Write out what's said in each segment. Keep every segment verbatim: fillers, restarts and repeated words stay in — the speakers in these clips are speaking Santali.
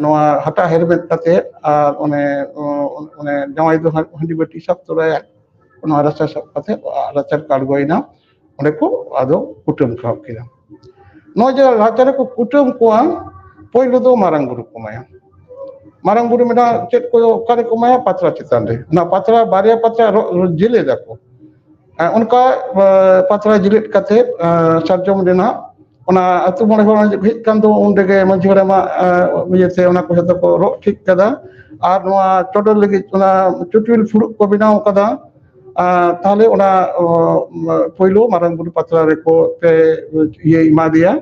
ᱱᱚᱣᱟ ᱦᱟᱴᱟᱜ ᱦᱮᱨᱢᱮᱫ ᱠᱟᱛᱮ ᱟᱨ ᱚᱱᱮ ᱚᱱᱮ ᱡᱟᱶᱟᱭ ᱫᱚ ᱦᱟᱺᱰᱤ ᱵᱟᱹᱴᱤ ᱥᱟᱵ ᱛᱚᱨᱟᱭᱟ, ᱚᱱᱟ ᱨᱟᱪᱟ ᱥᱟᱵ ᱠᱟᱛᱮ ᱨᱟᱪᱟ ᱨᱮᱠᱚ ᱟᱬᱜᱚᱭᱮᱱᱟ, ᱚᱸᱰᱮ ᱠᱚ ᱟᱫᱚ ᱠᱩᱴᱟᱹᱢ ᱠᱟᱜ ᱠᱤᱱᱟ᱾ ᱱᱚᱜᱼᱚᱭ ᱡᱮ ᱨᱟᱪᱟ ᱨᱮᱠᱚ ᱠᱩᱴᱟᱹᱢ ᱠᱚᱣᱟ, ᱯᱳᱭᱞᱳ ᱫᱚ ᱢᱟᱨᱟᱝ ᱵᱩᱨᱩ ᱠᱚ ᱮᱢᱟᱭᱟ᱾ ᱢᱟᱨᱟᱝ ᱵᱩᱨᱩ ᱢᱮᱱᱟᱜᱼᱟ ᱪᱮᱫ ᱠᱚ ᱚᱠᱟ ᱨᱮᱠᱚ ᱮᱢᱟᱭᱟ? ᱯᱟᱛᱲᱟ ᱪᱮᱛᱟᱱ ᱨᱮ᱾ ᱚᱱᱟ ᱯᱟᱛᱲᱟ ᱵᱟᱨᱭᱟ ᱯᱟᱛᱲᱟ ᱨᱚᱜ ᱡᱮᱞᱮ ᱫᱟᱠᱚ᱾ ᱚᱱᱠᱟ ᱯᱟᱛᱲᱟ ᱡᱤᱞᱤᱫ ᱠᱟᱛᱮ ᱥᱟᱨᱡᱚᱢ ᱨᱮᱱᱟᱜ ᱚᱱᱟ ᱟᱹᱛᱩ ᱢᱚᱬᱮ ᱦᱚᱲ ᱦᱮᱡ ᱠᱟᱱ ᱫᱚ ᱩᱱ ᱨᱮᱜᱮ ᱢᱟᱹᱡᱷᱤ ᱦᱟᱲᱟᱢᱟᱜ ᱤᱭᱟᱹᱛᱮ ᱚᱱᱟ ᱠᱚ ᱡᱚᱛᱚ ᱠᱚ ᱨᱚᱜ ᱴᱷᱤᱠ ᱠᱟᱫᱟ᱾ ᱟᱨ ᱱᱚᱣᱟ ᱪᱚᱰᱚᱨ ᱞᱟᱹᱜᱤᱫ ᱚᱱᱟ ᱪᱩᱴᱩᱞ ᱯᱷᱩᱲᱩᱜ ᱠᱚ ᱵᱮᱱᱟᱣ ᱠᱟᱫᱟ᱾ ᱟᱨ ᱛᱟᱦᱞᱮ ᱚᱱᱟ ᱯᱳᱭᱞᱳ ᱢᱟᱨᱟᱝ ᱵᱩᱨᱩ ᱯᱟᱛᱲᱟ ᱨᱮᱠᱚ ᱯᱮ ᱤᱭᱟᱹ ᱮᱢᱟ ᱫᱮᱭᱟ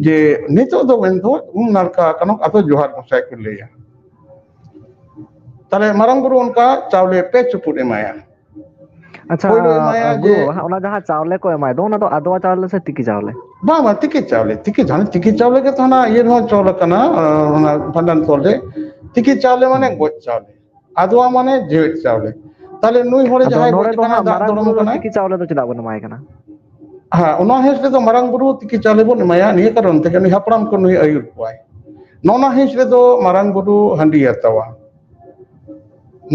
ᱡᱮ ᱱᱤᱛᱚᱜ ᱫᱚ ᱢᱮᱱᱫᱚ ᱩᱢ ᱱᱟᱲᱠᱟ ᱟᱠᱟᱱᱟ, ᱟᱫᱚ ᱡᱚᱦᱟᱨ ᱜᱚᱸᱥᱟᱭ ᱠᱚ ᱞᱟᱹᱭᱟ᱾ ᱛᱟᱦᱞᱮ ᱢᱟᱨᱟᱝ ᱵᱩᱨᱩ ᱚᱱᱠᱟ ᱪᱟᱣᱞᱮ ᱯᱮ ᱪᱩᱯᱩᱫ ᱮᱢᱟᱭᱟ᱾ ᱟᱪᱪᱷᱟ, ᱯᱳᱭᱞᱳ ᱮᱢᱟᱭᱟ ᱡᱮ ᱜᱩᱨᱩ ᱵᱟᱵᱟ, ᱚᱱᱟ ᱡᱟᱦᱟᱸ ᱪᱟᱣᱞᱮ ᱠᱚ ᱮᱢᱟᱭ ᱫᱚ, ᱚᱱᱟ ᱫᱚ ᱟᱫᱣᱟ ᱪᱟᱣᱞᱮ ᱥᱮ ᱛᱤᱠᱤ ᱪᱟᱣᱞᱮ? ᱵᱟᱝ ᱵᱟᱝ, ᱛᱤᱠᱤ ᱪᱟᱣᱞᱮ, ᱛᱤᱠᱤ ᱪᱟᱣᱞᱮ, ᱛᱤᱠᱤ ᱪᱟᱣᱞᱮ ᱜᱮ ᱛᱚ ᱦᱟᱱᱟ ᱤᱭᱟᱹ ᱨᱮᱦᱚᱸ ᱪᱚᱞ ᱟᱠᱟᱱᱟ, ᱚᱱᱟ ᱵᱷᱟᱸᱰᱟᱱ ᱛᱚᱞ ᱨᱮ᱾ ᱛᱤᱠᱤ ᱪᱟᱣᱞᱮ ᱢᱟᱱᱮ ᱜᱚᱡ ᱪᱟᱣᱞᱮ, ᱟᱫᱣᱟ ᱢᱟᱱᱮ ᱡᱮᱣᱮᱫ ᱪᱟᱣᱞᱮ᱾ ᱛᱟᱦᱞᱮ ᱱᱩᱭ ᱦᱚᱲ ᱟᱫᱚ ᱡᱟᱦᱟᱸᱭ ᱜᱚᱡ ᱱᱚᱰᱮ ᱫᱚ ᱟᱠᱟᱱᱟ, ᱦᱟᱸᱜ ᱫᱟᱜ ᱢᱟᱨᱟᱝ ᱫᱩᱲᱩᱢ ᱵᱩᱨᱩ ᱫᱚ ᱟᱠᱟᱱᱟᱭ, ᱛᱤᱠᱤ ᱪᱟᱣᱞᱮ ᱫᱚ ᱪᱮᱫᱟᱜ ᱵᱚᱱ ᱮᱢᱟᱭ ᱠᱟᱱᱟ? ᱦᱮᱸ, ᱚᱱᱟ ᱦᱤᱸᱥ ᱨᱮᱫᱚ ᱢᱟᱨᱟᱝ ᱵᱩᱨᱩ ᱛᱤᱠᱤ ᱪᱟᱣᱞᱮ ᱵᱚᱱ ᱮᱢᱟᱭᱟ, ᱱᱤᱭᱟᱹ ᱠᱟᱨᱚᱱ ᱛᱮᱜᱮ ᱱᱩᱭ ᱦᱟᱯᱲᱟᱢ ᱠᱚ ᱱᱩᱭ ᱟᱹᱭᱩᱨ ᱠᱚᱣᱟᱭ᱾ ᱱᱚᱣᱟ ᱦᱤᱸᱥ ᱨᱮᱫᱚ ᱢᱟᱨᱟᱝ ᱵᱩᱨᱩ ᱦᱟᱺᱰᱤ ᱦᱟᱛᱟᱣᱟ,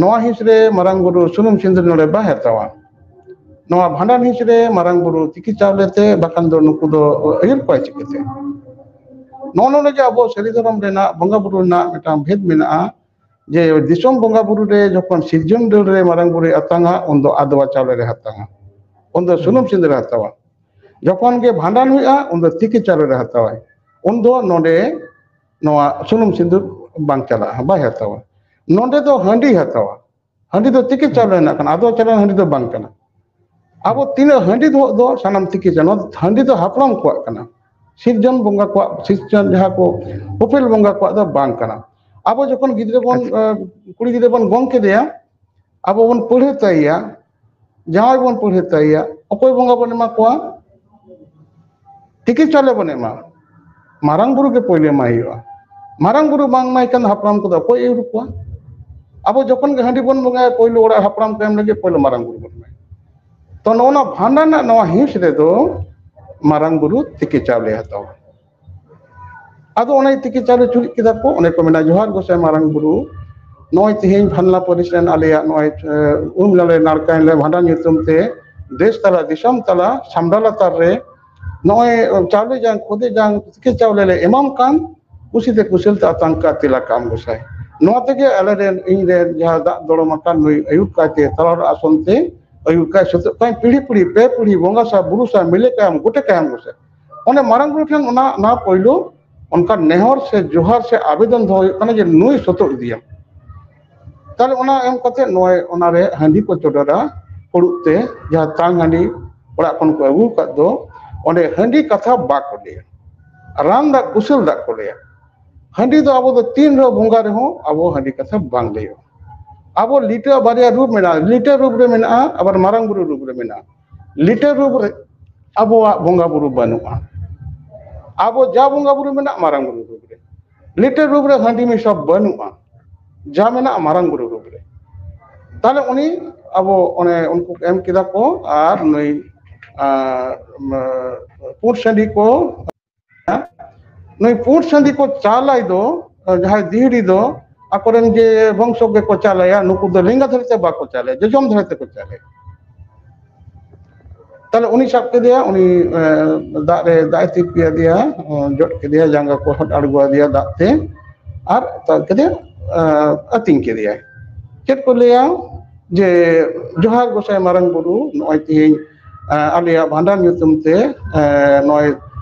ᱱᱚᱣᱟ ᱦᱤᱸᱥ ᱨᱮ ᱢᱟᱨᱟᱝ ᱵᱩᱨᱩ ᱥᱩᱱᱩᱢ ᱥᱤᱸᱫᱩᱨ ᱱᱚᱰᱮ ᱵᱟᱭ ᱦᱟᱛᱟᱣᱟ᱾ ᱱᱚᱣᱟ ᱵᱷᱟᱸᱰᱟᱱ ᱦᱤᱸᱥ ᱨᱮ ᱢᱟᱨᱟᱝ ᱵᱩᱨᱩ ᱛᱤᱠᱤ ᱪᱟᱣᱞᱮ ᱛᱮ, ᱵᱟᱠᱷᱟᱱ ᱫᱚ ᱱᱩᱠᱩ ᱫᱚ ᱟᱹᱭᱩᱨ ᱠᱚᱣᱟᱭ ᱪᱤᱠᱟᱹᱛᱮ? ᱱᱚᱜᱼᱚ ᱱᱚᱰᱮ ᱡᱮ ᱟᱵᱚ ᱥᱟᱹᱨᱤ ᱫᱷᱚᱨᱚᱢ ᱨᱮᱱᱟᱜ ᱵᱚᱸᱜᱟ ᱵᱩᱨᱩ ᱨᱮᱱᱟᱜ ᱢᱤᱫᱴᱟᱝ ᱵᱷᱮᱫᱽ ᱢᱮᱱᱟᱜᱼᱟ, ᱡᱮ ᱫᱤᱥᱚᱢ ᱵᱚᱸᱜᱟ ᱵᱩᱨᱩ ᱨᱮ ᱡᱚᱠᱷᱚᱱ ᱥᱤᱨᱡᱚᱱ ᱰᱟᱹᱨ ᱨᱮ ᱢᱟᱨᱟᱝ ᱵᱩᱨᱩᱭ ᱟᱛᱟᱝᱟ, ᱩᱱᱫᱚ ᱟᱫᱣᱟ ᱪᱟᱣᱞᱮ ᱨᱮ ᱦᱟᱛᱟᱝᱟ, ᱩᱱᱫᱚ ᱥᱩᱱᱩᱢ ᱥᱤᱸᱫᱩᱨ ᱨᱮ ᱦᱟᱛᱟᱣᱟ᱾ ᱡᱚᱠᱷᱚᱱ ᱜᱮ ᱵᱷᱟᱸᱰᱟᱱ ᱦᱩᱭᱩᱜᱼᱟ, ᱩᱱᱫᱚ ᱛᱤᱠᱤ ᱪᱟᱣᱞᱮ ᱨᱮ ᱦᱟᱛᱟᱣᱟᱭ, ᱩᱱᱫᱚ ᱱᱚᱰᱮ ᱱᱚᱣᱟ ᱥᱩᱱᱩᱢ ᱥᱤᱸᱫᱩᱨ ᱵᱟᱝ ᱪᱟᱞᱟᱜᱼᱟ, ᱵᱟᱭ ᱦᱟᱛᱟᱣᱟ᱾ ᱱᱚᱰᱮ ᱫᱚ ᱦᱟᱺᱰᱤ ᱦᱟᱛᱟᱣᱟ, ᱦᱟᱺᱰᱤ ᱫᱚ ᱛᱤᱠᱤ ᱪᱟᱣᱞᱮ ᱨᱮᱱᱟᱜ ᱠᱟᱱᱟ, ᱟᱫᱚ ᱪᱟᱣᱞᱮ ᱦᱟᱺᱰᱤ ᱫᱚ ᱵᱟᱝ ᱠᱟᱱᱟ᱾ ᱟᱵᱚ ᱛᱤᱱᱟᱹᱜ ᱦᱟᱺᱰᱤ ᱫᱚ, ᱫᱚ ᱥᱟᱱᱟᱢ ᱛᱤᱠᱤ ᱪᱟᱣᱞᱮ, ᱱᱚᱣᱟ ᱦᱟᱺᱰᱤ ᱫᱚ ᱦᱟᱯᱲᱟᱢ ᱠᱚᱣᱟᱜ ᱠᱟᱱᱟ, ᱥᱤᱨᱡᱚᱱ ᱵᱚᱸᱜᱟ ᱠᱚᱣᱟᱜ, ᱥᱤᱨᱡᱚᱱ ᱡᱟᱦᱟᱸ ᱠᱚ ᱩᱯᱮᱞ ᱵᱚᱸᱜᱟ ᱠᱚᱣᱟᱜ ᱫᱚ ᱵᱟᱝ ᱠᱟᱱᱟ᱾ ᱟᱵᱚ ᱡᱚᱠᱷᱚᱱ ᱜᱤᱫᱽᱨᱟᱹ ᱵᱚᱱ, ᱟᱪᱪᱷᱟ᱾ ᱟᱸ, ᱠᱩᱲᱤ ᱜᱤᱫᱽᱨᱟᱹ ᱵᱚᱱ ᱜᱚᱝ ᱠᱮᱫᱮᱭᱟ, ᱟᱵᱚ ᱵᱚᱱ ᱯᱟᱹᱲᱦᱟᱹ ᱛᱟᱭᱮᱭᱟ, ᱡᱟᱶᱟᱭ ᱵᱚᱱ ᱯᱟᱹᱲᱦᱟᱹ ᱛᱟᱭᱮᱭᱟ, ᱚᱠᱚᱭ ᱵᱚᱸᱜᱟ ᱵᱚᱱ ᱮᱢᱟ ᱠᱚᱣᱟ? ᱛᱤᱠᱤ ᱪᱟᱣᱞᱮ ᱵᱚᱱ ᱮᱢᱟ, ᱢᱟᱨᱟᱝ ᱵᱩᱨᱩ ᱜᱮ ᱯᱳᱭᱞᱳ ᱮᱢᱟᱭ ᱦᱩᱭᱩᱜᱼᱟ᱾ ᱢᱟᱨᱟᱝ ᱵᱩᱨᱩ ᱵᱟᱝ ᱮᱢᱟᱭ ᱠᱷᱟᱱ ᱫᱚ ᱦᱟᱯᱲᱟᱢ ᱠᱚᱫᱚ ᱚᱠᱚᱭ ᱟᱹᱭᱩᱨ ᱠᱚᱣᱟ? ᱟᱵᱚ ᱡᱚᱠᱷᱚᱱ ᱜᱮ ᱦᱟᱺᱰᱤ ᱵᱚᱱ ᱵᱚᱸᱜᱟᱭᱟ, ᱯᱳᱭᱞᱳ ᱚᱲᱟᱜ ᱦᱟᱯᱲᱟᱢ ᱠᱚ ᱮᱢ ᱞᱟᱹᱜᱤᱫ ᱯᱳᱭᱞᱳ ᱢᱟᱨᱟᱝ ᱵᱩᱨᱩ ᱵᱚᱱ ᱮᱢᱟᱭᱟ᱾ ᱛᱚ ᱱᱚᱜᱼᱚ ᱱᱚᱣᱟ ᱵᱷᱟᱸᱰᱟᱱ ᱨᱮᱱᱟᱜ ᱱᱚᱣᱟ ᱦᱤᱸᱥ ᱨᱮᱫᱚ ᱢᱟᱨᱟᱝ ᱵᱩᱨᱩ ᱛᱤᱠᱤ ᱪᱟᱣᱞᱮ ᱦᱟᱛᱟᱣᱟ᱾ ᱟᱫᱚ ᱚᱱᱮ ᱛᱤᱠᱤ ᱪᱟᱣᱞᱮ ᱪᱩᱨᱩᱡ ᱠᱮᱫᱟ ᱠᱚ, ᱚᱱᱮ ᱠᱚ ᱢᱮᱱᱟ, ᱡᱚᱦᱟᱨ ᱜᱚᱸᱥᱟᱭ ᱢᱟᱨᱟᱝ ᱵᱩᱨᱩ, ᱱᱚᱜᱼᱚᱭ ᱛᱮᱦᱮᱧ ᱵᱷᱟᱱᱞᱟ ᱯᱟᱹᱨᱤᱥ ᱨᱮᱱ ᱟᱞᱮᱭᱟᱜ ᱱᱚᱜᱼᱚᱭ, ᱮ, ᱩᱢ ᱱᱟᱞᱮ ᱱᱟᱲᱠᱟᱭ ᱞᱮ ᱵᱷᱟᱸᱰᱟᱱ ᱧᱩᱛᱩᱢ ᱛᱮ ᱫᱮᱥ ᱛᱟᱞᱟ ᱫᱤᱥᱚᱢ ᱛᱟᱞᱟ ᱥᱟᱢᱰᱟ ᱞᱟᱛᱟᱨ ᱨᱮ ᱱᱚᱜᱼᱚᱭ ᱪᱟᱣᱞᱮ ᱡᱟᱝ ᱠᱷᱚᱫᱮ ᱡᱟᱝ ᱛᱤᱠᱤ ᱪᱟᱣᱞᱮ ᱞᱮ ᱮᱢᱟᱢ ᱠᱟᱱ, ᱠᱩᱥᱤᱛᱮ ᱠᱩᱥᱟᱹᱞ ᱛᱮ ᱟᱛᱟᱝ ᱠᱟᱜ ᱛᱮᱞᱟ ᱠᱟᱜ ᱟᱢ ᱜᱚᱸᱥᱟᱭ᱾ ᱱᱚᱣᱟ ᱛᱮᱜᱮ ᱟᱞᱮ ᱨᱮᱱ, ᱤᱧ ᱨᱮᱱ ᱡᱟᱦᱟᱸ ᱫᱟᱜ ᱫᱚᱲᱚᱢ ᱟᱠᱟᱱ ᱱᱩᱭ ᱟᱹᱭᱩᱨ ᱠᱟᱭᱛᱮ ᱛᱟᱞᱟ ᱚᱲᱟᱜ ᱟᱥᱚᱱ ᱛᱮ ᱟᱹᱭᱩᱨ ᱠᱟᱭ ᱥᱟᱹᱛᱟᱹᱜ ᱠᱟᱭ, ᱯᱤᱲᱦᱤ ᱯᱤᱲᱦᱤ ᱯᱮ ᱯᱤᱲᱦᱤ ᱵᱚᱸᱜᱟ ᱥᱟᱭ ᱵᱩᱨᱩ ᱥᱟᱭ ᱢᱤᱞᱮ ᱠᱟᱭᱟᱢ ᱜᱚᱴᱮ ᱠᱟᱭᱟᱢ ᱜᱚᱸᱥᱟᱭ᱾ ᱚᱱᱮ ᱢᱟᱨᱟᱝ ᱵᱩᱨᱩ ᱴᱷᱮᱱ ᱚᱱᱟ, ᱚᱱᱟ ᱯᱳᱭᱞᱳ ᱚᱱᱠᱟᱱ ᱱᱮᱦᱚᱨ ᱥᱮ ᱡᱚᱦᱟᱨ ᱥᱮ ᱟᱵᱮᱫᱚᱱ ᱫᱚᱦᱚ ᱦᱩᱭᱩᱜ ᱠᱟᱱᱟ ᱡᱮ ᱱᱩᱭ ᱥᱚᱛᱚᱜ ᱤᱫᱤᱭᱟᱢ᱾ ᱛᱟᱦᱞᱮ ᱚᱱᱟ ᱮᱢ ᱠᱟᱛᱮ ᱱᱚᱜᱼᱚᱭ ᱚᱱᱟᱨᱮ ᱦᱟᱺᱰᱤ ᱠᱚ ᱪᱚᱰᱚᱨᱟ ᱯᱷᱩᱲᱩᱜ ᱛᱮ, ᱡᱟᱦᱟᱸ ᱛᱟᱝ ᱦᱟᱺᱰᱤ ᱚᱲᱟᱜ ᱠᱷᱚᱱ ᱠᱚ ᱟᱹᱜᱩ ᱟᱠᱟᱫ ᱫᱚ, ᱚᱸᱰᱮ ᱦᱟᱺᱰᱤ ᱠᱟᱛᱷᱟ ᱵᱟᱠᱚ ᱞᱟᱹᱭᱟ, ᱨᱟᱱ ᱫᱟᱜ ᱠᱩᱥᱟᱹᱞ ᱫᱟᱜ ᱠᱚ ᱞᱟᱹᱭᱟ᱾ ᱦᱟᱺᱰᱤ ᱫᱚ ᱟᱵᱚ ᱫᱚ ᱛᱤᱱ ᱨᱮᱦᱚᱸ ᱵᱚᱸᱜᱟ ᱨᱮᱦᱚᱸ ᱟᱵᱚ ᱦᱟᱺᱰᱤ ᱠᱟᱛᱷᱟ ᱵᱟᱝ ᱞᱟᱹᱭᱚᱜᱼᱟ᱾ ᱟᱵᱚ ᱞᱤᱴᱟᱹ ᱵᱟᱨᱭᱟ ᱨᱩᱯ ᱢᱮᱱᱟᱜᱼᱟ, ᱞᱤᱴᱟᱹ ᱨᱩᱯ ᱨᱮ ᱢᱮᱱᱟᱜᱼᱟ, ᱟᱵᱟᱨ ᱢᱟᱨᱟᱝ ᱵᱩᱨᱩ ᱨᱩᱯ ᱨᱮ ᱢᱮᱱᱟᱜᱼᱟ᱾ ᱞᱤᱴᱟᱹ ᱨᱩᱯ ᱨᱮ ᱟᱵᱚᱣᱟᱜ ᱵᱚᱸᱜᱟ ᱵᱩᱨᱩ ᱵᱟᱹᱱᱩᱜᱼᱟ᱾ ᱟᱵᱚ ᱡᱟ ᱵᱚᱸᱜᱟ ᱵᱩᱨᱩ ᱢᱮᱱᱟᱜ ᱢᱟᱨᱟᱝ ᱵᱩᱨᱩ ᱨᱩᱯ ᱨᱮ, ᱞᱤᱴᱟᱹ ᱨᱩᱯ ᱨᱮ ᱦᱟᱺᱰᱤ ᱢᱮᱥᱟ ᱵᱟᱹᱱᱩᱜᱼᱟ, ᱡᱟ ᱢᱮᱱᱟᱜᱼᱟ ᱢᱟᱨᱟᱝ ᱵᱩᱨᱩ ᱨᱩᱯ ᱨᱮ᱾ ᱛᱟᱦᱞᱮ ᱩᱱᱤ ᱟᱵᱚ ᱚᱱᱮ ᱩᱱᱠᱩ ᱠᱚ ᱮᱢ ᱠᱮᱫᱟ ᱠᱚ, ᱟᱨ ᱱᱩᱭ, ᱟᱨ, ᱯᱩᱸᱰ ᱥᱟᱺᱰᱤ ᱠᱚ, ᱱᱩᱭ ᱯᱩᱸᱰ ᱥᱟᱺᱰᱤ ᱠᱚ ᱪᱟᱞᱟᱭ ᱫᱚ, ᱡᱟᱦᱟᱸᱭ ᱫᱤᱦᱲᱤ ᱫᱚ ᱟᱠᱚᱨᱮᱱ ᱡᱮ ᱵᱚᱝᱥᱚ ᱜᱮᱠᱚ ᱪᱟᱞᱟᱭᱟ, ᱱᱩᱠᱩ ᱫᱚ ᱞᱮᱸᱜᱟ ᱫᱷᱟᱨᱮ ᱛᱮ ᱵᱟᱠᱚ ᱪᱟᱞᱟᱭᱟ, ᱡᱚᱡᱚᱢ ᱫᱷᱟᱨᱮ ᱛᱮᱠᱚ ᱪᱟᱞᱟᱭᱟ᱾ ᱛᱟᱦᱞᱮ ᱩᱱᱤ ᱥᱟᱵ ᱠᱮᱫᱮᱭᱟ, ᱩᱱᱤ, ᱮ, ᱫᱟᱜ ᱨᱮ, ᱫᱟᱜ ᱮ ᱛᱤᱯᱤ ᱟᱫᱮᱭᱟ, ᱮ, ᱡᱚᱫ ᱠᱮᱫᱮᱭᱟ, ᱡᱟᱸᱜᱟ ᱠᱚ ᱦᱚᱴ ᱟᱬᱜᱚ ᱟᱫᱮᱭᱟ ᱫᱟᱜ ᱛᱮ, ᱟᱨ ᱛᱟᱵ ᱠᱮᱫᱮ, ᱮ, ᱟᱹᱛᱤᱧ ᱠᱮᱫᱮᱭᱟᱭ᱾ ᱪᱮᱫ ᱠᱚ ᱞᱟᱹᱭᱟ ᱡᱮ, "ᱡᱚᱦᱟᱨ ᱜᱚᱸᱥᱟᱭ ᱢᱟᱨᱟᱝ ᱵᱩᱨᱩ, ᱱᱚᱜᱼᱚᱭ ᱛᱮᱦᱮᱧ, ᱮ, ᱟᱞᱮᱭᱟᱜ ᱵᱷᱟᱸᱰᱟᱱ ᱧᱩᱛᱩᱢ ᱛᱮ, ᱮ, ᱱᱚᱜᱼᱚᱭ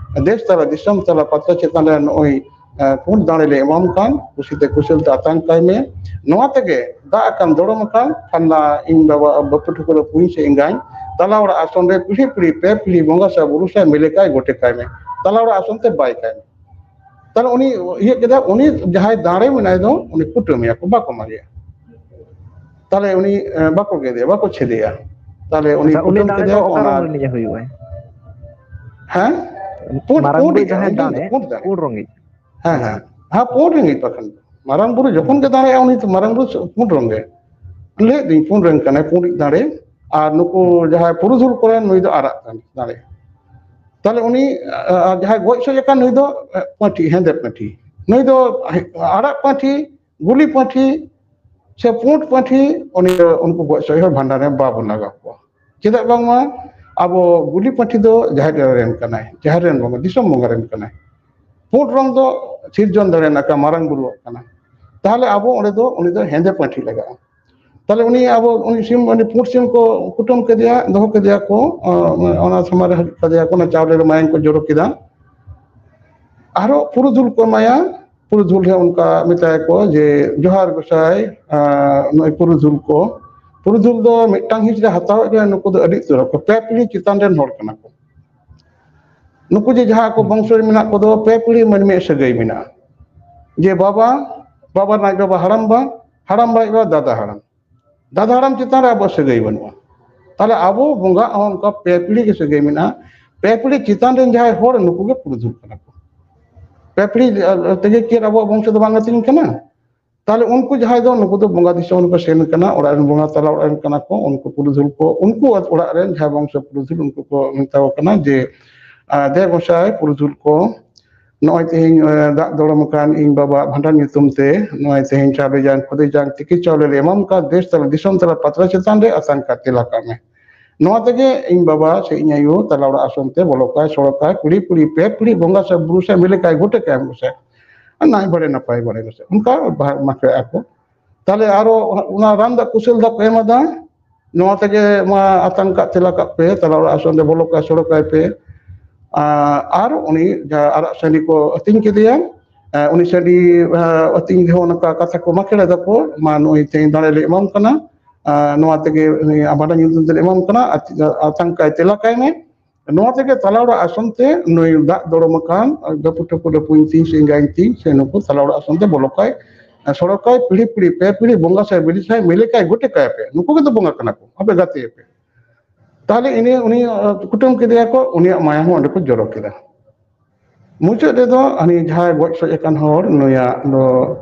ᱫᱮᱥ ᱛᱟᱞᱟ ᱫᱤᱥᱚᱢ ᱛᱟᱞᱟ ᱯᱟᱛᱟ ᱪᱮᱛᱟᱱ ᱨᱮ ᱱᱚᱜᱼᱚᱭ, ᱮ, ᱯᱩᱸᱰ ᱫᱟᱲᱮ ᱞᱮ ᱮᱢᱟᱢ ᱠᱟᱱ, ᱠᱩᱥᱤᱛᱮ ᱠᱩᱥᱟᱹᱞ ᱛᱮ ᱟᱛᱟᱝ ᱠᱟᱭ ᱢᱮ᱾ ᱱᱚᱣᱟ ᱛᱮᱜᱮ ᱫᱟᱜ ᱟᱠᱟᱱ ᱫᱚᱲᱚᱢ ᱟᱠᱟᱱ ᱠᱷᱟᱱ ᱤᱧ ᱵᱟᱵᱟ ᱵᱟᱹᱯᱩ ᱴᱷᱟᱹᱠᱩᱨ ᱯᱩᱭ ᱥᱮ ᱮᱸᱜᱟᱧ ᱛᱟᱞᱟ ᱚᱲᱟᱜ ᱟᱥᱚᱱ ᱨᱮ ᱯᱤᱲᱦᱤ ᱯᱤᱲᱦᱤ ᱯᱮ ᱯᱤᱲᱦᱤ ᱵᱚᱸᱜᱟ ᱥᱮ ᱵᱩᱨᱩ ᱥᱮ ᱢᱤᱞᱮ ᱠᱟᱭ ᱜᱚᱴᱮ ᱠᱟᱭ ᱢᱮ, ᱛᱟᱞᱟ ᱚᱲᱟᱜ ᱟᱥᱚᱱ ᱛᱮ ᱵᱟᱭ ᱠᱟᱭ ᱢᱮ᱾" ᱛᱟᱦᱞᱮ ᱩᱱᱤ ᱤᱭᱟᱹ ᱠᱮᱫᱟ, ᱩᱱᱤ ᱡᱟᱦᱟᱸᱭ ᱫᱟᱲᱮ ᱢᱮᱱᱟᱭ ᱫᱚ ᱩᱱᱤ ᱠᱩᱴᱟᱹᱢᱮᱭᱟ ᱠᱚ, ᱵᱟᱠᱚ ᱢᱟᱜᱮᱭᱟ᱾ ᱛᱟᱦᱞᱮ ᱩᱱᱤ, ᱮ, ᱵᱟᱠᱚ ᱜᱮᱫᱮᱭᱟ, ᱵᱟᱠᱚ ᱪᱷᱮᱫᱮᱭᱟ᱾ ᱛᱟᱦᱞᱮ ᱩᱱᱤ ᱟᱪᱪᱷᱟ, ᱩᱱᱤ ᱠᱩᱴᱟᱹᱢ ᱫᱟᱲᱮ ᱫᱚ ᱠᱮᱫᱮᱭᱟ ᱠᱚ, ᱚᱠᱟ ᱚᱱᱟ ᱨᱚᱝ ᱨᱤᱱᱤᱡ ᱮ ᱦᱩᱭᱩᱜᱼᱟᱭ? ᱦᱮᱸ? ᱯᱩᱸᱰ, ᱢᱟᱨᱟᱝ ᱯᱩᱸᱰ ᱵᱩᱨᱩ ᱜᱮ, ᱡᱟᱦᱟᱸᱭ ᱩᱱᱤ ᱫᱚ ᱫᱟᱲᱮ, ᱯᱩᱸᱰ ᱫᱟᱲᱮ᱾ ᱯᱩᱸᱰ ᱨᱚᱝᱜᱤᱡ᱾ ᱦᱮᱸ, ᱦᱮᱸ᱾ ᱦᱮᱸ, ᱯᱩᱸᱰ ᱨᱚᱝᱜᱤᱡ ᱵᱟᱠᱷᱟᱱ᱾ ᱢᱟᱨᱟᱝ ᱵᱩᱨᱩ ᱡᱚᱠᱷᱚᱱ ᱜᱮ ᱫᱟᱲᱮᱭᱟᱜᱼᱟ, ᱩᱱᱤ ᱫᱚ ᱢᱟᱨᱟᱝ ᱵᱩᱨᱩ ᱯᱩᱸᱰ ᱨᱚᱝᱜᱮ᱾ ᱞᱟᱹᱭᱮᱫ ᱫᱩᱧ, ᱯᱩᱸᱰ ᱨᱚᱝ ᱠᱟᱱᱟᱭ, ᱯᱩᱸᱰᱤᱡ ᱫᱟᱲᱮ᱾ ᱟᱨ ᱱᱩᱠᱩ ᱡᱟᱦᱟᱸᱭ ᱯᱩᱨᱩᱫᱷᱩᱞ ᱠᱚᱨᱮᱱ, ᱱᱩᱭ ᱫᱚ ᱟᱨᱟᱜ ᱠᱟᱱ ᱫᱟᱲᱮ᱾ ᱛᱟᱦᱞᱮ ᱩᱱᱤ ᱟᱨ ᱡᱟᱦᱟᱸᱭ ᱜᱚᱡ ᱥᱚᱡ ᱟᱠᱟᱱ, ᱱᱩᱭ ᱫᱚ ᱯᱟᱹᱴᱷᱤ, ᱦᱮᱸᱫᱮ ᱯᱟᱹᱴᱷᱤ, ᱱᱩᱭ ᱫᱚ ᱟᱨᱟᱜ ᱯᱟᱹᱴᱷᱤ, ᱜᱩᱞᱤ ᱯᱟᱹᱴᱷᱤ ᱥᱮ ᱯᱩᱸᱰ ᱯᱟᱹᱴᱷᱤ, ᱩᱱᱤ ᱫᱚ ᱩᱱᱠᱩ ᱜᱚᱡ ᱥᱚᱡ ᱦᱚᱲ ᱵᱷᱟᱸᱰᱟᱱ ᱨᱮ ᱵᱟᱵᱚᱱ ᱞᱟᱜᱟᱣ ᱠᱚᱣᱟ᱾ ᱪᱮᱫᱟᱜ ᱵᱟᱝᱢᱟ ᱟᱵᱚ ᱜᱩᱞᱤ ᱯᱟᱹᱴᱷᱤ ᱫᱚ ᱡᱟᱦᱮᱨ ᱮᱨᱟ ᱨᱮᱱ ᱠᱟᱱᱟᱭ, ᱡᱟᱦᱮᱨ ᱨᱮᱱ ᱵᱚᱸᱜᱟ, ᱫᱤᱥᱚᱢ ᱵᱚᱸᱜᱟ ᱨᱮᱱ ᱠᱟᱱᱟᱭ᱾ ᱯᱩᱸᱰ ᱨᱚᱝ ᱫᱚ ᱥᱤᱨᱡᱚᱱ ᱫᱟᱲᱮ ᱨᱮᱱᱟᱜ ᱠᱟᱱᱟ, ᱢᱟᱨᱟᱝ ᱵᱩᱨᱩᱣᱟᱜ ᱠᱟᱱᱟ᱾ ᱛᱟᱦᱞᱮ ᱟᱵᱚ ᱚᱸᱰᱮ ᱫᱚ, ᱩᱱᱤ ᱫᱚ ᱦᱮᱸᱫᱮ ᱯᱟᱹᱴᱷᱤ ᱞᱟᱜᱟᱜᱼᱟ᱾ ᱛᱟᱦᱞᱮ ᱩᱱᱤ ᱟᱵᱚ ᱩᱱᱤ ᱥᱤᱢ, ᱩᱱᱤ ᱯᱩᱸᱰ ᱥᱤᱢ ᱠᱚ ᱠᱩᱴᱟᱹᱢ ᱠᱮᱫᱮᱭᱟ, ᱫᱚᱦᱚ ᱠᱮᱫᱮᱭᱟ ᱠᱚ, ᱚᱱᱟ ᱥᱚᱢᱚᱭ ᱨᱮ ᱦᱟᱹᱨᱩᱵ ᱠᱮᱫᱮᱭᱟ ᱠᱚ, ᱚᱱᱟ ᱪᱟᱣᱞᱮ ᱨᱮ ᱢᱟᱭᱟᱝ ᱠᱚ ᱡᱚᱨᱚ ᱠᱮᱫᱟ᱾ ᱟᱨᱚ ᱯᱩᱨᱩᱫᱷᱩᱞ ᱠᱚ ᱮᱢᱟᱭᱟ᱾ ᱯᱩᱨᱩᱫᱷᱩᱞ ᱦᱚᱸ ᱚᱱᱠᱟ ᱢᱮᱛᱟᱭᱟᱠᱚ ᱡᱮ, "ᱡᱚᱦᱟᱨ ᱜᱚᱸᱥᱟᱭ, ᱱᱚᱜᱼᱚᱭ ᱯᱩᱨᱩᱫᱷᱩᱞ ᱠᱚ, ᱯᱩᱨᱩᱫᱷᱩᱞ ᱫᱚ ᱢᱤᱫᱴᱟᱝ ᱦᱤᱸᱥ ᱨᱮ ᱦᱟᱛᱟᱣᱮᱫ ᱨᱮᱦᱚᱸ ᱱᱩᱠᱩ ᱫᱚ ᱟᱹᱰᱤ ᱩᱛᱟᱹᱨ ᱟᱠᱚ, ᱯᱮ ᱯᱤᱲᱦᱤ ᱪᱮᱛᱟᱱ ᱨᱮᱱ ᱦᱚᱲ ᱠᱟᱱᱟ ᱠᱚ᱾ ᱱᱩᱠᱩ ᱡᱮ ᱡᱟᱦᱟᱸ ᱠᱚ ᱵᱚᱝᱥᱚ ᱨᱮ ᱢᱮᱱᱟᱜ ᱠᱚᱫᱚ, ᱯᱮ ᱯᱤᱲᱦᱤ ᱢᱟᱹᱱᱢᱤᱭᱟᱜ ᱥᱟᱹᱜᱟᱹᱭ ᱢᱮᱱᱟᱜᱼᱟ, ᱡᱮ ᱵᱟᱵᱟ, ᱵᱟᱵᱟ ᱨᱮᱱ ᱟᱡ ᱵᱟᱵᱟ ᱦᱟᱲᱟᱢ ᱵᱟ, ᱦᱟᱲᱟᱢ ᱵᱟ ᱟᱡ ᱵᱟᱵᱟ ᱫᱟᱫᱟ ᱦᱟᱲᱟᱢ, ᱫᱟᱫᱟ ᱦᱟᱲᱟᱢ ᱪᱮᱛᱟᱱ ᱨᱮ ᱟᱵᱚᱣᱟᱜ ᱥᱟᱹᱜᱟᱹᱭ ᱵᱟᱹᱱᱩᱜᱼᱟ᱾ ᱛᱟᱦᱞᱮ ᱟᱵᱚ ᱵᱚᱸᱜᱟ ᱦᱚᱸ ᱚᱱᱠᱟ ᱯᱮ ᱯᱤᱲᱦᱤ ᱜᱮ ᱥᱟᱹᱜᱟᱹᱭ ᱢᱮᱱᱟᱜᱼᱟ᱾ ᱯᱮ ᱯᱤᱲᱦᱤ ᱪᱮᱛᱟᱱ ᱨᱮᱱ ᱡᱟᱦᱟᱸᱭ ᱦᱚᱲ, ᱱᱩᱠᱩ ᱜᱮ ᱯᱩᱨᱩᱫᱷᱩᱞ ᱠᱟᱱᱟ ᱠᱚ᱾ ᱯᱮ ᱯᱤᱲᱦᱤ ᱛᱮᱜᱮ ᱪᱮᱫ ᱟᱵᱚᱣᱟᱜ ᱵᱚᱝᱥᱚ ᱫᱚ ᱵᱟᱝ ᱟᱹᱛᱤᱧ ᱠᱟᱱᱟ? ᱛᱟᱦᱞᱮ ᱩᱱᱠᱩ ᱡᱟᱦᱟᱸᱭ ᱫᱚ, ᱱᱩᱠᱩ ᱫᱚ ᱵᱚᱸᱜᱟ ᱫᱤᱥᱚᱢ ᱨᱮᱠᱚ ᱥᱮᱱ ᱠᱟᱱᱟ, ᱚᱲᱟᱜ ᱨᱮᱱ ᱵᱚᱸᱜᱟ, ᱛᱟᱞᱟ ᱚᱲᱟᱜ ᱨᱮᱱ ᱠᱟᱱᱟ ᱠᱚ, ᱩᱱᱠᱩ ᱯᱩᱨᱩᱫᱷᱩᱞ ᱠᱚ, ᱩᱱᱠᱩ ᱚᱲᱟᱜ ᱨᱮᱱ ᱡᱟᱦᱟᱸᱭ ᱵᱚᱝᱥᱚ ᱯᱩᱨᱩᱫᱷᱩᱞ, ᱩᱱᱠᱩ ᱠᱚ ᱢᱮᱛᱟ ᱠᱚ ᱠᱟᱱᱟ ᱡᱮ, ᱟᱨ ᱫᱮ ᱜᱚᱸᱥᱟᱭ ᱯᱩᱨᱩᱫᱷᱩᱞ ᱠᱚ, ᱱᱚᱜᱼᱚᱭ ᱛᱮᱦᱮᱧ, ᱮ, ᱫᱟᱜ ᱫᱚᱲᱚᱢ ᱟᱠᱟᱱ ᱤᱧ ᱵᱟᱵᱟᱣᱟᱜ ᱵᱷᱟᱸᱰᱟᱱ ᱧᱩᱛᱩᱢ ᱛᱮ ᱱᱚᱜᱼᱚᱭ ᱛᱮᱦᱮᱧ ᱪᱟᱣᱞᱮ ᱡᱟᱝ, ᱠᱷᱚᱫᱮ ᱡᱟᱝ, ᱛᱤᱠᱤ ᱪᱟᱣᱞᱮ ᱞᱮ ᱮᱢᱟᱢ ᱠᱟᱱ, ᱫᱮᱥ ᱛᱟᱞᱟ ᱫᱤᱥᱚᱢ ᱛᱟᱞᱟ ᱯᱟᱛᱲᱟ ᱪᱮᱛᱟᱱ ᱨᱮ ᱟᱛᱟᱝ ᱠᱟᱛᱮ ᱞᱟᱠᱟᱜ ᱢᱮ᱾ ᱱᱚᱣᱟ ᱛᱮᱜᱮ ᱤᱧ ᱵᱟᱵᱟ ᱥᱮ ᱤᱧ ᱟᱭᱳ ᱛᱟᱞᱟ ᱚᱲᱟᱜ ᱟᱥᱚᱱ ᱛᱮ ᱵᱚᱞᱚ ᱠᱟᱭ, ᱥᱚᱲᱚ ᱠᱟᱭ, ᱯᱤᱲᱦᱤ ᱯᱤᱲᱦᱤ, ᱯᱮ ᱯᱤᱲᱦᱤ ᱵᱚᱸᱜᱟ ᱥᱮ ᱵᱩᱨᱩ ᱥᱮ ᱢᱤᱞᱮ ᱠᱟᱭ ᱜᱚᱴᱮ ᱠᱟᱭ ᱢᱮ ᱥᱮ᱾ ᱟᱨ ᱱᱟᱭ ᱵᱟᱲᱮ ᱱᱟᱯᱟᱭ ᱵᱟᱲᱮ ᱢᱮ ᱥᱮ᱾ ᱚᱱᱠᱟ ᱵᱟᱦᱟ ᱢᱟᱠᱷᱮᱲ ᱟᱠᱚ᱾ ᱛᱟᱦᱞᱮ ᱟᱨᱚ ᱚᱱᱟ, ᱚᱱᱟ ᱨᱟᱱ ᱫᱟᱜ ᱠᱩᱥᱟᱹᱞ ᱫᱟᱜ ᱠᱚ ᱮᱢ ᱟᱫᱟ, ᱱᱚᱣᱟ ᱛᱮᱜᱮ ᱢᱟ ᱟᱛᱟᱝ ᱠᱟᱜ ᱛᱮᱞᱟ ᱠᱟᱜ ᱯᱮ, ᱛᱟᱞᱟ ᱚᱲᱟᱜ ᱟᱥᱚᱱ ᱨᱮ ᱵᱚᱞᱚ ᱠᱟᱭ, ᱥᱚᱲᱚ ᱠᱟᱭ ᱯᱮ᱾ ᱟᱨ, ᱟᱨ ᱩᱱᱤ ᱡᱟᱦᱟᱸ ᱟᱨᱟᱜ ᱥᱟᱺᱰᱤ ᱠᱚ ᱟᱹᱛᱤᱧ ᱠᱮᱫᱮᱭᱟ, ᱮ, ᱩᱱᱤ ᱥᱟᱺᱰᱤ, ᱮ, ᱟᱹᱛᱤᱧ ᱨᱮᱦᱚᱸ ᱱᱚᱝᱠᱟ ᱠᱟᱛᱷᱟ ᱠᱚ ᱢᱟᱠᱷᱮᱲ ᱮᱫᱟ ᱠᱚ, "ᱢᱟ ᱱᱩᱭ ᱛᱮᱦᱮᱧ ᱫᱟᱲᱮ ᱞᱮ ᱮᱢᱟᱢ ᱠᱟᱱᱟ, ᱟᱨ ᱱᱚᱣᱟ ᱛᱮᱜᱮ ᱩᱱᱤ ᱟᱵᱟᱰᱟ ᱧᱩᱛᱩᱢ ᱛᱮᱞᱮ ᱮᱢᱟᱢ ᱠᱟᱱᱟ, ᱟᱛ-, ᱟᱛᱟᱝ ᱠᱟᱭ ᱛᱮᱞᱟ ᱠᱟᱭ ᱢᱮ᱾" ᱱᱚᱣᱟ ᱛᱮᱜᱮ ᱛᱟᱞᱟ ᱚᱲᱟᱜ ᱟᱥᱚᱱ ᱛᱮ ᱱᱩᱭ ᱫᱟᱜ ᱫᱚᱲᱚᱢ ᱟᱠᱟᱱ ᱰᱟᱹᱯᱩ ᱴᱷᱟᱹᱠᱩ ᱰᱟᱹᱯᱩ ᱤᱧ ᱛᱤᱧ ᱥᱮ ᱮᱸᱜᱟ ᱤᱧ ᱛᱤᱧ ᱥᱮ ᱱᱩᱠᱩ ᱛᱟᱞᱟ ᱚᱲᱟᱜ ᱟᱥᱚᱱ ᱛᱮ ᱵᱚᱞᱚ ᱠᱟᱭ, ᱥᱚᱲᱚ ᱠᱟᱭ, ᱯᱤᱲᱦᱤ ᱯᱤᱲᱦᱤ, ᱯᱮ ᱯᱤᱲᱦᱤ ᱵᱚᱸᱜᱟ ᱥᱮ ᱵᱤᱞᱤ ᱥᱟᱭ ᱢᱤᱞᱮ ᱠᱟᱭ ᱜᱚᱴᱮ ᱠᱟᱭ ᱯᱮ᱾ ᱱᱩᱠᱩ ᱜᱮ ᱫᱚ ᱵᱚᱸᱜᱟ ᱠᱟᱱᱟ ᱠᱚ, ᱟᱯᱮ ᱜᱟᱛᱮ ᱯᱮ᱾ ᱛᱟᱦᱞᱮ ᱤᱱᱟᱹ ᱩᱱᱤ, ᱟᱸ, ᱠᱩᱴᱟᱹᱢ ᱠᱮᱫᱮᱭᱟ ᱠᱚ, ᱩᱱᱤᱭᱟᱜ ᱢᱟᱭᱟᱢ ᱦᱚᱸ ᱚᱸᱰᱮ ᱠᱚ ᱡᱚᱨᱚ ᱠᱮᱫᱟ᱾ ᱢᱩᱪᱟᱹᱫ ᱨᱮᱫᱚ ᱦᱟᱹᱱᱤ ᱡᱟᱦᱟᱸᱭ ᱜᱚᱡ ᱥᱚᱡ ᱟᱠᱟᱱ ᱦᱚᱲ, ᱱᱩᱭᱟᱜ ᱫᱚ,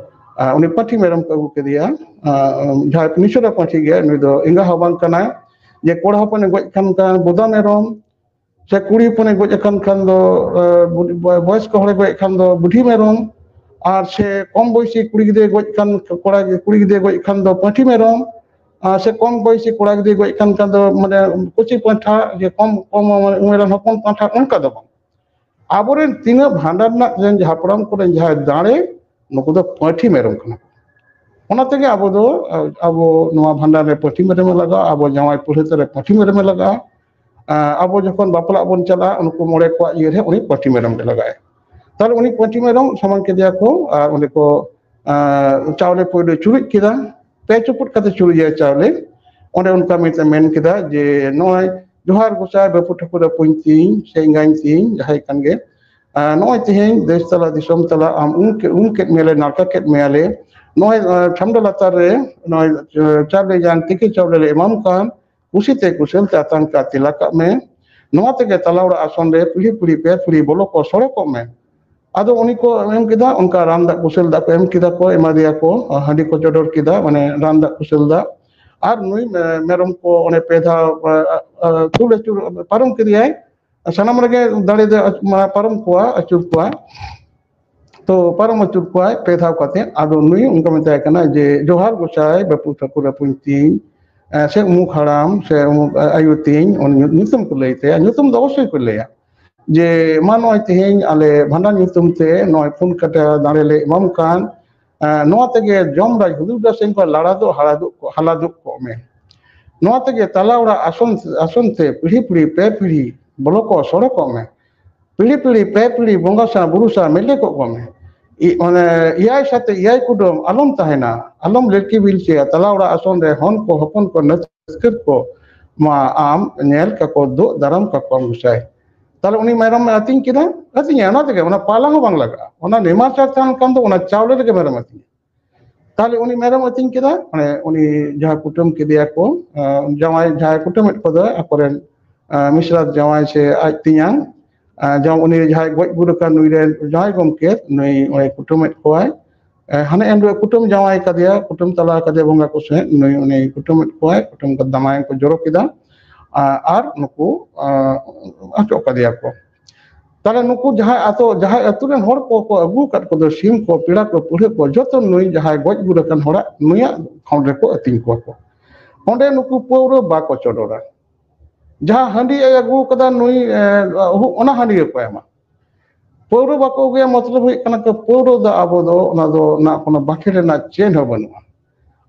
ᱟᱸ, ᱩᱱᱤ ᱯᱟᱹᱴᱷᱤ ᱢᱮᱨᱚᱢ ᱠᱚ ᱟᱹᱜᱩ ᱠᱮᱫᱮᱭᱟ᱾ ᱟᱸ, ᱡᱟᱦᱟᱸᱭ ᱱᱤᱥᱚᱨᱟ ᱯᱟᱹᱴᱷᱤ ᱜᱮ, ᱱᱩᱭ ᱫᱚ ᱮᱸᱜᱟ ᱦᱚᱸ ᱵᱟᱝ ᱠᱟᱱᱟᱭ᱾ ᱡᱮ ᱠᱚᱲᱟ ᱦᱚᱯᱚᱱᱮ ᱜᱚᱡ ᱠᱟᱱ ᱠᱟᱱ ᱵᱚᱫᱟ ᱢᱮᱨᱚᱢ, ᱥᱮ ᱠᱩᱲᱤ ᱦᱚᱯᱚᱱᱮ ᱜᱚᱡ ᱟᱠᱟᱱ ᱠᱷᱟᱱ ᱫᱚ, ᱵᱚᱭᱚᱥᱠᱚ ᱦᱚᱲᱮ ᱜᱚᱡ ᱠᱷᱟᱱ ᱫᱚ ᱵᱩᱰᱷᱤ ᱢᱮᱨᱚᱢ, ᱟᱨ ᱥᱮ ᱠᱚᱢ ᱵᱚᱭᱥᱤ ᱠᱩᱲᱤ ᱜᱤᱫᱽᱨᱟᱹ ᱜᱚᱡ ᱠᱷᱟᱱ, ᱠᱚᱲᱟ ᱠᱩᱲᱤ ᱜᱤᱫᱽᱨᱟᱹ ᱜᱚᱡ ᱠᱷᱟᱱ ᱫᱚ ᱯᱟᱹᱴᱷᱤ ᱢᱮᱨᱚᱢ, ᱟᱨ ᱥᱮ ᱠᱚᱢ ᱵᱚᱭᱥᱤ ᱠᱚᱲᱟ ᱜᱤᱫᱽᱨᱟᱹ ᱜᱚᱡ ᱠᱷᱟᱱ ᱠᱷᱟᱱ ᱫᱚ ᱢᱟᱱᱮ ᱠᱩᱪᱤ ᱯᱟᱸᱴᱷᱟ, ᱡᱮ ᱠᱚᱢ ᱠᱚᱢ ᱩᱢᱮᱨᱟᱱ ᱦᱚᱯᱚᱱ ᱯᱟᱸᱴᱷᱟ, ᱚᱱᱠᱟ ᱫᱚ ᱵᱟᱝ᱾ ᱟᱵᱚᱨᱮᱱ ᱛᱤᱱᱟᱹᱜ ᱵᱷᱟᱸᱰᱟᱱ ᱨᱮᱱᱟᱜ ᱨᱮᱱ ᱡᱟᱦᱟᱸ ᱦᱟᱯᱲᱟᱢ ᱠᱚᱨᱮᱱ ᱡᱟᱦᱟᱸᱭ ᱫᱟᱲᱮ, ᱱᱩᱠᱩ ᱫᱚ ᱯᱟᱹᱴᱷᱤ ᱢᱮᱨᱚᱢ ᱠᱟᱱᱟ ᱠᱚ᱾ ᱚᱱᱟ ᱛᱮᱜᱮ ᱟᱵᱚ ᱫᱚ, ᱟᱵᱚ ᱱᱚᱣᱟ ᱵᱷᱟᱸᱰᱟᱱ ᱨᱮ ᱯᱟᱹᱴᱷᱤ ᱢᱮᱨᱚᱢᱮ ᱞᱟᱜᱟᱜᱼᱟ, ᱟᱵᱚ ᱡᱟᱶᱟᱭ ᱯᱟᱹᱲᱦᱟᱹᱛ ᱨᱮ ᱯᱟᱹᱴᱷᱤ ᱢᱮᱨᱚᱢᱮ ᱞᱟᱜᱟᱜᱼᱟ, ᱟᱵᱚ ᱡᱚᱠᱷᱚᱱ ᱵᱟᱯᱞᱟᱜ ᱵᱚᱱ ᱪᱟᱞᱟᱜᱼᱟ, ᱩᱱᱠᱩ ᱢᱚᱬᱮ ᱠᱚᱣᱟᱜ ᱤᱭᱟᱹ ᱨᱮ ᱩᱱᱤ ᱯᱟᱹᱴᱷᱤ ᱢᱮᱨᱚᱢ ᱜᱮ ᱞᱟᱜᱟᱜᱼᱟᱭ᱾ ᱛᱟᱦᱞᱮ ᱩᱱᱤ ᱯᱟᱹᱴᱷᱤ ᱢᱮᱨᱚᱢ ᱥᱟᱢᱟᱝ ᱠᱮᱫᱮᱭᱟ ᱠᱚ ᱟᱨ ᱚᱸᱰᱮ ᱠᱚ ᱪᱟᱣᱞᱮ ᱯᱳᱭᱞᱳ ᱪᱩᱨᱩᱡ ᱠᱮᱫᱟ, ᱯᱮ ᱪᱩᱯᱩᱫ ᱠᱟᱛᱮ ᱪᱩᱨᱩᱡᱟᱭ ᱪᱟᱣᱞᱮ᱾ ᱚᱸᱰᱮ ᱚᱱᱠᱟ ᱢᱮᱱᱛᱮ ᱢᱮᱱ ᱠᱮᱫᱟ ᱡᱮ, ᱱᱚᱜᱼᱚᱭ ᱡᱚᱦᱟᱨ ᱜᱚᱸᱥᱟᱭ ᱵᱟᱹᱯᱩ ᱴᱷᱟᱹᱠᱩᱨ ᱟᱹᱯᱩᱧ ᱛᱤᱧ ᱥᱮ ᱮᱸᱜᱟᱧ ᱛᱤᱧ ᱡᱟᱦᱟᱸᱭ ᱠᱟᱱ ᱜᱮ, ᱱᱚᱜᱼᱚᱭ ᱛᱮᱦᱮᱧ ᱫᱮᱥ ᱛᱟᱞᱟ ᱫᱤᱥᱚᱢ ᱛᱟᱞᱟ ᱟᱢ ᱩᱢ ᱠᱮᱫ, ᱩᱢ ᱠᱮᱫ ᱢᱮᱭᱟᱞᱮ, ᱱᱟᱲᱠᱟ ᱠᱮᱫ ᱢᱮᱭᱟᱞᱮ, ᱱᱚᱜᱼᱚᱭ ᱪᱷᱟᱢᱰᱟ ᱞᱟᱛᱟᱨ ᱨᱮ ᱱᱚᱜᱼᱚᱭ ᱪᱟᱣᱞᱮ ᱡᱟᱝ ᱛᱤᱠᱤ ᱪᱟᱣᱞᱮ ᱞᱮ ᱮᱢᱟᱢ ᱠᱟᱱ, ᱠᱩᱥᱤᱛᱮ ᱠᱩᱥᱟᱹᱞ ᱛᱮ ᱟᱛᱟᱝ ᱠᱟᱜ ᱛᱮᱞᱟ ᱠᱟᱜ ᱢᱮ᱾ ᱱᱚᱣᱟ ᱛᱮᱜᱮ ᱛᱟᱞᱟ ᱚᱲᱟᱜ ᱟᱥᱚᱱ ᱨᱮ ᱯᱤᱲᱦᱤ ᱯᱤᱲᱦᱤ ᱯᱮ ᱯᱤᱲᱦᱤ ᱵᱚᱞᱚ ᱠᱚ ᱥᱚᱲᱚᱠᱚᱜ ᱢᱮ᱾ ᱟᱫᱚ ᱩᱱᱤ ᱠᱚ ᱮᱢ ᱠᱮᱫᱟ, ᱚᱱᱠᱟ ᱨᱟᱱ ᱫᱟᱜ ᱠᱩᱥᱟᱹᱞ ᱫᱟᱜ ᱠᱚ ᱮᱢ ᱠᱮᱫᱟ ᱠᱚ, ᱮᱢᱟ ᱫᱮᱭᱟ ᱠᱚ, ᱦᱟᱺᱰᱤ ᱠᱚ ᱪᱚᱰᱚᱨ ᱠᱮᱫᱟ, ᱢᱟᱱᱮ ᱨᱟᱱ ᱫᱟᱜ ᱠᱩᱥᱟᱹᱞ ᱫᱟᱜ᱾ ᱟᱨ ᱱᱩᱭ ᱢᱮᱨᱚᱢ ᱠᱚ ᱚᱱᱮ ᱯᱮ ᱫᱷᱟᱣ ᱛᱩᱞ ᱟᱹᱪᱩᱨ ᱯᱟᱨᱚᱢ ᱠᱮᱫᱮᱭᱟᱭ᱾ ᱥᱟᱱᱟᱢ ᱨᱮᱜᱮ ᱫᱟᱲᱮ ᱫᱚ ᱯᱟᱨᱚᱢ ᱠᱚᱣᱟ, ᱟᱹᱪᱩᱨ ᱠᱚᱣᱟ᱾ ᱛᱚ ᱯᱟᱨᱚᱢ ᱟᱹᱪᱩᱨ ᱠᱚᱣᱟᱭ ᱯᱮ ᱫᱷᱟᱣ ᱠᱟᱛᱮ᱾ ᱟᱫᱚ ᱱᱩᱭ ᱚᱱᱠᱟ ᱢᱮᱛᱟᱭ ᱠᱟᱱᱟ ᱡᱮ, ᱡᱚᱦᱟᱨ ᱜᱚᱸᱥᱟᱭ ᱵᱟᱹᱯᱩ ᱴᱷᱟᱹᱠᱩᱨ ᱟᱹᱯᱩᱧ ᱛᱤᱧ, ᱥᱮ ᱩᱢᱩᱠ ᱦᱟᱲᱟᱢ ᱥᱮ ᱩᱢᱩᱠ ᱟᱭᱳ ᱛᱤᱧ, ᱩᱱᱤ ᱧᱩᱛᱩᱢ ᱠᱚ ᱞᱟᱹᱭ ᱛᱟᱭᱟ, ᱧᱩᱛᱩᱢ ᱫᱚ ᱚᱵᱚᱥᱥᱳᱭ ᱠᱚ ᱞᱟᱹᱭᱟ, ᱡᱮ ᱢᱟ ᱱᱚᱜᱼᱚᱭ ᱛᱮᱦᱮᱧ ᱟᱞᱮ ᱵᱷᱟᱸᱰᱟᱱ ᱧᱩᱛᱩᱢ ᱛᱮ ᱱᱚᱜᱼᱚᱭ ᱯᱩᱱ ᱠᱟᱴᱟ ᱫᱟᱲᱮ ᱞᱮ ᱮᱢᱟᱢ ᱠᱟᱱ, ᱱᱚᱣᱟ ᱛᱮᱜᱮ ᱡᱚᱢ ᱨᱟᱡᱽ ᱦᱩᱫᱩᱲ ᱫᱟᱥᱮ ᱠᱚ ᱞᱟᱲᱟ ᱫᱚ ᱦᱟᱲᱟ ᱫᱩᱜ ᱠᱚ, ᱦᱟᱞᱟ ᱫᱩᱜ ᱠᱚᱜ ᱢᱮ᱾ ᱱᱚᱣᱟ ᱛᱮᱜᱮ ᱛᱟᱞᱟ ᱚᱲᱟᱜ ᱟᱥᱚᱱ, ᱟᱥᱚᱱ ᱛᱮ ᱯᱤᱲᱦᱤ ᱯᱤᱲᱦᱤ ᱯᱮ ᱯᱤᱲᱦᱤ ᱵᱚᱞᱚ ᱠᱚ ᱥᱚᱲᱚᱠᱚᱜ ᱢᱮ᱾ ᱯᱤᱲᱦᱤ ᱯᱤᱲᱦᱤ ᱯᱮ ᱯᱤᱲᱦᱤ ᱵᱚᱸᱜᱟ ᱥᱟᱶ ᱵᱩᱨᱩ ᱥᱟᱶ ᱢᱮᱞᱮ ᱠᱚᱜ ᱢᱮ᱾ ᱢᱟᱱᱮ ᱮᱭᱟᱭ ᱥᱟᱛᱮ ᱮᱭᱟᱭ ᱠᱩᱰᱟᱹᱢ ᱟᱞᱚᱢ ᱛᱟᱦᱮᱱᱟ, ᱟᱞᱚᱢ ᱞᱮᱴᱠᱤ ᱵᱤᱞᱪᱤᱭᱟ, ᱛᱟᱞᱟ ᱚᱲᱟᱜ ᱟᱥᱚᱱ ᱨᱮ ᱦᱚᱱ ᱠᱚ ᱦᱚᱯᱚᱱ ᱠᱚ ᱱᱟᱹᱥᱠᱟᱹᱨ ᱠᱚ ᱢᱟ ᱟᱢ ᱧᱮᱞ ᱠᱟᱠᱚ ᱫᱩᱜ ᱫᱟᱨᱟᱢ ᱠᱟᱠᱚᱣᱟᱢ ᱜᱚᱸᱥᱟᱭ᱾ ᱛᱟᱦᱞᱮ ᱩᱱᱤ ᱢᱮᱨᱚᱢ ᱮ ᱟᱹᱛᱤᱧ ᱠᱮᱫᱟ, ᱟᱹᱛᱤᱧᱟ, ᱚᱱᱟ ᱛᱮᱜᱮ ᱚᱱᱟ ᱯᱟᱞᱟ ᱦᱚᱸ ᱵᱟᱝ ᱞᱟᱜᱟᱜᱼᱟ, ᱚᱱᱟ ᱱᱮᱢᱟᱪᱟᱨ ᱛᱟᱦᱮᱱ ᱠᱷᱟᱱ ᱫᱚ ᱚᱱᱟ ᱪᱟᱣᱞᱮ ᱨᱮᱜᱮ ᱢᱮᱨᱚᱢ ᱟᱹᱛᱤᱧᱟ᱾ ᱛᱟᱦᱞᱮ ᱩᱱᱤ ᱢᱮᱨᱚᱢ ᱟᱹᱛᱤᱧ ᱠᱮᱫᱟ, ᱢᱟᱱᱮ ᱩᱱᱤ ᱡᱟᱦᱟᱸ ᱠᱩᱴᱟᱹᱢ ᱠᱮᱫᱮᱭᱟ ᱠᱚ, ᱡᱟᱶᱟᱭ ᱡᱟᱦᱟᱸᱭ ᱠᱩᱴᱟᱹᱢᱮᱫ ᱠᱚᱫᱚ ᱟᱠᱚᱨᱮᱱ ᱢᱤᱥᱨᱟᱛ ᱡᱟᱶᱟᱭ ᱥᱮ ᱟᱡ ᱛᱮᱧᱟᱝ, ᱡᱮᱢᱚᱱ ᱩᱱᱤ ᱡᱟᱦᱟᱸᱭ ᱜᱚᱡ ᱜᱩᱨ ᱟᱠᱟᱱ ᱱᱩᱭ ᱨᱮᱱ ᱡᱟᱶᱟᱭ ᱜᱚᱢᱠᱮ, ᱱᱩᱭ ᱩᱱᱤ ᱠᱩᱴᱟᱹᱢᱮᱫ ᱠᱚᱣᱟᱭ᱾ ᱦᱟᱱᱮ ᱮᱱ ᱦᱤᱞᱳᱜ ᱠᱩᱴᱟᱹᱢ ᱡᱟᱶᱟᱭ ᱠᱟᱫᱮᱭᱟ, ᱠᱩᱴᱟᱹᱢ ᱛᱟᱞᱟ ᱠᱟᱫᱮᱭᱟ ᱵᱚᱸᱜᱟ ᱠᱚ ᱥᱮ, ᱱᱩᱭ ᱩᱱᱤ ᱠᱩᱴᱟᱹᱢᱮᱫ ᱠᱚᱣᱟᱭ, ᱠᱩᱴᱟᱹᱢ ᱠᱟᱛᱮ ᱫᱟᱢᱟᱭ ᱠᱚ ᱡᱚᱨᱚ ᱠᱮᱫᱟ᱾ ᱟᱨ ᱱᱩᱠᱩ ᱚᱪᱚᱜ ᱠᱟᱫᱮᱭᱟ ᱠᱚ᱾ ᱛᱟᱦᱞᱮ ᱱᱩᱠᱩ ᱡᱟᱦᱟᱸᱭ ᱟᱛᱳ, ᱡᱟᱦᱟᱸᱭ ᱟᱛᱳ ᱨᱮᱱ ᱦᱚᱲ ᱠᱚ ᱠᱚ ᱟᱹᱜᱩ ᱟᱠᱟᱫ ᱠᱚᱫᱚ, ᱥᱤᱢ ᱠᱚ, ᱯᱮᱲᱟ ᱠᱚ, ᱯᱟᱹᱲᱦᱟᱹ ᱠᱚ, ᱡᱚᱛᱚ ᱱᱩᱭ ᱡᱟᱦᱟᱸᱭ ᱜᱚᱡ ᱜᱩᱨ ᱟᱠᱟᱱ ᱦᱚᱲᱟᱜ, ᱱᱩᱭᱟᱜ ᱴᱷᱟᱶ ᱨᱮᱠᱚ ᱟᱹᱛᱤᱧ ᱠᱚᱣᱟ ᱠᱚ᱾ ᱚᱸᱰᱮ ᱱᱩᱠᱩ ᱯᱟᱹᱣᱨᱟᱹ ᱵᱟᱠᱚ ᱪᱚᱰᱚᱨᱟ᱾ ᱡᱟᱦᱟᱸ ᱦᱟᱺᱰᱤ ᱮ ᱟᱹᱜᱩ ᱟᱠᱟᱫᱟ ᱱᱩᱭ, ᱮ, ᱚᱱᱟ ᱦᱟᱺᱰᱤ ᱜᱮᱠᱚ ᱮᱢᱟ᱾ ᱯᱟᱹᱣᱨᱟᱹ ᱵᱟᱠᱚ ᱟᱹᱜᱩᱭᱟ, ᱢᱚᱛᱞᱚᱵ ᱦᱩᱭᱩᱜ ᱠᱟᱱᱟ ᱠᱤ ᱯᱟᱹᱣᱨᱟᱹ ᱫᱚ ᱟᱵᱚ ᱫᱚ ᱚᱱᱟ ᱫᱚ, ᱚᱱᱟ ᱠᱳᱱᱳ ᱵᱟᱠᱷᱮᱲ ᱨᱮᱱᱟᱜ ᱪᱮᱫ ᱦᱚᱸ ᱵᱟᱹᱱᱩᱜᱼᱟ᱾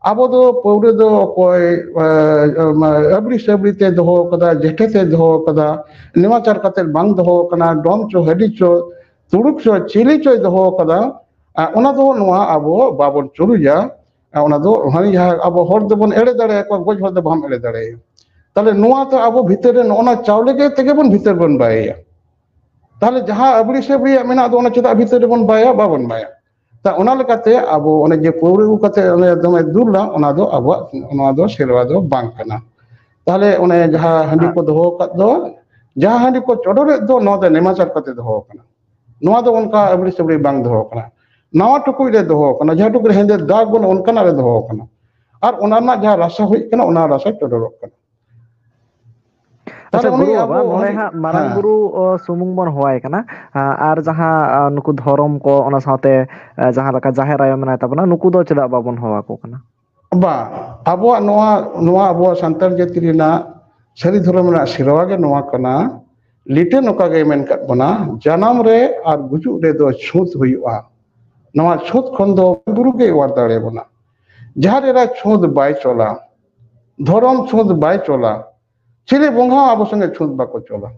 ᱟᱵᱚ ᱫᱚ ᱯᱟᱹᱣᱨᱟᱹ ᱫᱚ ᱚᱠᱚᱭ, ᱮ, ᱟᱹᱵᱲᱤ ᱥᱟᱹᱵᱲᱤ ᱛᱮ ᱫᱚᱦᱚ ᱠᱟᱫᱟ, ᱡᱮᱴᱷᱮ ᱛᱮ ᱫᱚᱦᱚ ᱠᱟᱫᱟ, ᱱᱮᱢᱟᱪᱟᱨ ᱠᱟᱛᱮ ᱵᱟᱝ ᱫᱚᱦᱚ ᱠᱟᱱᱟ, ᱰᱚᱢ ᱪᱚ, ᱦᱟᱹᱰᱤ ᱪᱚ, ᱛᱩᱲᱩᱠ ᱪᱚ, ᱪᱤᱞᱤ ᱪᱚᱭ ᱫᱚᱦᱚ ᱠᱟᱫᱟ, ᱟ, ᱚᱱᱟ ᱫᱚ ᱱᱚᱣᱟ ᱟᱵᱚ ᱵᱟᱵᱚᱱ ᱪᱩᱨᱩᱡᱟ᱾ ᱟ, ᱚᱱᱟ ᱫᱚ ᱦᱟᱹᱱᱤ ᱡᱟᱦᱟᱸ ᱟᱵᱚ ᱦᱚᱲ ᱫᱚᱵᱚᱱ ᱮᱲᱮ ᱫᱟᱲᱮᱭᱟᱠᱚᱣᱟ, ᱜᱚᱡ ᱦᱚᱲ ᱫᱚ ᱵᱟᱢ ᱮᱲᱮ ᱫᱟᱲᱮᱭᱟᱭᱟ᱾ ᱛᱟᱦᱞᱮ ᱱᱚᱣᱟ ᱫᱚ ᱟᱵᱚ ᱵᱷᱤᱛᱟᱹᱨ ᱨᱮ ᱱᱚᱜᱼᱚ ᱱᱟ ᱪᱟᱣᱞᱮ ᱜᱮ ᱛᱮᱜᱮ ᱵᱚᱱ ᱵᱷᱤᱛᱟᱹᱨ ᱵᱚᱱ ᱵᱟᱭᱮᱭᱟ᱾ ᱛᱟᱦᱞᱮ ᱡᱟᱦᱟᱸ ᱟᱹᱵᱲᱤ ᱥᱟᱹᱵᱲᱤᱭᱟᱜ ᱢᱮᱱᱟᱜ ᱫᱚ, ᱚᱱᱟ ᱪᱮᱫᱟᱜ ᱵᱷᱤᱛᱟᱹᱨ ᱨᱮᱵᱚᱱ ᱵᱟᱭᱟ? ᱵᱟᱵᱚᱱ ᱵᱟᱭᱟ᱾ ᱛᱟ ᱚᱱᱟ ᱞᱮᱠᱟᱛᱮ ᱟᱵᱚ ᱚᱱᱮ ᱡᱮ ᱯᱟᱹᱣᱨᱟᱹ ᱟᱹᱜᱩ ᱠᱟᱛᱮ ᱚᱱᱮ ᱫᱚᱢᱮ ᱫᱩᱞ ᱫᱟ, ᱚᱱᱟ ᱫᱚ ᱟᱵᱚᱣᱟᱜ, ᱱᱚᱣᱟ ᱫᱚ ᱥᱮᱨᱣᱟ ᱫᱚ ᱵᱟᱝ ᱠᱟᱱᱟ᱾ ᱛᱟᱦᱞᱮ ᱚᱱᱮ ᱡᱟᱦᱟᱸ ᱦᱟᱺᱰᱤ ᱠᱚ ᱫᱚᱦᱚ ᱟᱠᱟᱫ ᱫᱚ, ᱡᱟᱦᱟᱸ ᱦᱟᱺᱰᱤ ᱠᱚ ᱪᱚᱰᱚᱨᱮᱫ ᱫᱚ, ᱱᱚᱣᱟ ᱫᱚ ᱱᱮᱢᱟᱪᱟᱨ ᱠᱟᱛᱮ ᱫᱚᱦᱚ ᱟᱠᱟᱱᱟ᱾ ᱱᱚᱣᱟ ᱫᱚ ᱚᱱᱠᱟ ᱟᱹᱵᱲᱤ ᱥᱟᱹᱵᱲᱤ ᱵᱟᱝ ᱫᱚᱦᱚ ᱟᱠᱟᱱᱟ᱾ ᱱᱟᱣᱟ ᱴᱩᱠᱩᱡ ᱨᱮ ᱫᱚᱦᱚ ᱟᱠᱟᱱᱟ, ᱡᱟᱦᱟᱸ ᱴᱩᱠᱩᱡ ᱨᱮ ᱦᱮᱸᱫᱮ ᱫᱟᱜ ᱵᱚᱱ, ᱚᱱᱠᱟᱱᱟᱜ ᱨᱮ ᱫᱚᱦᱚ ᱟᱠᱟᱱᱟ᱾ ᱟᱨ ᱚᱱᱟ ᱨᱮᱱᱟᱜ ᱡᱟᱦᱟᱸ ᱨᱟᱥᱟ ᱦᱩᱭᱩᱜ ᱠᱟᱱᱟ, ᱚᱱᱟ ᱨᱟᱥᱟ ᱪᱚᱰᱚᱨᱚᱜ ᱠᱟᱱᱟ᱾ ᱟᱪᱪᱷᱟ, ᱛᱟᱦᱞᱮ ᱩᱱᱤ ᱜᱩᱨᱩ ᱵᱟᱵᱟ, ᱟᱵᱚ ᱱᱚᱰᱮ ᱩᱱᱤ, ᱦᱟᱸᱜ ᱢᱟᱨᱟᱝ ᱦᱮᱸ᱾ ᱵᱩᱨᱩ, ᱚ, ᱥᱩᱢᱩᱝ ᱵᱚᱱ ᱦᱚᱦᱚᱣᱟᱭ ᱠᱟᱱᱟ᱾ ᱟ, ᱟᱨ ᱡᱟᱦᱟᱸ, ᱟ, ᱱᱩᱠᱩ ᱫᱷᱚᱨᱚᱢ ᱠᱚ, ᱚᱱᱟ ᱥᱟᱶᱛᱮ, ᱟ, ᱡᱟᱦᱟᱸ ᱞᱮᱠᱟ ᱡᱟᱦᱮᱨ ᱟᱭᱳ ᱢᱮᱱᱟᱭ ᱛᱟᱵᱚᱱᱟ, ᱱᱩᱠᱩ ᱫᱚ ᱪᱮᱫᱟᱜ ᱵᱟᱵᱚᱱ ᱦᱚᱦᱚᱣᱟᱠᱚ ᱠᱟᱱᱟ? ᱵᱟᱝ, ᱟᱵᱚᱣᱟᱜ ᱱᱚᱣᱟ, ᱱᱚᱣᱟ ᱟᱵᱚᱣᱟᱜ ᱥᱟᱱᱛᱟᱲ ᱡᱟᱹᱛᱤ ᱨᱮᱱᱟᱜ ᱥᱟᱹᱨᱤ ᱫᱷᱚᱨᱚᱢ ᱨᱮᱱᱟᱜ ᱥᱮᱨᱣᱟ ᱜᱮ ᱱᱚᱣᱟ ᱠᱟᱱᱟ᱾ ᱞᱤᱴᱟᱹ ᱱᱚᱝᱠᱟ ᱜᱮ ᱢᱮᱱ ᱠᱟᱫ ᱵᱚᱱᱟ, ᱡᱟᱱᱟᱢ ᱨᱮ ᱟᱨ ᱜᱩᱡᱩᱜ ᱨᱮᱫᱚ ᱪᱷᱩᱸᱛ ᱦᱩᱭᱩᱜᱼᱟ᱾ ᱱᱚᱣᱟ ᱪᱷᱩᱸᱛ ᱠᱷᱚᱱ ᱫᱚ ᱵᱩᱨᱩ ᱜᱮ ᱚᱣᱟᱨ ᱫᱟᱲᱮᱭᱟᱵᱚᱱᱟ᱾ ᱡᱟᱦᱟᱸ ᱨᱮ ᱪᱷᱩᱸᱛ ᱵᱟᱭ ᱪᱚᱞᱟ, ᱫᱷᱚᱨᱚᱢ ᱪᱷᱩᱸᱛ ᱵᱟᱭ ᱪᱚᱞᱟ, ᱪᱤᱞᱤ ᱵᱚᱸᱜᱟ ᱦᱚᱸ ᱟᱵᱚ ᱥᱚᱸᱜᱮ ᱪᱷᱩᱸᱛ ᱵᱟᱠᱚ ᱪᱚᱞᱟ᱾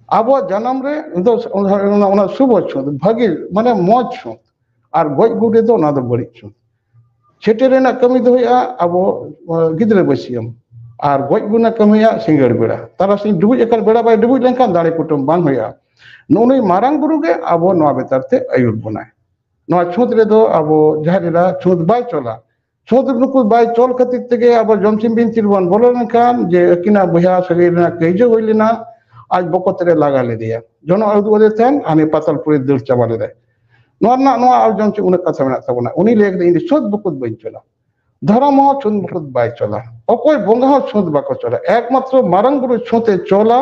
ᱟᱵᱚᱣᱟᱜ ᱡᱟᱱᱟᱢ ᱨᱮ ᱫᱚ ᱚᱱᱟ, ᱚᱱᱟ ᱥᱩᱵᱷ ᱪᱷᱩᱸᱛ, ᱵᱷᱟᱹᱜᱤ, ᱢᱟᱱᱮ ᱢᱚᱡᱽ ᱪᱷᱩᱸᱛ, ᱟᱨ ᱜᱚᱡ ᱜᱩᱨ ᱨᱮᱫᱚ ᱚᱱᱟ ᱫᱚ ᱵᱟᱹᱲᱤᱡ ᱪᱷᱩᱸᱛ᱾ ᱪᱷᱟᱹᱴᱭᱟᱹᱨ ᱨᱮᱱᱟᱜ ᱠᱟᱹᱢᱤ ᱫᱚ ᱦᱩᱭᱩᱜᱼᱟ ᱟᱵᱚ, ᱟ, ᱜᱤᱫᱽᱨᱟᱹ ᱵᱟᱹᱥᱭᱟᱹᱢ, ᱟᱨ ᱜᱚᱡ ᱜᱩᱨ ᱨᱮᱱᱟᱜ ᱠᱟᱹᱢᱤ ᱦᱩᱭᱩᱜᱼᱟ ᱥᱤᱸᱜᱟᱹᱲ ᱵᱮᱲᱟ, ᱛᱟᱨᱟᱥᱤᱧ ᱰᱩᱵᱩᱡ ᱟᱠᱟᱱ ᱵᱮᱲᱟ ᱵᱟᱭ ᱰᱩᱵᱩᱡ ᱞᱮᱱᱠᱷᱟᱱ ᱫᱟᱲᱮ ᱠᱩᱴᱟᱹᱢ ᱵᱟᱝ ᱦᱩᱭᱩᱜᱼᱟ᱾ ᱱᱩᱜᱼᱩ ᱱᱩᱭ ᱢᱟᱨᱟᱝ ᱵᱩᱨᱩ ᱜᱮ ᱟᱵᱚ ᱱᱚᱣᱟ ᱵᱮᱯᱟᱨ ᱛᱮ ᱟᱹᱭᱩᱨ ᱵᱚᱱᱟᱭ᱾ ᱱᱚᱣᱟ ᱪᱷᱩᱸᱛ ᱨᱮᱫᱚ ᱟᱵᱚ ᱡᱟᱦᱮᱨ ᱮᱨᱟ ᱪᱷᱩᱸᱛ ᱵᱟᱭ ᱪᱚᱞᱟ, ᱪᱷᱩᱸᱛ ᱱᱩᱠᱩ ᱵᱟᱭ ᱪᱚᱞ ᱠᱷᱟᱹᱛᱤᱨ ᱛᱮᱜᱮ ᱟᱵᱚ ᱡᱚᱢᱥᱤᱢ ᱵᱤᱱᱛᱤ ᱨᱮᱵᱚᱱ ᱵᱚᱞᱚ ᱞᱮᱱᱠᱷᱟᱱ ᱡᱮ ᱟᱹᱠᱤᱱᱟᱜ ᱵᱚᱭᱦᱟ ᱥᱟᱹᱜᱟᱹᱭ ᱨᱮᱱᱟᱜ ᱠᱟᱹᱭᱡᱟᱹ ᱦᱩᱭ ᱞᱮᱱᱟ, ᱟᱡ ᱵᱚᱠᱚᱛ ᱨᱮ ᱞᱟᱜᱟ ᱞᱮᱫᱮᱭᱟ, ᱡᱚᱱᱚᱜ ᱩᱫᱩᱜ ᱟᱫᱮ ᱛᱟᱦᱮᱱ, ᱦᱟᱱᱮ ᱯᱟᱛᱟᱞᱯᱩᱨᱤ ᱫᱟᱹᱲ ᱪᱟᱵᱟ ᱞᱮᱫᱟᱭ᱾ ᱱᱚᱣᱟ ᱨᱮᱱᱟᱜ, ᱱᱚᱣᱟ ᱟᱨ ᱡᱚᱢᱥᱤᱢ ᱩᱱᱟᱹᱜ ᱠᱟᱛᱷᱟ ᱢᱮᱱᱟᱜ ᱛᱟᱵᱚᱱᱟ, ᱩᱱᱤ ᱞᱟᱹᱭ ᱠᱮᱫᱟ, "ᱤᱧ ᱫᱚ ᱪᱷᱩᱸᱛ ᱵᱩᱠᱩᱛ ᱵᱟᱹᱧ ᱪᱚᱞᱟ᱾" ᱫᱷᱚᱨᱚᱢ ᱦᱚᱸ ᱪᱷᱩᱸᱛ ᱢᱩᱠᱩᱛ ᱵᱟᱭ ᱪᱚᱞᱟ, ᱚᱠᱚᱭ ᱵᱚᱸᱜᱟ ᱦᱚᱸ ᱪᱷᱩᱸᱛ ᱵᱟᱠᱚ ᱪᱚᱞᱟ, ᱮᱠᱢᱟᱛᱨᱚ ᱢᱟᱨᱟᱝ ᱵᱩᱨᱩ ᱪᱷᱩᱸᱛᱮ ᱪᱚᱞᱟ᱾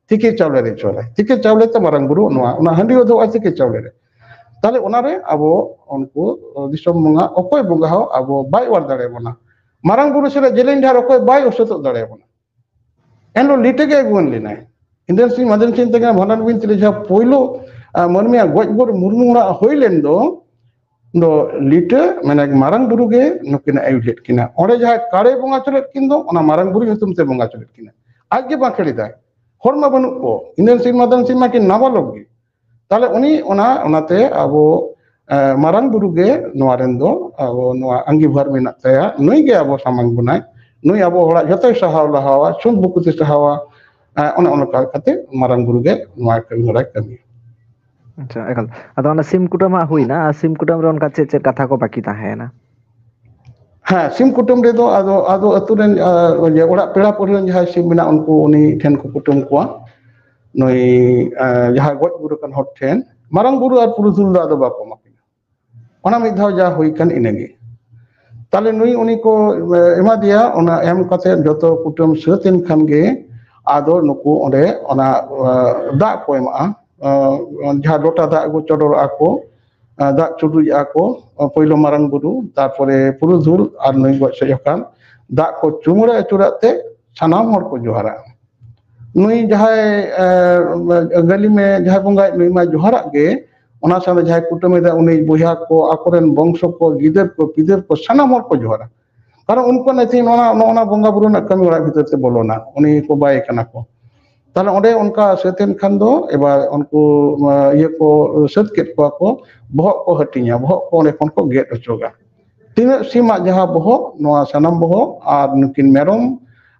ᱛᱤᱠᱤ ᱪᱟᱣᱞᱮ ᱨᱮ ᱪᱚᱞᱟᱭ, ᱛᱤᱠᱤ ᱪᱟᱣᱞᱮ ᱛᱮ ᱢᱟᱨᱟᱝ ᱵᱩᱨᱩ ᱱᱚᱣᱟ ᱚᱱᱟ ᱦᱟᱺᱰᱤ ᱩᱫᱩᱜᱼᱟ ᱛᱤᱠᱤ ᱪᱟᱣᱞᱮ ᱨᱮ᱾ ᱛᱟᱦᱞᱮ ᱚᱱᱟᱨᱮ ᱟᱵᱚ ᱩᱱᱠᱩ ᱫᱤᱥᱚᱢ ᱵᱚᱸᱜᱟ, ᱚᱠᱚᱭ ᱵᱚᱸᱜᱟ ᱦᱚᱸ ᱟᱵᱚ ᱵᱟᱭ ᱚᱣᱟᱨ ᱫᱟᱲᱮᱭᱟᱵᱚᱱᱟ᱾ ᱢᱟᱨᱟᱝ ᱵᱩᱨᱩ ᱥᱮᱫ ᱡᱮᱞᱮᱧ ᱰᱷᱟᱨ ᱚᱠᱚᱭ ᱵᱟᱭ ᱚᱥᱚᱫᱚᱜ ᱫᱟᱲᱮᱭᱟᱵᱚᱱᱟ᱾ ᱮᱱᱦᱤᱞᱳᱜ ᱞᱤᱴᱟᱹ ᱜᱮ ᱟᱹᱜᱩᱣᱟᱱ ᱞᱮᱱᱟᱭ᱾ ᱤᱱᱫᱨᱮᱱ ᱥᱤᱝ ᱢᱟᱫᱮᱱ ᱥᱤᱝ ᱛᱟᱹᱠᱤᱱᱟᱜ ᱵᱷᱟᱸᱰᱟᱱ ᱵᱤᱱᱛᱤ ᱨᱮ ᱡᱟᱦᱟᱸ ᱯᱳᱭᱞᱳ, ᱟᱸ, ᱢᱟᱹᱱᱢᱤᱭᱟᱜ ᱜᱚᱡ ᱜᱩᱨ ᱢᱩᱨᱢᱩ ᱚᱲᱟᱜ ᱦᱩᱭ ᱞᱮᱱ ᱫᱚ, ᱫᱚ ᱞᱤᱴᱟᱹ, ᱢᱟᱱᱮ ᱢᱟᱨᱟᱝ ᱵᱩᱨᱩ ᱜᱮ ᱱᱩᱠᱤᱱ ᱟᱹᱭᱩᱨ ᱞᱮᱫ ᱠᱤᱱᱟ᱾ ᱚᱸᱰᱮ ᱡᱟᱦᱟᱸᱭ ᱠᱟᱲᱮ ᱵᱚᱸᱜᱟ ᱦᱚᱪᱚ ᱞᱮᱫ ᱠᱤᱱ ᱫᱚ, ᱚᱱᱟ ᱢᱟᱨᱟᱝ ᱵᱩᱨᱩ ᱧᱩᱛᱩᱢ ᱛᱮ ᱵᱚᱸᱜᱟ ᱦᱚᱪᱚ ᱞᱮᱫ ᱠᱤᱱᱟ᱾ ᱟᱡ ᱜᱮ ᱵᱟᱝ ᱠᱷᱮᱲᱮᱫᱟᱭ, ᱦᱚᱲ ᱢᱟ ᱵᱟᱹᱱᱩᱜ ᱠᱚ, ᱤᱱᱫᱨᱮᱱ ᱥᱤᱝ ᱢᱟᱫᱮᱱ ᱥᱤᱝ ᱢᱟ ᱠᱤᱱ ᱱᱟᱵᱟᱞᱚᱠ ᱜᱮ᱾ ᱛᱟᱦᱞᱮ ᱩᱱᱤ ᱚᱱᱟ, ᱚᱱᱟᱛᱮ ᱟᱵᱚ, ᱮ, ᱢᱟᱨᱟᱝ ᱵᱩᱨᱩ ᱜᱮ ᱱᱚᱣᱟ ᱨᱮᱱ ᱫᱚ ᱟᱵᱚ ᱱᱚᱣᱟ ᱟᱸᱜᱤᱵᱷᱟᱨ ᱢᱮᱱᱟᱜ ᱛᱟᱭᱟ, ᱱᱩᱭ ᱜᱮ ᱟᱵᱚ ᱥᱟᱢᱟᱝ ᱵᱚᱱᱟᱭ, ᱱᱩᱭ ᱟᱵᱚ ᱦᱚᱲᱟᱜ ᱡᱷᱚᱛᱚᱭ ᱥᱟᱦᱟᱣ ᱞᱟᱦᱟᱣᱟ, ᱪᱷᱩᱸᱛ ᱵᱩᱠᱩᱛᱮ ᱥᱟᱦᱟᱣᱟ, ᱮ, ᱚᱱᱮ ᱚᱱᱠᱟ ᱠᱟᱛᱮ ᱢᱟᱨᱟᱝ ᱵᱩᱨᱩ ᱜᱮ ᱱᱚᱣᱟ ᱠᱟᱹᱢᱤ ᱦᱚᱨᱟᱭ ᱠᱟᱹᱢᱤᱭᱟ᱾ ᱟᱪᱪᱷᱟ, ᱮᱠᱟᱞ᱾ ᱟᱫᱚ ᱚᱱᱟ ᱥᱤᱢ ᱠᱩᱴᱟᱹᱢ ᱦᱟᱸᱜ ᱦᱩᱭᱱᱟ, ᱟᱨ ᱥᱤᱢ ᱠᱩᱴᱟᱹᱢ ᱨᱮ ᱚᱱᱠᱟ ᱪᱮᱫ ᱪᱮᱫ ᱠᱟᱛᱷᱟ ᱠᱚ ᱵᱟᱹᱠᱤ ᱛᱟᱦᱮᱸᱭᱮᱱᱟ? ᱦᱮᱸ, ᱥᱤᱢ ᱠᱩᱴᱟᱹᱢ ᱨᱮᱫᱚ ᱟᱫᱚ, ᱟᱫᱚ ᱟᱹᱛᱩ ᱨᱮᱱ, ᱟ, ᱚᱲᱟᱜ ᱯᱮᱲᱟ ᱯᱟᱹᱲᱦᱟᱹ ᱡᱟᱦᱟᱸᱭ ᱥᱤᱢ ᱢᱮᱱᱟᱜ ᱩᱱᱠᱩ ᱩᱱᱤ ᱴᱷᱮᱱ ᱠᱚ ᱠᱩᱴᱟᱹᱢ ᱠᱚᱣᱟ᱾ ᱱᱩᱭ, ᱟ, ᱡᱟᱦᱟᱸᱭ ᱜᱚᱡ ᱜᱩᱨ ᱟᱠᱟᱱ ᱦᱚᱲ ᱴᱷᱮᱱ ᱢᱟᱨᱟᱝ ᱵᱩᱨᱩ ᱟᱨ ᱯᱩᱨᱩᱫᱷᱩᱞ ᱫᱚ ᱟᱫᱚ ᱵᱟᱠᱚ ᱮᱢᱟ ᱠᱤᱱᱟ᱾ ᱚᱱᱟ ᱢᱤᱫ ᱫᱷᱟᱣ ᱡᱟ ᱦᱩᱭ ᱠᱟᱱ ᱤᱱᱟᱹᱜᱮ᱾ ᱛᱟᱦᱞᱮ ᱱᱩᱭ ᱩᱱᱤ ᱠᱚ, ᱮ, ᱮᱢᱟ ᱫᱮᱭᱟ, ᱚᱱᱟ ᱮᱢ ᱠᱟᱛᱮ ᱡᱚᱛᱚ ᱠᱩᱴᱟᱹᱢ ᱥᱟᱹᱛ ᱮᱱ ᱠᱷᱟᱱ ᱜᱮ ᱟᱫᱚ ᱱᱩᱠᱩ ᱚᱸᱰᱮ ᱚᱱᱟ, ᱟ, ᱫᱟᱜ ᱠᱚ ᱮᱢᱟᱜᱼᱟ᱾ ᱟ, ᱡᱟᱦᱟᱸ ᱞᱚᱴᱟ ᱫᱟᱜ ᱠᱚ ᱪᱚᱰᱚᱨᱟᱜᱼᱟ ᱠᱚ, ᱟ, ᱫᱟᱜ ᱪᱩᱰᱩᱡᱟᱜᱼᱟ ᱠᱚ, ᱟ, ᱯᱳᱭᱞᱳ ᱢᱟᱨᱟᱝ ᱵᱩᱨᱩ, ᱛᱟᱨᱯᱚᱨᱮ ᱯᱩᱨᱩᱫᱷᱩᱞ ᱟᱨ ᱱᱩᱭ ᱜᱚᱡ ᱥᱮᱡ ᱟᱠᱟᱱ ᱫᱟᱜ ᱠᱚ ᱪᱩᱢᱟᱹᱲᱟ ᱟᱹᱪᱩᱨᱟᱜ ᱛᱮ ᱥᱟᱱᱟᱢ ᱦᱚᱲ ᱠᱚ ᱡᱚᱦᱟᱨᱟ᱾ ᱱᱩᱭ ᱡᱟᱦᱟᱸᱭ, ᱮ, ᱜᱟᱹᱞᱤᱢᱮ ᱡᱟᱦᱟᱸᱭ ᱵᱚᱸᱜᱟᱭ, ᱱᱩᱭ ᱢᱟ ᱡᱚᱦᱟᱨᱟᱜ ᱜᱮ, ᱚᱱᱟ ᱥᱟᱶᱛᱮ ᱡᱟᱦᱟᱸᱭ ᱠᱩᱴᱟᱹᱢ ᱮᱫᱟ ᱩᱱᱤ ᱵᱚᱭᱦᱟ ᱠᱚ, ᱟᱠᱚᱨᱮᱱ ᱵᱚᱝᱥᱚ ᱠᱚ, ᱜᱤᱫᱟᱹᱨ ᱠᱚ, ᱯᱤᱫᱟᱹᱨ ᱠᱚ, ᱥᱟᱱᱟᱢ ᱦᱚᱲ ᱠᱚ ᱡᱚᱦᱟᱨᱟ᱾ ᱠᱟᱨᱚᱱ ᱩᱱᱠᱩᱣᱟᱜ ᱱᱤᱛᱤ ᱱᱚᱣᱟ, ᱱᱚᱜᱼᱚ ᱱᱟ ᱵᱚᱸᱜᱟ ᱵᱩᱨᱩ ᱨᱮᱱᱟᱜ ᱠᱟᱹᱢᱤ ᱚᱲᱟᱜ ᱵᱷᱤᱛᱤᱨ ᱛᱮ ᱵᱚᱞᱚᱱᱟ, ᱩᱱᱤ ᱠᱚ ᱵᱟᱭ ᱠᱟᱱᱟ ᱠᱚ᱾ ᱛᱟᱦᱞᱮ ᱚᱸᱰᱮ ᱚᱱᱠᱟ ᱥᱟᱹᱛ ᱮᱱ ᱠᱷᱟᱱ ᱫᱚ ᱮᱵᱟᱨ ᱩᱱᱠᱩ, ᱟ, ᱤᱭᱟᱹ ᱠᱚ ᱥᱟᱹᱛ ᱠᱮᱫ ᱠᱚᱣᱟ ᱠᱚ, ᱵᱚᱦᱚᱜ ᱠᱚ ᱦᱟᱹᱴᱤᱧᱟ, ᱵᱚᱦᱚᱜ ᱠᱚ ᱚᱸᱰᱮ ᱠᱷᱚᱱ ᱠᱚ ᱜᱮᱫ ᱚᱪᱚᱜᱟ᱾ ᱛᱤᱱᱟᱹᱜ ᱥᱤᱢᱟᱜ ᱡᱟᱦᱟᱸ ᱵᱚᱦᱚᱜ, ᱱᱚᱣᱟ ᱥᱟᱱᱟᱢ ᱵᱚᱦᱚᱜ ᱟᱨ ᱱᱩᱠᱤᱱ ᱢᱮᱨᱚᱢ,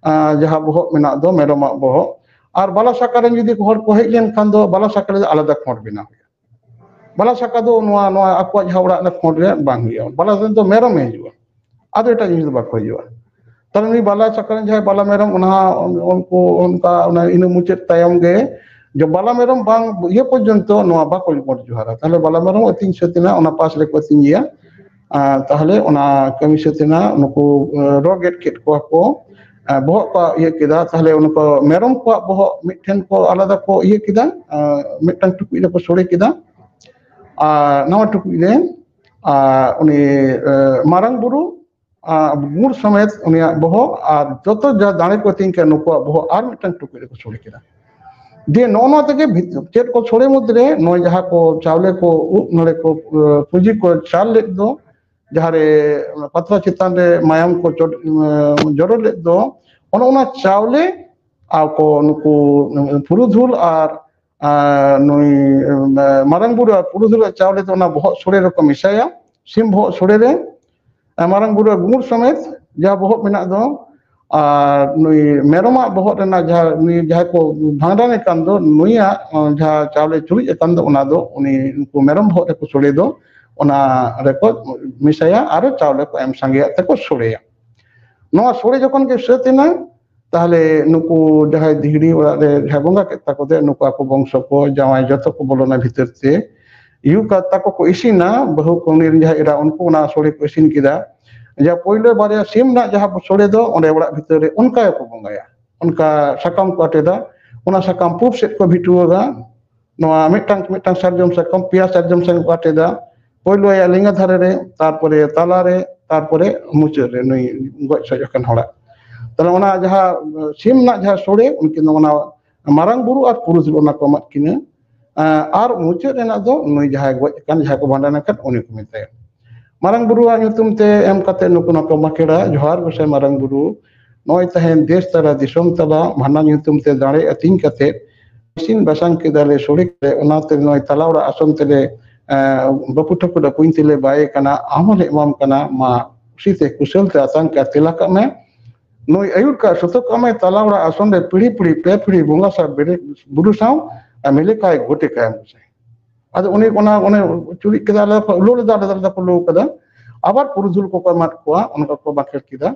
ᱟ, ᱡᱟᱦᱟᱸ ᱵᱚᱦᱚᱜ ᱢᱮᱱᱟᱜ ᱫᱚ ᱢᱮᱨᱚᱢᱟᱜ ᱵᱚᱦᱚᱜ, ᱟᱨ ᱵᱟᱞᱟ ᱥᱟᱠᱟ ᱨᱮᱱ ᱡᱩᱫᱤ ᱦᱚᱲ ᱠᱚ ᱦᱮᱡ ᱞᱮᱱᱠᱷᱟᱱ ᱫᱚ ᱵᱟᱞᱟ ᱥᱟᱠᱟ ᱨᱮ ᱟᱞᱟᱫᱟ ᱠᱷᱚᱸᱰ ᱵᱮᱱᱟᱣ ᱦᱩᱭᱩᱜᱼᱟ᱾ ᱵᱟᱞᱟ ᱥᱟᱠᱟ ᱫᱚ ᱱᱚᱣᱟ, ᱱᱚᱣᱟ ᱟᱠᱚᱣᱟᱜ ᱡᱟᱦᱟᱸ ᱚᱲᱟᱜ ᱨᱮᱱᱟᱜ ᱠᱷᱚᱸᱰ ᱨᱮ ᱵᱟᱝ ᱦᱩᱭᱩᱜᱼᱟ, ᱵᱟᱞᱟ ᱨᱮᱱ ᱫᱚ ᱢᱮᱨᱚᱢᱮ ᱦᱤᱡᱩᱜᱼᱟ, ᱟᱫᱚ ᱮᱴᱟᱜ ᱡᱤᱱᱤᱥ ᱫᱚ ᱵᱟᱠᱚ ᱦᱤᱡᱩᱜᱼᱟ᱾ ᱛᱟᱦᱞᱮ ᱱᱩᱭ ᱵᱟᱞᱟ ᱥᱟᱠᱟ ᱨᱮᱱ ᱡᱟᱦᱟᱸᱭ ᱵᱟᱞᱟ ᱢᱮᱨᱚᱢ, ᱚᱱᱟ ᱩᱱᱠᱩ ᱚᱱᱠᱟ ᱚᱱᱟ ᱤᱱᱟᱹ ᱢᱩᱪᱟᱹᱫ ᱛᱟᱭᱚᱢ ᱜᱮ ᱡᱚ ᱵᱟᱞᱟ ᱢᱮᱨᱚᱢ ᱵᱟᱝ ᱤᱭᱟᱹ ᱯᱚᱨᱡᱚᱱᱛᱚ ᱱᱚᱣᱟ ᱵᱟᱠᱚ ᱜᱚᱰ ᱡᱚᱦᱟᱨᱟ᱾ ᱛᱟᱦᱞᱮ ᱵᱟᱞᱟ ᱢᱮᱨᱚᱢ ᱟᱹᱛᱤᱧ ᱥᱟᱹᱛ ᱮᱱᱟ, ᱚᱱᱟ ᱯᱟᱥ ᱨᱮᱠᱚ ᱟᱹᱛᱤᱧ ᱜᱮᱭᱟ᱾ ᱟᱨ ᱛᱟᱦᱞᱮ ᱚᱱᱟ ᱠᱟᱹᱢᱤ ᱥᱟᱹᱛ ᱮᱱᱟ, ᱱᱩᱠᱩ ᱨᱚ ᱜᱮᱫ ᱠᱮᱫ ᱠᱚᱣᱟ ᱠᱚ, ᱵᱚᱦᱚᱜ ᱠᱚ ᱤᱭᱟᱹ ᱠᱮᱫᱟ᱾ ᱛᱟᱦᱞᱮ ᱩᱱᱠᱩ ᱢᱮᱨᱚᱢ ᱠᱚᱣᱟᱜ ᱵᱚᱦᱚᱜ ᱢᱤᱫᱴᱷᱮᱱ ᱠᱚ ᱟᱞᱟᱫᱟ ᱠᱚ ᱤᱭᱟᱹ ᱠᱮᱫᱟ, ᱢᱤᱫᱴᱟᱝ ᱴᱩᱠᱩᱡ ᱨᱮᱠᱚ ᱥᱚᱲᱮ ᱠᱮᱫᱟ᱾ ᱟᱨ ᱱᱟᱣᱟ ᱴᱩᱠᱩᱡ ᱨᱮ ᱟᱨ ᱩᱱᱤ ᱢᱟᱨᱟᱝ ᱵᱩᱨᱩ ᱟᱨ ᱜᱩᱲ ᱥᱚᱢᱮᱛ ᱩᱱᱤᱭᱟᱜ ᱵᱚᱦᱚᱜ ᱟᱨ ᱡᱚᱛᱚ ᱡᱟ ᱫᱟᱲᱮ ᱠᱚ ᱛᱤᱧ ᱠᱟᱱ ᱱᱩᱠᱩᱣᱟᱜ ᱵᱚᱦᱚᱜ ᱟᱨ ᱢᱤᱫᱴᱟᱝ ᱴᱩᱠᱩᱡ ᱨᱮᱠᱚ ᱥᱚᱲᱮ ᱠᱮᱫᱟ᱾ ᱫᱤᱭᱮ ᱱᱚᱜᱼᱚ ᱱᱚᱣᱟ ᱛᱮᱜᱮ ᱪᱮᱫ ᱠᱚ ᱥᱚᱲᱮ ᱢᱩᱫᱽᱨᱮ ᱱᱚᱜᱼᱚᱭ ᱡᱟᱦᱟᱸ ᱠᱚ ᱪᱟᱣᱞᱮ ᱠᱚ ᱩᱵ ᱱᱚᱰᱮ ᱠᱚ ᱯᱩᱸᱡᱤ ᱠᱚ ᱪᱟᱞ ᱞᱮᱫ ᱫᱚ, ᱡᱟᱦᱟᱸᱨᱮ ᱯᱟᱛᱲᱟ ᱪᱮᱛᱟᱱ ᱨᱮ ᱢᱟᱭᱟᱢ ᱠᱚ ᱡᱚᱨᱚ ᱞᱮᱫ ᱫᱚ, ᱚᱱᱮ ᱚᱱᱟ ᱪᱟᱣᱞᱮ ᱟᱨ ᱠᱚ ᱱᱩᱠᱩ ᱯᱩᱨᱩᱫᱷᱩᱞ ᱟᱨ ᱱᱩᱭ ᱢᱟᱨᱟᱝ ᱵᱩᱨᱩ ᱟᱨ ᱯᱩᱨᱩᱫᱷᱩᱞᱟᱜ ᱪᱟᱣᱞᱮ ᱫᱚ ᱚᱱᱟ ᱵᱚᱦᱚᱜ ᱥᱚᱲᱮ ᱨᱮᱠᱚ ᱢᱮᱥᱟᱭᱟ, ᱥᱤᱢ ᱵᱚᱦᱚᱜ ᱥᱚᱲᱮ ᱨᱮ᱾ ᱢᱟᱨᱟᱝ ᱵᱩᱨᱩ ᱟᱜ ᱜᱩᱲ ᱥᱚᱢᱮᱛ ᱡᱟᱦᱟᱸ ᱵᱚᱦᱚᱜ ᱢᱮᱱᱟᱜ ᱫᱚ, ᱟᱨ ᱱᱩᱭ ᱢᱮᱨᱚᱢᱟᱜ ᱵᱚᱦᱚᱜ ᱨᱮᱱᱟᱜ ᱡᱟᱦᱟᱸ ᱱᱩᱭ ᱡᱟᱦᱟᱸᱭ ᱠᱚ ᱵᱷᱟᱸᱰᱟᱱᱮ ᱠᱟᱱ ᱫᱚ, ᱱᱩᱭᱟᱜ ᱡᱟᱦᱟᱸ ᱪᱟᱣᱞᱮ ᱪᱩᱨᱩᱡ ᱟᱠᱟᱱ ᱫᱚ, ᱚᱱᱟ ᱫᱚ ᱩᱱᱤ ᱩᱱᱠᱩ ᱢᱮᱨᱚᱢ ᱵᱚᱦᱚᱜ ᱨᱮᱠᱚ ᱥᱚᱲᱮ ᱫᱚ, ᱚᱱᱟ ᱨᱮᱠᱚ ᱢᱮᱥᱟᱭᱟ ᱟᱨ ᱪᱟᱣᱞᱮ ᱠᱚ ᱮᱢ ᱥᱟᱸᱜᱮᱭᱟᱜ ᱛᱮᱠᱚ ᱥᱚᱲᱮᱭᱟ᱾ ᱱᱚᱣᱟ ᱥᱚᱲᱮ ᱡᱚᱠᱷᱚᱱ ᱜᱮ ᱥᱟᱹᱛ ᱮᱱᱟ, ᱛᱟᱦᱞᱮ ᱱᱩᱠᱩ ᱡᱟᱦᱟᱸᱭ ᱫᱤᱦᱲᱤ ᱚᱲᱟᱜ ᱨᱮ ᱡᱟᱦᱟᱸᱭ ᱵᱚᱸᱜᱟ ᱠᱮᱫ ᱛᱟᱠᱚ ᱛᱮ, ᱱᱩᱠᱩ ᱟᱠᱚ ᱵᱚᱝᱥᱚ ᱠᱚ, ᱡᱟᱶᱟᱭ ᱡᱚᱛᱚ ᱠᱚ ᱵᱚᱞᱚᱱᱟ ᱵᱷᱤᱛᱟᱹᱨ ᱛᱮ᱾ ᱭᱩ ᱠᱟ ᱛᱟᱠᱚ ᱠᱚ ᱤᱥᱤᱱᱟ, ᱵᱟᱹᱦᱩ ᱠᱚ ᱩᱱᱤ ᱨᱮᱱ ᱡᱟᱦᱟᱸᱭ ᱮᱨᱟ, ᱩᱱᱠᱩ ᱚᱱᱟ ᱥᱚᱲᱮ ᱠᱚ ᱤᱥᱤᱱ ᱠᱮᱫᱟ᱾ ᱡᱟᱦᱟᱸ ᱯᱳᱭᱞᱳ ᱵᱟᱨᱭᱟ ᱥᱤᱢ ᱨᱮᱱᱟᱜ ᱡᱟᱦᱟᱸ ᱥᱚᱲᱮ ᱫᱚ ᱚᱸᱰᱮ ᱚᱲᱟᱜ ᱵᱷᱤᱛᱟᱹᱨ ᱨᱮ ᱚᱱᱠᱟ ᱜᱮᱠᱚ ᱵᱚᱸᱜᱟᱭᱟ᱾ ᱚᱱᱠᱟ ᱥᱟᱠᱟᱢ ᱠᱚ ᱟᱴᱮᱫᱟ, ᱚᱱᱟ ᱥᱟᱠᱟᱢ ᱯᱩᱵ ᱥᱮᱫ ᱠᱚ ᱵᱷᱤᱴᱩᱣᱟᱹᱜᱟ᱾ ᱱᱚᱣᱟ ᱢᱤᱫᱴᱟᱝ ᱢᱤᱫᱴᱟᱝ ᱥᱟᱨᱡᱚᱢ ᱥᱟᱠᱟᱢ, ᱯᱮᱭᱟ ᱥᱟᱨᱡᱚᱢ ᱥᱟᱠᱟᱢ ᱠᱚ ᱟᱴᱮᱫᱟ᱾ ᱯᱳᱭᱞᱳ ᱟᱭᱟᱜ ᱞᱮᱸᱜᱟ ᱫᱷᱟᱨᱮ ᱨᱮ, ᱛᱟᱨᱯᱚᱨᱮ ᱛᱟᱞᱟᱨᱮ, ᱛᱟᱨᱯᱚᱨᱮ ᱢᱩᱪᱟᱹᱫ ᱨᱮ ᱱᱩᱭ ᱜᱚᱡ ᱥᱚᱡ ᱟᱠᱟᱱ ᱦᱚᱲᱟᱜ᱾ ᱛᱟᱦᱞᱮ ᱚᱱᱟ ᱡᱟᱦᱟᱸ ᱥᱤᱢ ᱨᱮᱱᱟᱜ ᱡᱟᱦᱟᱸ ᱥᱚᱲᱮ, ᱩᱱᱠᱤᱱ ᱫᱚ ᱚᱱᱟ ᱢᱟᱨᱟᱝ ᱵᱩᱨᱩ ᱟᱨ ᱯᱩᱨᱩᱫᱷᱩᱞ ᱚᱱᱟ ᱠᱚ ᱮᱢᱟᱫ ᱠᱤᱱᱟᱹ᱾ ᱟᱨ ᱢᱩᱪᱟᱹᱫ ᱨᱮᱱᱟᱜ ᱫᱚ ᱱᱩᱭ ᱡᱟᱦᱟᱸᱭ ᱜᱚᱡ ᱟᱠᱟᱱ, ᱡᱟᱦᱟᱸᱭ ᱠᱚ ᱵᱷᱟᱸᱰᱟᱱ ᱟᱠᱟᱫ, ᱩᱱᱤ ᱠᱚ ᱢᱮᱛᱟᱭᱟ᱾ ᱢᱟᱨᱟᱝ ᱵᱩᱨᱩᱣᱟᱜ ᱧᱩᱛᱩᱢ ᱛᱮ ᱮᱢ ᱠᱟᱛᱮ ᱱᱩᱠᱩ ᱱᱚᱣᱟ ᱠᱚ ᱵᱟᱸᱠᱷᱮᱲᱟ, ᱡᱚᱦᱟᱨ ᱜᱚᱸᱥᱟᱭ ᱢᱟᱨᱟᱝ ᱵᱩᱨᱩ, ᱱᱚᱜᱼᱚᱭ ᱛᱟᱦᱮᱱ ᱫᱮᱥ ᱛᱟᱞᱟ ᱫᱤᱥᱚᱢ ᱛᱟᱞᱟ ᱵᱷᱟᱸᱰᱟᱱ ᱧᱩᱛᱩᱢ ᱛᱮ ᱫᱟᱲᱮ ᱟᱹᱛᱤᱧ ᱠᱟᱛᱮ ᱤᱥᱤᱱ ᱵᱟᱥᱟᱝ ᱠᱮᱫᱟᱞᱮ, ᱥᱚᱲᱮ ᱠᱮᱫᱟᱞᱮ, ᱚᱱᱟᱛᱮ ᱱᱚᱜᱼᱚᱭ ᱛᱟᱞᱟ ᱚᱲᱟᱜ ᱟᱥᱚᱱ ᱛᱮᱞᱮ, ᱮᱸ, ᱵᱟᱹᱯᱩ ᱴᱷᱟᱹᱠᱩᱨ ᱠᱩᱧ ᱛᱮᱞᱮ ᱵᱟᱭᱮ ᱠᱟᱱᱟ, ᱟᱢ ᱦᱚᱸᱞᱮ ᱮᱢᱟᱢ ᱠᱟᱱᱟ, ᱢᱟ ᱠᱩᱥᱤᱛᱮ ᱠᱩᱥᱟᱹᱞ ᱛᱮ ᱟᱛᱟᱝ ᱠᱟᱜ ᱛᱮᱞᱟ ᱠᱟᱜ ᱢᱮ᱾ ᱱᱩᱭ ᱟᱹᱭᱩᱨ ᱠᱟᱜ ᱥᱚᱛᱚ ᱠᱟᱜ ᱢᱮ, ᱛᱟᱞᱟ ᱚᱲᱟᱜ ᱟᱥᱚᱱ ᱨᱮ ᱯᱤᱲᱦᱤ ᱯᱤᱲᱦᱤ ᱯᱮ ᱯᱤᱲᱦᱤ ᱵᱚᱸᱜᱟ ᱥᱟᱶ ᱵᱮᱨᱮᱫ ᱵᱩᱨᱩ ᱥᱟᱶ ᱟᱨ ᱢᱤᱞᱮ ᱠᱟᱭ ᱜᱚᱴᱮ ᱠᱟᱭ ᱢᱮᱥᱮ᱾ ᱟᱫᱚ ᱩᱱᱤ ᱚᱱᱟ, ᱚᱱᱮ ᱪᱩᱨᱤᱡ ᱠᱮᱫᱟ, ᱟᱞᱮ ᱠᱚ ᱞᱩ ᱞᱮᱫᱟ, ᱟᱞᱮ ᱫᱚ ᱠᱚ ᱞᱩ ᱠᱟᱫᱟ᱾ ᱟᱵᱟᱨ ᱯᱩᱨᱩᱫᱷᱩᱞ ᱠᱚᱠᱚ ᱮᱢᱟᱫ ᱠᱚᱣᱟ, ᱚᱱᱠᱟ ᱠᱚ ᱵᱟᱸᱠᱷᱮᱲ ᱠᱮᱫᱟ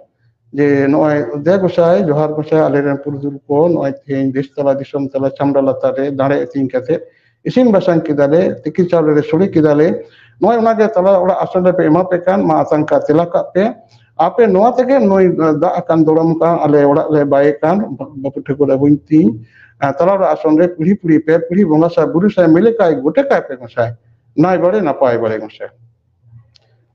ᱡᱮ, ᱱᱚᱜᱼᱚᱭ ᱫᱮ ᱜᱚᱸᱥᱟᱭ, ᱡᱚᱦᱟᱨ ᱜᱚᱸᱥᱟᱭ, ᱟᱞᱮᱨᱮᱱ ᱯᱩᱨᱩᱫᱷᱩᱞ ᱠᱚ, ᱱᱚᱜᱼᱚᱭ ᱛᱮᱦᱮᱧ ᱫᱮᱥ ᱛᱟᱞᱟ ᱫᱤᱥᱚᱢ ᱛᱟᱞᱟ ᱪᱷᱟᱢᱰᱟ ᱞᱟᱛᱟᱨ ᱨᱮ ᱫᱟᱲᱮ ᱟᱹᱛᱤᱧ ᱠᱟᱛᱮ ᱤᱥᱤᱱ ᱵᱟᱥᱟᱝ ᱠᱮᱫᱟᱞᱮ, ᱛᱤᱠᱤ ᱪᱟᱣᱞᱮ ᱨᱮ ᱥᱚᱲᱮ ᱠᱮᱫᱟᱞᱮ, ᱱᱚᱜᱼᱚᱭ ᱚᱱᱟᱜᱮ ᱛᱟᱞᱟ ᱚᱲᱟᱜ ᱟᱥᱚᱱ ᱨᱮᱯᱮ ᱮᱢᱟ ᱯᱮ ᱠᱟᱱ, ᱢᱟ ᱟᱛᱟᱝ ᱠᱟᱜ, ᱛᱮᱞᱟ ᱠᱟᱜ ᱯᱮ᱾ ᱟᱯᱮ ᱱᱚᱣᱟ ᱛᱮᱜᱮ ᱱᱩᱭ ᱫᱟᱜ ᱟᱠᱟᱱ ᱫᱚᱲᱚᱢ ᱠᱟᱱ ᱟᱞᱮ ᱚᱲᱟᱜ ᱨᱮ ᱵᱟᱭᱮ ᱠᱟᱱ ᱵᱟᱹᱯᱩ ᱴᱷᱟᱹᱠᱩᱨ ᱟᱵᱚᱧ ᱛᱤᱧ, ᱛᱟᱞᱟ ᱚᱲᱟᱜ ᱟᱥᱚᱱ ᱨᱮ ᱯᱤᱲᱦᱤ ᱯᱤᱲᱦᱤ ᱯᱮ ᱯᱤᱲᱦᱤ ᱵᱚᱸᱜᱟ ᱥᱟᱭ ᱵᱩᱨᱩ ᱥᱟᱭ ᱢᱤᱞᱮ ᱠᱟᱭ ᱜᱚᱴᱮ ᱠᱟᱭ ᱯᱮ ᱜᱚᱸᱥᱟᱭ, ᱱᱟᱭ ᱵᱟᱲᱮ ᱱᱟᱯᱟᱭ ᱵᱟᱲᱮ ᱜᱚᱸᱥᱟᱭ᱾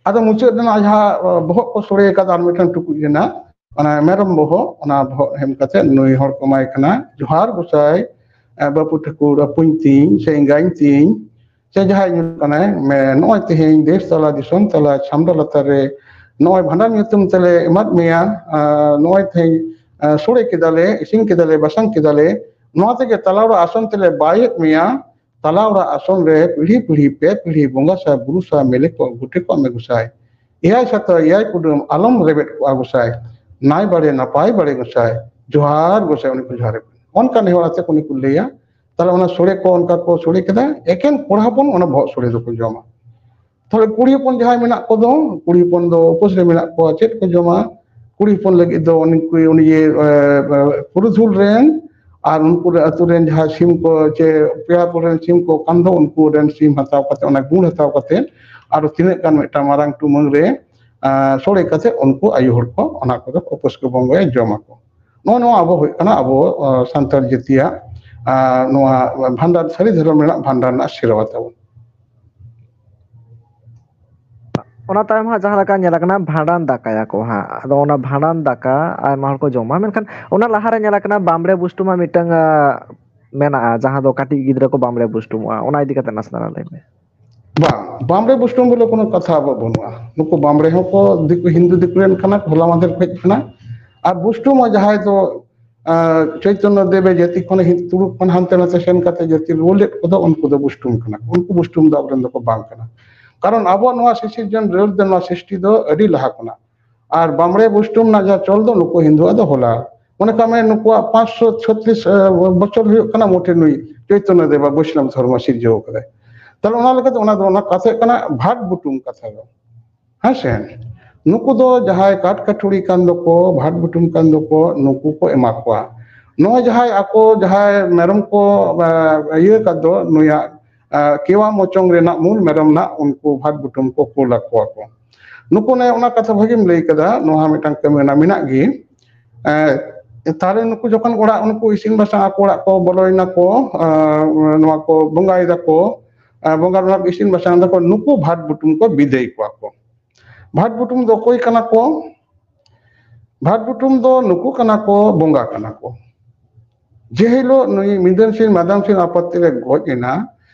ᱟᱫᱚ ᱢᱩᱪᱟᱹᱫ ᱨᱮᱱᱟᱜ ᱡᱟᱦᱟᱸ ᱵᱚᱦᱚᱜ ᱠᱚ ᱥᱚᱲᱮ ᱟᱠᱟᱫᱟ, ᱟᱨ ᱢᱤᱫᱴᱟᱝ ᱴᱩᱠᱩᱡ ᱨᱮᱱᱟᱜ ᱚᱱᱟ ᱢᱮᱨᱚᱢ ᱵᱚᱦᱚᱜ, ᱚᱱᱟ ᱵᱚᱦᱚᱜ ᱮᱢ ᱠᱟᱛᱮ ᱱᱩᱭ ᱦᱚᱲ ᱠᱚ ᱮᱢᱟᱭ ᱠᱟᱱᱟ, ᱡᱚᱦᱟᱨ ᱜᱚᱸᱥᱟᱭ, ᱵᱟᱹᱯᱩ ᱴᱷᱟᱹᱠᱩᱨ ᱟᱹᱯᱩᱧ ᱛᱤᱧ ᱥᱮ ᱮᱸᱜᱟᱧ ᱛᱤᱧ ᱥᱮ ᱡᱟᱦᱟᱸᱭ ᱧᱩᱨ ᱠᱟᱱᱟᱭ, ᱱᱚᱜᱼᱚᱭ ᱛᱮᱦᱮᱧ ᱫᱮᱥ ᱛᱟᱞᱟ ᱫᱤᱥᱚᱢ ᱛᱟᱞᱟ ᱪᱷᱟᱢᱰᱟ ᱞᱟᱛᱟᱨ ᱨᱮ ᱱᱚᱜᱼᱚᱭ ᱵᱷᱟᱸᱰᱟᱱ ᱧᱩᱛᱩᱢ ᱛᱮᱞᱮ ᱮᱢᱟᱫ ᱢᱮᱭᱟ, ᱱᱚᱜᱼᱚᱭ ᱛᱮᱦᱮᱧ ᱥᱚᱲᱮ ᱠᱮᱫᱟᱞᱮ, ᱤᱥᱤᱱ ᱠᱮᱫᱟᱞᱮ, ᱵᱟᱥᱟᱝ ᱠᱮᱫᱟᱞᱮ, ᱱᱚᱣᱟ ᱛᱮᱜᱮ ᱛᱟᱞᱟ ᱚᱲᱟᱜ ᱟᱥᱚᱱ ᱛᱮᱞᱮ ᱵᱟᱭᱮᱫ ᱢᱮᱭᱟ, ᱛᱟᱞᱟ ᱚᱲᱟᱜ ᱟᱥᱚᱱ ᱨᱮ ᱯᱤᱲᱦᱤ ᱯᱤᱲᱦᱤ ᱯᱮ ᱯᱤᱲᱦᱤ ᱵᱚᱸᱜᱟ ᱥᱟᱭ ᱵᱩᱨᱩ ᱥᱟᱭ ᱢᱮᱞᱮ ᱠᱚ ᱜᱩᱴᱮ ᱠᱚᱜ ᱢᱮ ᱜᱚᱸᱥᱟᱭ᱾ ᱮᱭᱟᱭ ᱥᱟᱛᱟ ᱮᱭᱟᱭ ᱠᱩᱰᱟᱹᱢ ᱟᱞᱚᱢ ᱨᱮᱵᱮᱫ ᱠᱚᱜᱼᱟ ᱜᱚᱸᱥᱟᱭ᱾ ᱱᱟᱭ ᱵᱟᱲᱮ ᱱᱟᱯᱟᱭ ᱵᱟᱲᱮ ᱜᱚᱸᱥᱟᱭ᱾ ᱡᱚᱦᱟᱨ ᱜᱚᱸᱥᱟᱭ, ᱩᱱᱤ ᱠᱚ ᱡᱚᱦᱟᱨ ᱮ ᱠᱟᱱᱟ᱾ ᱚᱱᱠᱟ ᱱᱮᱦᱚᱨ ᱟᱛᱮ ᱩᱱᱤ ᱠᱚ ᱞᱟᱹᱭᱟ᱾ ᱛᱟᱦᱞᱮ ᱚᱱᱟ ᱥᱚᱲᱮ ᱠᱚ ᱚᱱᱠᱟ ᱠᱚ ᱥᱚᱲᱮ ᱠᱮᱫᱟ, ᱮᱠᱮᱱ ᱠᱚᱲᱟ ᱦᱚᱯᱚᱱ ᱚᱱᱟ ᱵᱚᱦᱚᱜ ᱥᱚᱲᱮ ᱫᱚᱠᱚ ᱡᱚᱢᱟ᱾ ᱛᱟᱦᱞᱮ ᱠᱩᱲᱤ ᱦᱚᱯᱚᱱ ᱡᱟᱦᱟᱸᱭ ᱢᱮᱱᱟᱜ ᱠᱚᱫᱚ, ᱠᱩᱲᱤ ᱦᱚᱯᱚᱱ ᱫᱚ ᱩᱯᱟᱹᱥ ᱨᱮ ᱢᱮᱱᱟᱜ ᱠᱚᱣᱟ, ᱪᱮᱫ ᱠᱚ ᱡᱚᱢᱟ? ᱠᱩᱲᱤ ᱦᱚᱯᱚᱱ ᱞᱟᱹᱜᱤᱫ ᱫᱚ ᱩᱱᱤ ᱠᱚ, ᱩᱱᱤ ᱡᱮ, ᱮ, ᱮ, ᱯᱩᱨᱩᱫᱷᱩᱞ ᱨᱮᱱ ᱟᱨ ᱩᱱᱠᱩ ᱨᱮ ᱟᱹᱛᱩ ᱨᱮᱱ ᱡᱟᱦᱟᱸ ᱥᱤᱢ ᱠᱚ, ᱪᱮ ᱯᱮᱲᱟ ᱯᱟᱹᱲᱦᱟᱹ ᱨᱮᱱ ᱥᱤᱢ ᱠᱚ ᱠᱟᱱ ᱫᱚ, ᱩᱱᱠᱩ ᱨᱮᱱ ᱥᱤᱢ ᱦᱟᱛᱟᱣ ᱠᱟᱛᱮ, ᱚᱱᱟ ᱜᱩᱲ ᱦᱟᱛᱟᱣ ᱠᱟᱛᱮ, ᱟᱨ ᱛᱤᱱᱟᱹᱜ ᱜᱟᱱ ᱢᱤᱫᱴᱟᱝ ᱢᱟᱨᱟᱝ ᱴᱩᱢᱟᱹᱝ ᱨᱮ, ᱟ, ᱥᱚᱲᱮ ᱠᱟᱛᱮ ᱩᱱᱠᱩ ᱟᱭᱳ ᱦᱚᱲ ᱠᱚ ᱚᱱᱟ ᱠᱚᱫᱚ ᱩᱯᱟᱹᱥ ᱠᱚ ᱵᱚᱸᱜᱚᱭᱟ, ᱡᱚᱢᱟ ᱠᱚ᱾ ᱱᱚᱜᱼᱚ ᱱᱚᱣᱟ ᱟᱵᱚ ᱦᱩᱭᱩᱜ ᱠᱟᱱᱟ ᱟᱵᱚ, ᱟ, ᱥᱟᱱᱛᱟᱲ ᱡᱟᱹᱛᱤᱭᱟᱜ, ᱟ, ᱱᱚᱣᱟ ᱵᱷᱟᱱᱰᱟᱨ, ᱥᱟᱹᱨᱤ ᱫᱷᱚᱨᱚᱢ ᱨᱮᱱᱟᱜ ᱵᱷᱟᱱᱰᱟᱨ ᱨᱮᱱᱟᱜ ᱥᱮᱨᱣᱟ ᱛᱟᱵᱚᱱ᱾ ᱚᱱᱟ ᱛᱟᱭᱚᱢ ᱦᱟᱸᱜ ᱡᱟᱦᱟᱸ ᱞᱮᱠᱟ ᱧᱮᱞ ᱟᱠᱟᱱᱟ, ᱵᱷᱟᱸᱰᱟᱱ ᱫᱟᱠᱟᱭᱟᱠᱚ ᱦᱟᱸᱜ᱾ ᱟᱫᱚ ᱚᱱᱟ ᱵᱷᱟᱸᱰᱟᱱ ᱫᱟᱠᱟ ᱟᱭᱢᱟ ᱦᱚᱲ ᱠᱚ ᱡᱚᱢᱟ, ᱢᱮᱱᱠᱷᱟᱱ ᱚᱱᱟ ᱞᱟᱦᱟᱨᱮ ᱧᱮᱞ ᱟᱠᱟᱱᱟ ᱵᱟᱢᱲᱮ ᱵᱩᱥᱴᱩᱢ ᱢᱟ ᱢᱤᱫᱴᱟᱝ, ᱟ, ᱢᱮᱱᱟᱜᱼᱟ, ᱡᱟᱦᱟᱸ ᱫᱚ ᱠᱟᱹᱴᱤᱡ ᱜᱤᱫᱽᱨᱟᱹ ᱠᱚ ᱵᱟᱢᱲᱮ ᱵᱩᱥᱴᱩᱢᱚᱜᱼᱟ᱾ ᱚᱱᱟ ᱤᱫᱤ ᱠᱟᱛᱮ ᱱᱟᱥᱮᱱᱟᱜ ᱞᱟᱹᱭ ᱢᱮ᱾ ᱵᱟᱝ, ᱵᱟᱢᱲᱮ ᱵᱩᱥᱴᱩᱢ ᱵᱚᱞᱮ ᱠᱳᱱᱳ ᱠᱟᱛᱷᱟ ᱟᱵᱚ ᱵᱟᱹᱱᱩᱜᱼᱟ᱾ ᱱᱩᱠᱩ ᱵᱟᱢᱲᱮ ᱦᱚᱸᱠᱚ ᱫᱤᱠᱩ, ᱦᱤᱱᱫᱩ ᱫᱤᱠᱩ ᱨᱮᱱ ᱠᱟᱱᱟ ᱠᱚ, ᱦᱚᱞᱟ ᱢᱟᱫᱷᱮᱨ ᱠᱷᱚᱡ ᱠᱟᱱᱟ᱾ ᱟᱨ ᱵᱩᱥᱴᱩᱢ ᱦᱚᱸ ᱡᱟᱦᱟᱸᱭ ᱫᱚ, ᱟ, ᱪᱳᱭᱛᱚᱱᱱᱚ ᱫᱮᱵᱮ ᱡᱟᱹᱛᱤ ᱠᱷᱚᱱ ᱦᱤ-, ᱛᱩᱲᱩᱠ ᱠᱷᱚᱱ ᱦᱟᱱᱛᱮ ᱱᱟᱛᱮ ᱥᱮᱱ ᱠᱟᱛᱮ ᱡᱟᱹᱛᱤ ᱨᱩᱣᱟᱹᱲ ᱞᱮᱫ ᱠᱚᱫᱚ, ᱩᱱᱠᱩ ᱫᱚ ᱵᱩᱥᱴᱩᱢ ᱠᱟᱱᱟ ᱠᱚ᱾ ᱩᱱᱠᱩ ᱵᱩᱥᱴᱩᱢ ᱫᱚ ᱟᱵᱚᱨᱮᱱ ᱫᱚᱠᱚ ᱵᱟᱝ ᱠᱟᱱᱟ᱾ ᱠᱟᱨᱚᱱ ᱟᱵᱚᱣᱟᱜ ᱱᱚᱣᱟ ᱥᱤᱥᱤᱨᱡᱚᱱ ᱨᱟᱹᱲ ᱫᱚ, ᱱᱚᱣᱟ ᱥᱨᱤᱥᱴᱤ ᱫᱚ ᱟᱹᱰᱤ ᱞᱟᱦᱟ ᱠᱷᱚᱱᱟᱜ᱾ ᱟᱨ ᱵᱟᱢᱲᱮ ᱵᱩᱥᱴᱩᱢ ᱨᱮᱱᱟᱜ ᱡᱟᱦᱟᱸ ᱪᱚᱞ ᱫᱚ ᱱᱩᱠᱩ ᱦᱤᱱᱫᱩᱣᱟᱜ ᱫᱚ ᱦᱚᱞᱟ᱾ ᱢᱚᱱᱮ ᱠᱟᱜ ᱢᱮ, ᱱᱩᱠᱩᱣᱟᱜ ᱯᱟᱸᱪᱥᱚ ᱪᱷᱚᱛᱨᱤᱥ, ᱮ, ᱵᱚᱪᱷᱚᱨ ᱦᱩᱭᱩᱜ ᱠᱟᱱᱟ ᱢᱚᱴᱷᱮ ᱱᱩᱭ ᱪᱳᱭᱛᱚᱱᱱᱚ ᱫᱮᱵᱟ ᱵᱳᱭᱥᱱᱚᱵ ᱫᱷᱚᱨᱢᱚ ᱥᱤᱨᱡᱟᱹᱣ ᱠᱟᱫᱟᱭ᱾ ᱛᱟᱦᱞᱮ ᱚᱱᱟ ᱞᱮᱠᱟᱛᱮ ᱚᱱᱟ ᱫᱚ, ᱚᱱᱟ ᱠᱟᱛᱷᱟ ᱠᱟᱱᱟ ᱵᱷᱟᱴ ᱵᱩᱴᱩᱢ ᱠᱟᱛᱷᱟ ᱫᱚ᱾ ᱦᱮᱸ ᱥᱮ? ᱱᱩᱠᱩ ᱫᱚ ᱡᱟᱦᱟᱸᱭ ᱠᱟᱴ ᱠᱟᱴᱷᱩᱲᱤ ᱠᱟᱱ ᱫᱚᱠᱚ, ᱵᱷᱟᱴ ᱵᱩᱴᱩᱢ ᱠᱟᱱ ᱫᱚᱠᱚ, ᱱᱩᱠᱩ ᱠᱚ ᱮᱢᱟ ᱠᱚᱣᱟ᱾ ᱱᱚᱜᱼᱚᱭ ᱡᱟᱦᱟᱸᱭ ᱟᱠᱚ, ᱡᱟᱦᱟᱸᱭ ᱢᱮᱨᱚᱢ ᱠᱚ, ᱮ, ᱤᱭᱟᱹ ᱠᱟᱫ ᱫᱚ, ᱱᱩᱭᱟᱜ ᱠᱮᱣᱟ ᱢᱚᱪᱚᱝ ᱨᱮᱱᱟᱜ ᱢᱩᱞ ᱢᱮᱨᱚᱢ ᱱᱟᱜ ᱩᱱᱠᱩ ᱵᱷᱟᱴ ᱵᱩᱴᱩᱢ ᱠᱚ ᱠᱩᱞ ᱟᱠᱚᱣᱟ ᱠᱚ᱾ ᱱᱩᱠᱩ ᱱᱮ ᱚᱱᱟ ᱠᱟᱛᱷᱟ ᱵᱷᱟᱹᱜᱤᱢ ᱞᱟᱹᱭ ᱠᱟᱫᱟ, ᱱᱚᱣᱟ ᱢᱤᱫᱴᱟᱝ ᱠᱟᱹᱢᱤ ᱨᱮᱱᱟᱜ ᱢᱮᱱᱟᱜ ᱜᱮ᱾ ᱛᱟᱦᱞᱮ ᱱᱩᱠᱩ ᱡᱚᱠᱷᱚᱱ ᱚᱲᱟᱜ ᱩᱱᱠᱩ ᱤᱥᱤᱱ ᱵᱟᱥᱟᱝ ᱟᱠᱚ, ᱚᱲᱟᱜ ᱠᱚ ᱵᱚᱞᱚᱭᱮᱱᱟ ᱠᱚ, ᱱᱚᱣᱟ ᱠᱚ ᱵᱚᱸᱜᱟᱭ ᱫᱟᱠᱚ, ᱵᱚᱸᱜᱟ ᱨᱮᱱᱟᱜ ᱤᱥᱤᱱ ᱵᱟᱥᱟᱝ ᱫᱟᱠᱚ, ᱱᱩᱠᱩ ᱵᱷᱟᱴ ᱵᱩᱴᱩᱢ ᱠᱚ ᱵᱤᱫᱟᱹᱭ ᱠᱚᱣᱟ ᱠᱚ᱾ ᱵᱷᱟᱴ ᱵᱩᱴᱩᱢ ᱫᱚ ᱚᱠᱚᱭ ᱠᱟᱱᱟ ᱠᱚ? ᱵᱷᱟᱴ ᱵᱩᱴᱩᱢ ᱫᱚ ᱱᱩᱠᱩ ᱠᱟᱱᱟ ᱠᱚ, ᱵᱚᱸᱜᱟ ᱠᱟᱱᱟ ᱠᱚ᱾ ᱡᱮ ᱦᱤᱞᱳᱜ ᱱᱩᱭ ᱢᱤᱫᱟᱹᱱ ᱥᱤᱝ ᱢᱟᱫᱟᱱ ᱥᱤᱝ ᱟᱯᱟᱛ ᱨᱮ ᱜᱚᱡ ᱮᱱᱟ,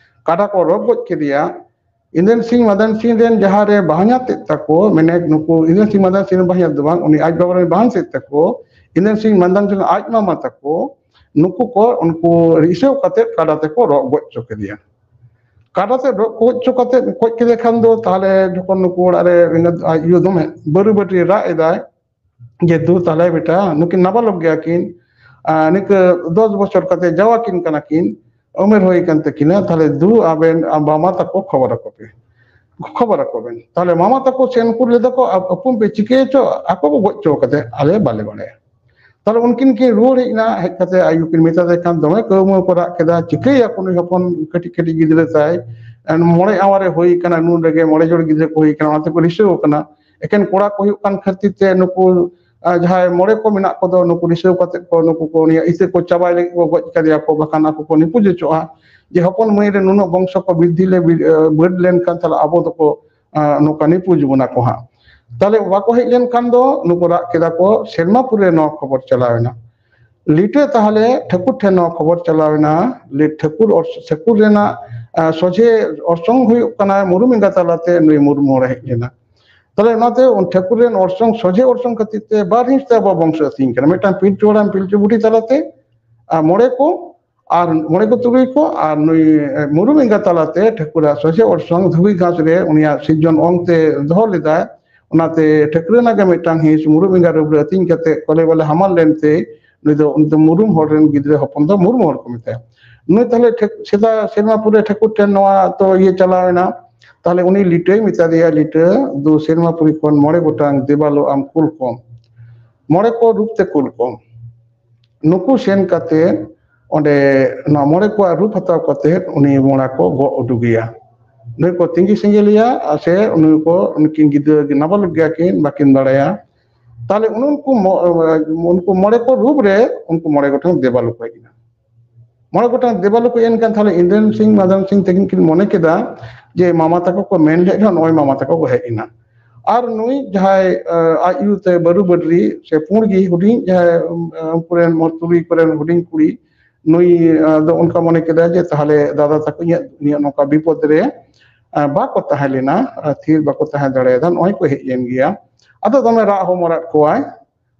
ᱠᱟᱰᱟ ᱠᱚ ᱨᱚᱜ ᱜᱚᱡ ᱠᱮᱫᱮᱭᱟ, ᱤᱱᱫᱨᱮᱱ ᱥᱤᱝ ᱢᱟᱫᱟᱱ ᱥᱤᱝ ᱨᱮᱱ ᱡᱟᱦᱟᱸ ᱨᱮ ᱵᱟᱦᱧᱟᱨ ᱛᱮᱫ ᱛᱟᱠᱚ, ᱢᱮᱱᱮ ᱱᱩᱠᱩ ᱤᱱᱫᱨᱮᱱ ᱥᱤᱝ ᱢᱟᱫᱟᱱ ᱥᱤᱝ ᱨᱮᱱ ᱵᱟᱦᱧᱟᱨ ᱫᱚ ᱵᱟᱝ, ᱩᱱᱤ ᱟᱡ ᱵᱟᱵᱟ ᱨᱮᱱ ᱵᱟᱦᱧᱟᱨ ᱛᱮᱫ ᱛᱟᱠᱚ, ᱤᱱᱫᱨᱮᱱ ᱥᱤᱝ ᱢᱟᱫᱟᱱ ᱥᱤᱝ ᱟᱡ ᱢᱟᱢᱟ ᱛᱟᱠᱚ, ᱱᱩᱠᱩ ᱠᱚ ᱩᱱᱠᱩ ᱨᱤᱥᱟᱹᱣ ᱠᱟᱛᱮ ᱠᱟᱰᱟ ᱛᱮᱠᱚ ᱨᱚᱜ ᱜᱚᱡ ᱦᱚᱪᱚ ᱠᱮᱫᱮᱭᱟ᱾ ᱠᱟᱰᱟ ᱛᱮ ᱨᱚᱜ ᱜᱚᱡ ᱦᱚᱪᱚ ᱠᱟᱛᱮ ᱜᱚᱡ ᱠᱮᱫᱮ ᱠᱷᱟᱱ ᱫᱚ ᱛᱟᱦᱞᱮ ᱡᱚᱠᱷᱚᱱ ᱱᱩᱠᱩ ᱚᱲᱟᱜ ᱨᱮ ᱮᱸᱜᱟᱛ ᱟᱭᱳ ᱫᱚᱢᱮ ᱵᱟᱹᱨᱩ ᱵᱟᱹᱴᱤ ᱨᱟᱜ ᱮᱫᱟᱭ, ᱡᱮ ᱫᱩ ᱛᱟᱦᱞᱮ ᱵᱮᱴᱟ ᱱᱩᱠᱤᱱ ᱱᱟᱵᱟᱞᱚᱠ ᱜᱮᱭᱟ ᱠᱤᱱ, ᱟᱨ ᱱᱤᱝᱠᱟᱹ ᱫᱚᱥ ᱵᱚᱪᱷᱚᱨ ᱠᱟᱛᱮ ᱡᱟᱶᱟ ᱠᱤᱱ ᱠᱟᱱᱟ ᱠᱤᱱ, ᱩᱢᱮᱨ ᱦᱩᱭ ᱠᱟᱱ ᱛᱟᱹᱠᱤᱱᱟ, ᱛᱟᱦᱞᱮ ᱫᱩ ᱟᱵᱮᱱ ᱢᱟᱢᱟ ᱛᱟᱠᱚ ᱠᱷᱚᱵᱚᱨ ᱟᱠᱚ ᱯᱮ, ᱠᱷᱚᱵᱚᱨ ᱟᱠᱚ ᱵᱮᱱ᱾ ᱛᱟᱦᱞᱮ ᱢᱟᱢᱟ ᱛᱟᱠᱚ ᱥᱮᱱ ᱠᱚ ᱞᱟᱹᱭ ᱫᱟᱠᱚ, ᱟᱯ-, ᱟᱯᱩᱢ ᱯᱮ ᱪᱤᱠᱟᱹᱭ ᱪᱚ, ᱟᱠᱚ ᱠᱚ ᱜᱚᱡ ᱪᱚ ᱠᱟᱫᱮ, ᱟᱞᱮ ᱵᱟᱞᱮ ᱵᱟᱲᱟᱭᱟ᱾ ᱛᱟᱦᱞᱮ ᱩᱱᱠᱤᱱ ᱠᱤᱱ ᱨᱩᱣᱟᱹᱲ ᱦᱮᱡ ᱮᱱᱟ, ᱦᱮᱡ ᱠᱟᱛᱮ ᱟᱭᱳ ᱠᱤᱱ ᱢᱮᱛᱟ ᱫᱮ ᱠᱷᱟᱱ ᱫᱚᱢᱮ ᱠᱟᱹᱣᱢᱟᱹᱣ ᱠᱚ ᱨᱟᱜ ᱠᱮᱫᱟ, ᱪᱤᱠᱟᱹᱭᱟᱠᱚ ᱱᱩᱭ ᱦᱚᱯᱚᱱ ᱠᱟᱹᱴᱤᱡ ᱠᱟᱹᱴᱤᱡ ᱜᱤᱫᱽᱨᱟᱹ ᱛᱟᱭ, ᱢᱚᱬᱮ ᱟᱣᱟᱨᱮ ᱦᱩᱭ ᱠᱟᱱᱟ, ᱱᱩᱱ ᱨᱮᱜᱮ ᱢᱚᱬᱮ ᱡᱚᱲ ᱜᱤᱫᱽᱨᱟᱹ ᱠᱚ ᱦᱩᱭ ᱠᱟᱱᱟ, ᱚᱱᱟ ᱛᱮᱠᱚ ᱨᱤᱥᱟᱹᱣ ᱠᱟᱱᱟ᱾ ᱮᱠᱮᱱ ᱠᱚᱲᱟ ᱠᱚ ᱦᱩᱭᱩᱜ ᱠᱟᱱ ᱠᱷᱟᱹᱛᱤᱨ ᱛᱮ ᱱᱩᱠᱩ, ᱟᱨ ᱡᱟᱦᱟᱸᱭ ᱢᱚᱬᱮ ᱠᱚ ᱢᱮᱱᱟᱜ ᱠᱚᱫᱚ ᱱᱩᱠᱩ ᱨᱤᱥᱟᱹᱣ ᱠᱟᱛᱮ ᱠᱚ, ᱱᱩᱠᱩ ᱠᱚ ᱩᱱᱤᱭᱟᱜ ᱤᱛᱟᱹ ᱠᱚ ᱪᱟᱵᱟᱭ ᱞᱟᱹᱜᱤᱫ ᱠᱚ ᱜᱚᱡ ᱠᱟᱫᱮᱭᱟ ᱠᱚ, ᱵᱟᱠᱷᱟᱱ ᱟᱠᱚ ᱠᱚ ᱱᱤᱯᱩᱡ ᱦᱚᱪᱚᱜᱼᱟ᱾ ᱡᱮ ᱦᱚᱯᱚᱱ ᱢᱟᱹᱭ ᱨᱮ ᱱᱩᱱᱟᱹᱜ ᱵᱚᱝᱥᱚ ᱠᱚ ᱵᱨᱤᱫᱽᱫᱷᱤ ᱞᱮ ᱵᱤ-, ᱮ, ᱵᱟᱹᱰ ᱞᱮᱱᱠᱷᱟᱱ ᱛᱟᱦᱞᱮ ᱟᱵᱚ ᱫᱚᱠᱚ, ᱟ, ᱱᱚᱝᱠᱟ ᱱᱤᱯᱩᱡ ᱵᱚᱱᱟ ᱠᱚ ᱦᱟᱸᱜ᱾ ᱛᱟᱦᱞᱮ ᱵᱟᱠᱚ ᱦᱮᱡ ᱞᱮᱱᱠᱷᱟᱱ ᱫᱚ ᱱᱩᱠᱩ ᱨᱟᱜ ᱠᱮᱫᱟ ᱠᱚ, ᱥᱮᱨᱢᱟᱯᱩᱨ ᱨᱮ ᱱᱚᱣᱟ ᱠᱷᱚᱵᱚᱨ ᱪᱟᱞᱟᱣ ᱮᱱᱟ᱾ ᱞᱤᱴᱟᱹ ᱛᱟᱦᱞᱮ ᱴᱷᱟᱹᱠᱩᱨ ᱴᱷᱮᱱ ᱱᱚᱣᱟ ᱠᱷᱚᱵᱚᱨ ᱪᱟᱞᱟᱣ ᱮᱱᱟ, ᱞᱤ-, ᱴᱷᱟᱹᱠᱩᱨ ᱚᱨ-, ᱴᱷᱟᱹᱠᱩᱨ ᱨᱮᱱᱟᱜ, ᱟ, ᱥᱚᱡᱷᱮ ᱚᱨᱥᱚᱝ ᱦᱩᱭᱩᱜ ᱠᱟᱱᱟ ᱢᱩᱨᱩᱢ ᱮᱸᱜᱟ ᱛᱟᱞᱟᱛᱮ ᱱᱩᱭ ᱢᱩᱨᱢᱩ ᱦᱚᱲᱮ ᱦᱮᱡ ᱞᱮᱱᱟ᱾ ᱛᱟᱦᱞᱮ ᱚᱱᱟᱛᱮ ᱩᱱ ᱴᱷᱟᱹᱠᱩᱨ ᱨᱮᱱ ᱚᱨᱥᱚᱝ, ᱥᱚᱡᱷᱮ ᱚᱨᱥᱚᱝ ᱠᱷᱟᱹᱛᱤᱨ ᱛᱮ ᱵᱟᱨ ᱦᱤᱸᱥ ᱛᱮ ᱟᱵᱚᱣᱟᱜ ᱵᱚᱝᱥᱚ ᱟᱹᱛᱤᱧ ᱠᱟᱱᱟ, ᱢᱤᱫᱴᱟᱝ ᱯᱤᱞᱪᱩ ᱦᱟᱲᱟᱢ ᱯᱤᱞᱪᱩ ᱵᱩᱰᱷᱤ ᱛᱟᱞᱟᱛᱮ, ᱟᱨ ᱢᱚᱬᱮ ᱠᱚ, ᱟᱨ ᱢᱚᱬᱮ ᱠᱚ ᱛᱩᱨᱩᱭ ᱠᱚ, ᱟᱨ ᱱᱩᱭ, ᱮ, ᱢᱩᱨᱩᱢ ᱮᱸᱜᱟ ᱛᱟᱞᱟᱛᱮ ᱴᱷᱟᱹᱠᱩᱨᱟᱜ ᱥᱚᱡᱷᱮ ᱚᱨᱥᱚᱝ ᱫᱷᱩᱵᱤ ᱜᱷᱟᱥ ᱨᱮ ᱩᱱᱤᱭᱟᱜ ᱥᱤᱨᱡᱚᱱ ᱚᱝ ᱛᱮ ᱫᱚᱦᱚ ᱞᱮᱫᱟᱭ᱾ ᱚᱱᱟᱛᱮ ᱴᱷᱟᱹᱠᱩᱨ ᱨᱮᱱᱟᱜ ᱜᱮ ᱢᱤᱫᱴᱟᱝ ᱦᱤᱸᱥ ᱢᱩᱨᱩᱢ ᱮᱸᱜᱟ ᱨᱩᱯ ᱨᱮ ᱟᱹᱛᱤᱧ ᱠᱟᱛᱮ ᱠᱚᱞᱮ ᱵᱟᱞᱮ ᱦᱟᱢᱟᱞ ᱞᱮᱱᱛᱮ ᱱᱩᱭ ᱫᱚ, ᱩᱱᱤ ᱫᱚ ᱢᱩᱨᱩᱢ ᱦᱚᱲ ᱨᱮᱱ ᱜᱤᱫᱽᱨᱟᱹ ᱦᱚᱯᱚᱱ ᱫᱚ ᱢᱩᱨᱢᱩ ᱦᱚᱲ ᱠᱚ ᱢᱮᱛᱟᱭᱟ᱾ ᱱᱩᱭ ᱛᱟᱦᱞᱮ ᱴᱷᱟᱹᱠ-, ᱥᱮᱫᱟᱭ ᱥᱮᱨᱢᱟᱯᱩᱨ ᱨᱮ ᱴᱷᱟᱹᱠᱩᱨ ᱴᱷᱮᱱ ᱱᱚᱣᱟ ᱛᱚ ᱤᱭᱟᱹ ᱪᱟᱞᱟᱣ ᱮᱱᱟ᱾ ᱛᱟᱦᱞᱮ ᱩᱱᱤ ᱞᱤᱴᱟᱹᱭ ᱢᱮᱛᱟ ᱫᱮᱭᱟ, ᱞᱤᱴᱟᱹ ᱫᱩ ᱥᱮᱨᱢᱟᱯᱩᱨᱤ ᱠᱷᱚᱱ ᱢᱚᱬᱮ ᱜᱚᱴᱟᱝ ᱫᱮᱵᱟᱞᱳ ᱟᱢ ᱠᱩᱞ ᱠᱚᱢ, ᱢᱚᱬᱮ ᱠᱚ ᱨᱩᱯ ᱛᱮ ᱠᱩᱞ ᱠᱚᱢ᱾ ᱱᱩᱠᱩ ᱥᱮᱱ ᱠᱟᱛᱮ ᱚᱸᱰᱮ ᱱᱚᱣᱟ ᱢᱚᱬᱮ ᱠᱚᱣᱟᱜ ᱨᱩᱯ ᱦᱟᱛᱟᱣ ᱠᱟᱛᱮ ᱩᱱᱤ ᱵᱚᱸᱜᱟ ᱠᱚ ᱜᱚᱜ ᱩᱰᱩᱠᱮᱭᱟ᱾ ᱱᱩᱭ ᱠᱚ ᱛᱤᱸᱜᱤ ᱥᱮᱸᱜᱮᱞᱮᱭᱟ, ᱟᱨ ᱥᱮ ᱩᱱᱤ ᱠᱚ, ᱩᱱᱠᱤᱱ ᱜᱤᱫᱽᱨᱟᱹ ᱜᱮ ᱱᱟᱵᱟᱞᱚᱠ ᱜᱮᱭᱟ ᱠᱤᱱ, ᱵᱟᱹᱠᱤᱱ ᱵᱟᱲᱟᱭᱟ᱾ ᱛᱟᱦᱞᱮ ᱩᱱᱠᱩ ᱢᱚ-, ᱩᱱᱠᱩ ᱢᱚᱬᱮ ᱠᱚ ᱨᱩᱯ ᱨᱮ ᱩᱱᱠᱩ ᱢᱚᱬᱮ ᱜᱚᱴᱟᱝ ᱫᱮᱵᱟᱞᱳᱠ ᱠᱚ ᱦᱮᱡ ᱮᱱᱟ᱾ ᱢᱚᱬᱮ ᱜᱚᱴᱟᱝ ᱫᱮᱵᱟᱞᱳᱠ ᱠᱚ ᱦᱮᱡ ᱮᱱ ᱠᱷᱟᱱ, ᱛᱟᱦᱞᱮ ᱤᱱᱫᱨᱮᱱ ᱥᱤᱝ ᱢᱟᱫᱟᱱ ᱥᱤᱝ ᱛᱟᱹᱠᱤᱱ ᱠᱤᱱ ᱢᱚᱱᱮ ᱠᱮᱫᱟ ᱡᱮ ᱢᱟᱢᱟ ᱛᱟᱠᱚ ᱠᱚ ᱢᱮᱱ ᱞᱮᱫ ᱨᱮᱦᱚᱸ ᱱᱚᱜᱼᱚᱭ ᱢᱟᱢᱟ ᱛᱟᱠᱚ ᱠᱚ ᱦᱮᱡ ᱮᱱᱟ᱾ ᱟᱨ ᱱᱩᱭ ᱡᱟᱦᱟᱸᱭ, ᱟᱸ, ᱟᱡ ᱟᱭᱳ ᱛᱮ ᱵᱟᱹᱨᱩ ᱵᱟᱹᱰᱨᱤ ᱥᱮ ᱯᱩᱸᱲ ᱜᱮ ᱦᱩᱰᱤᱧ, ᱡᱟᱦᱟᱸᱭ, ᱟᱸ, ᱩᱱᱠᱩ ᱨᱮᱱ ᱢᱚ-, ᱛᱩᱨᱩᱭ ᱠᱚᱨᱮᱱ ᱦᱩᱰᱤᱧ ᱠᱩᱲᱤ, ᱱᱩᱭ, ᱟᱸ, ᱫᱚ ᱚᱱᱠᱟ ᱢᱚᱱᱮ ᱠᱮᱫᱟ ᱡᱮ ᱛᱟᱦᱞᱮ ᱫᱟᱫᱟ ᱛᱟᱠᱚ ᱤᱧᱟᱹᱜ, ᱤᱧᱟᱹᱜ ᱱᱚᱝᱠᱟ ᱵᱤᱯᱚᱫ ᱨᱮ, ᱟᱸ, ᱵᱟᱠᱚ ᱛᱟᱦᱮᱸ ᱞᱮᱱᱟ, ᱟᱸ, ᱛᱷᱤᱨ ᱵᱟᱠᱚ ᱛᱟᱦᱮᱸ ᱫᱟᱲᱮᱭᱟᱫᱟ, ᱱᱚᱜᱼᱚᱭ ᱠᱚ ᱦᱮᱡ ᱮᱱ ᱜᱮᱭᱟ᱾ ᱟᱫᱚ ᱫᱚᱢᱮ ᱨᱟᱜ ᱦᱚᱢᱚᱨᱟᱫ ᱠᱚᱣᱟᱭ᱾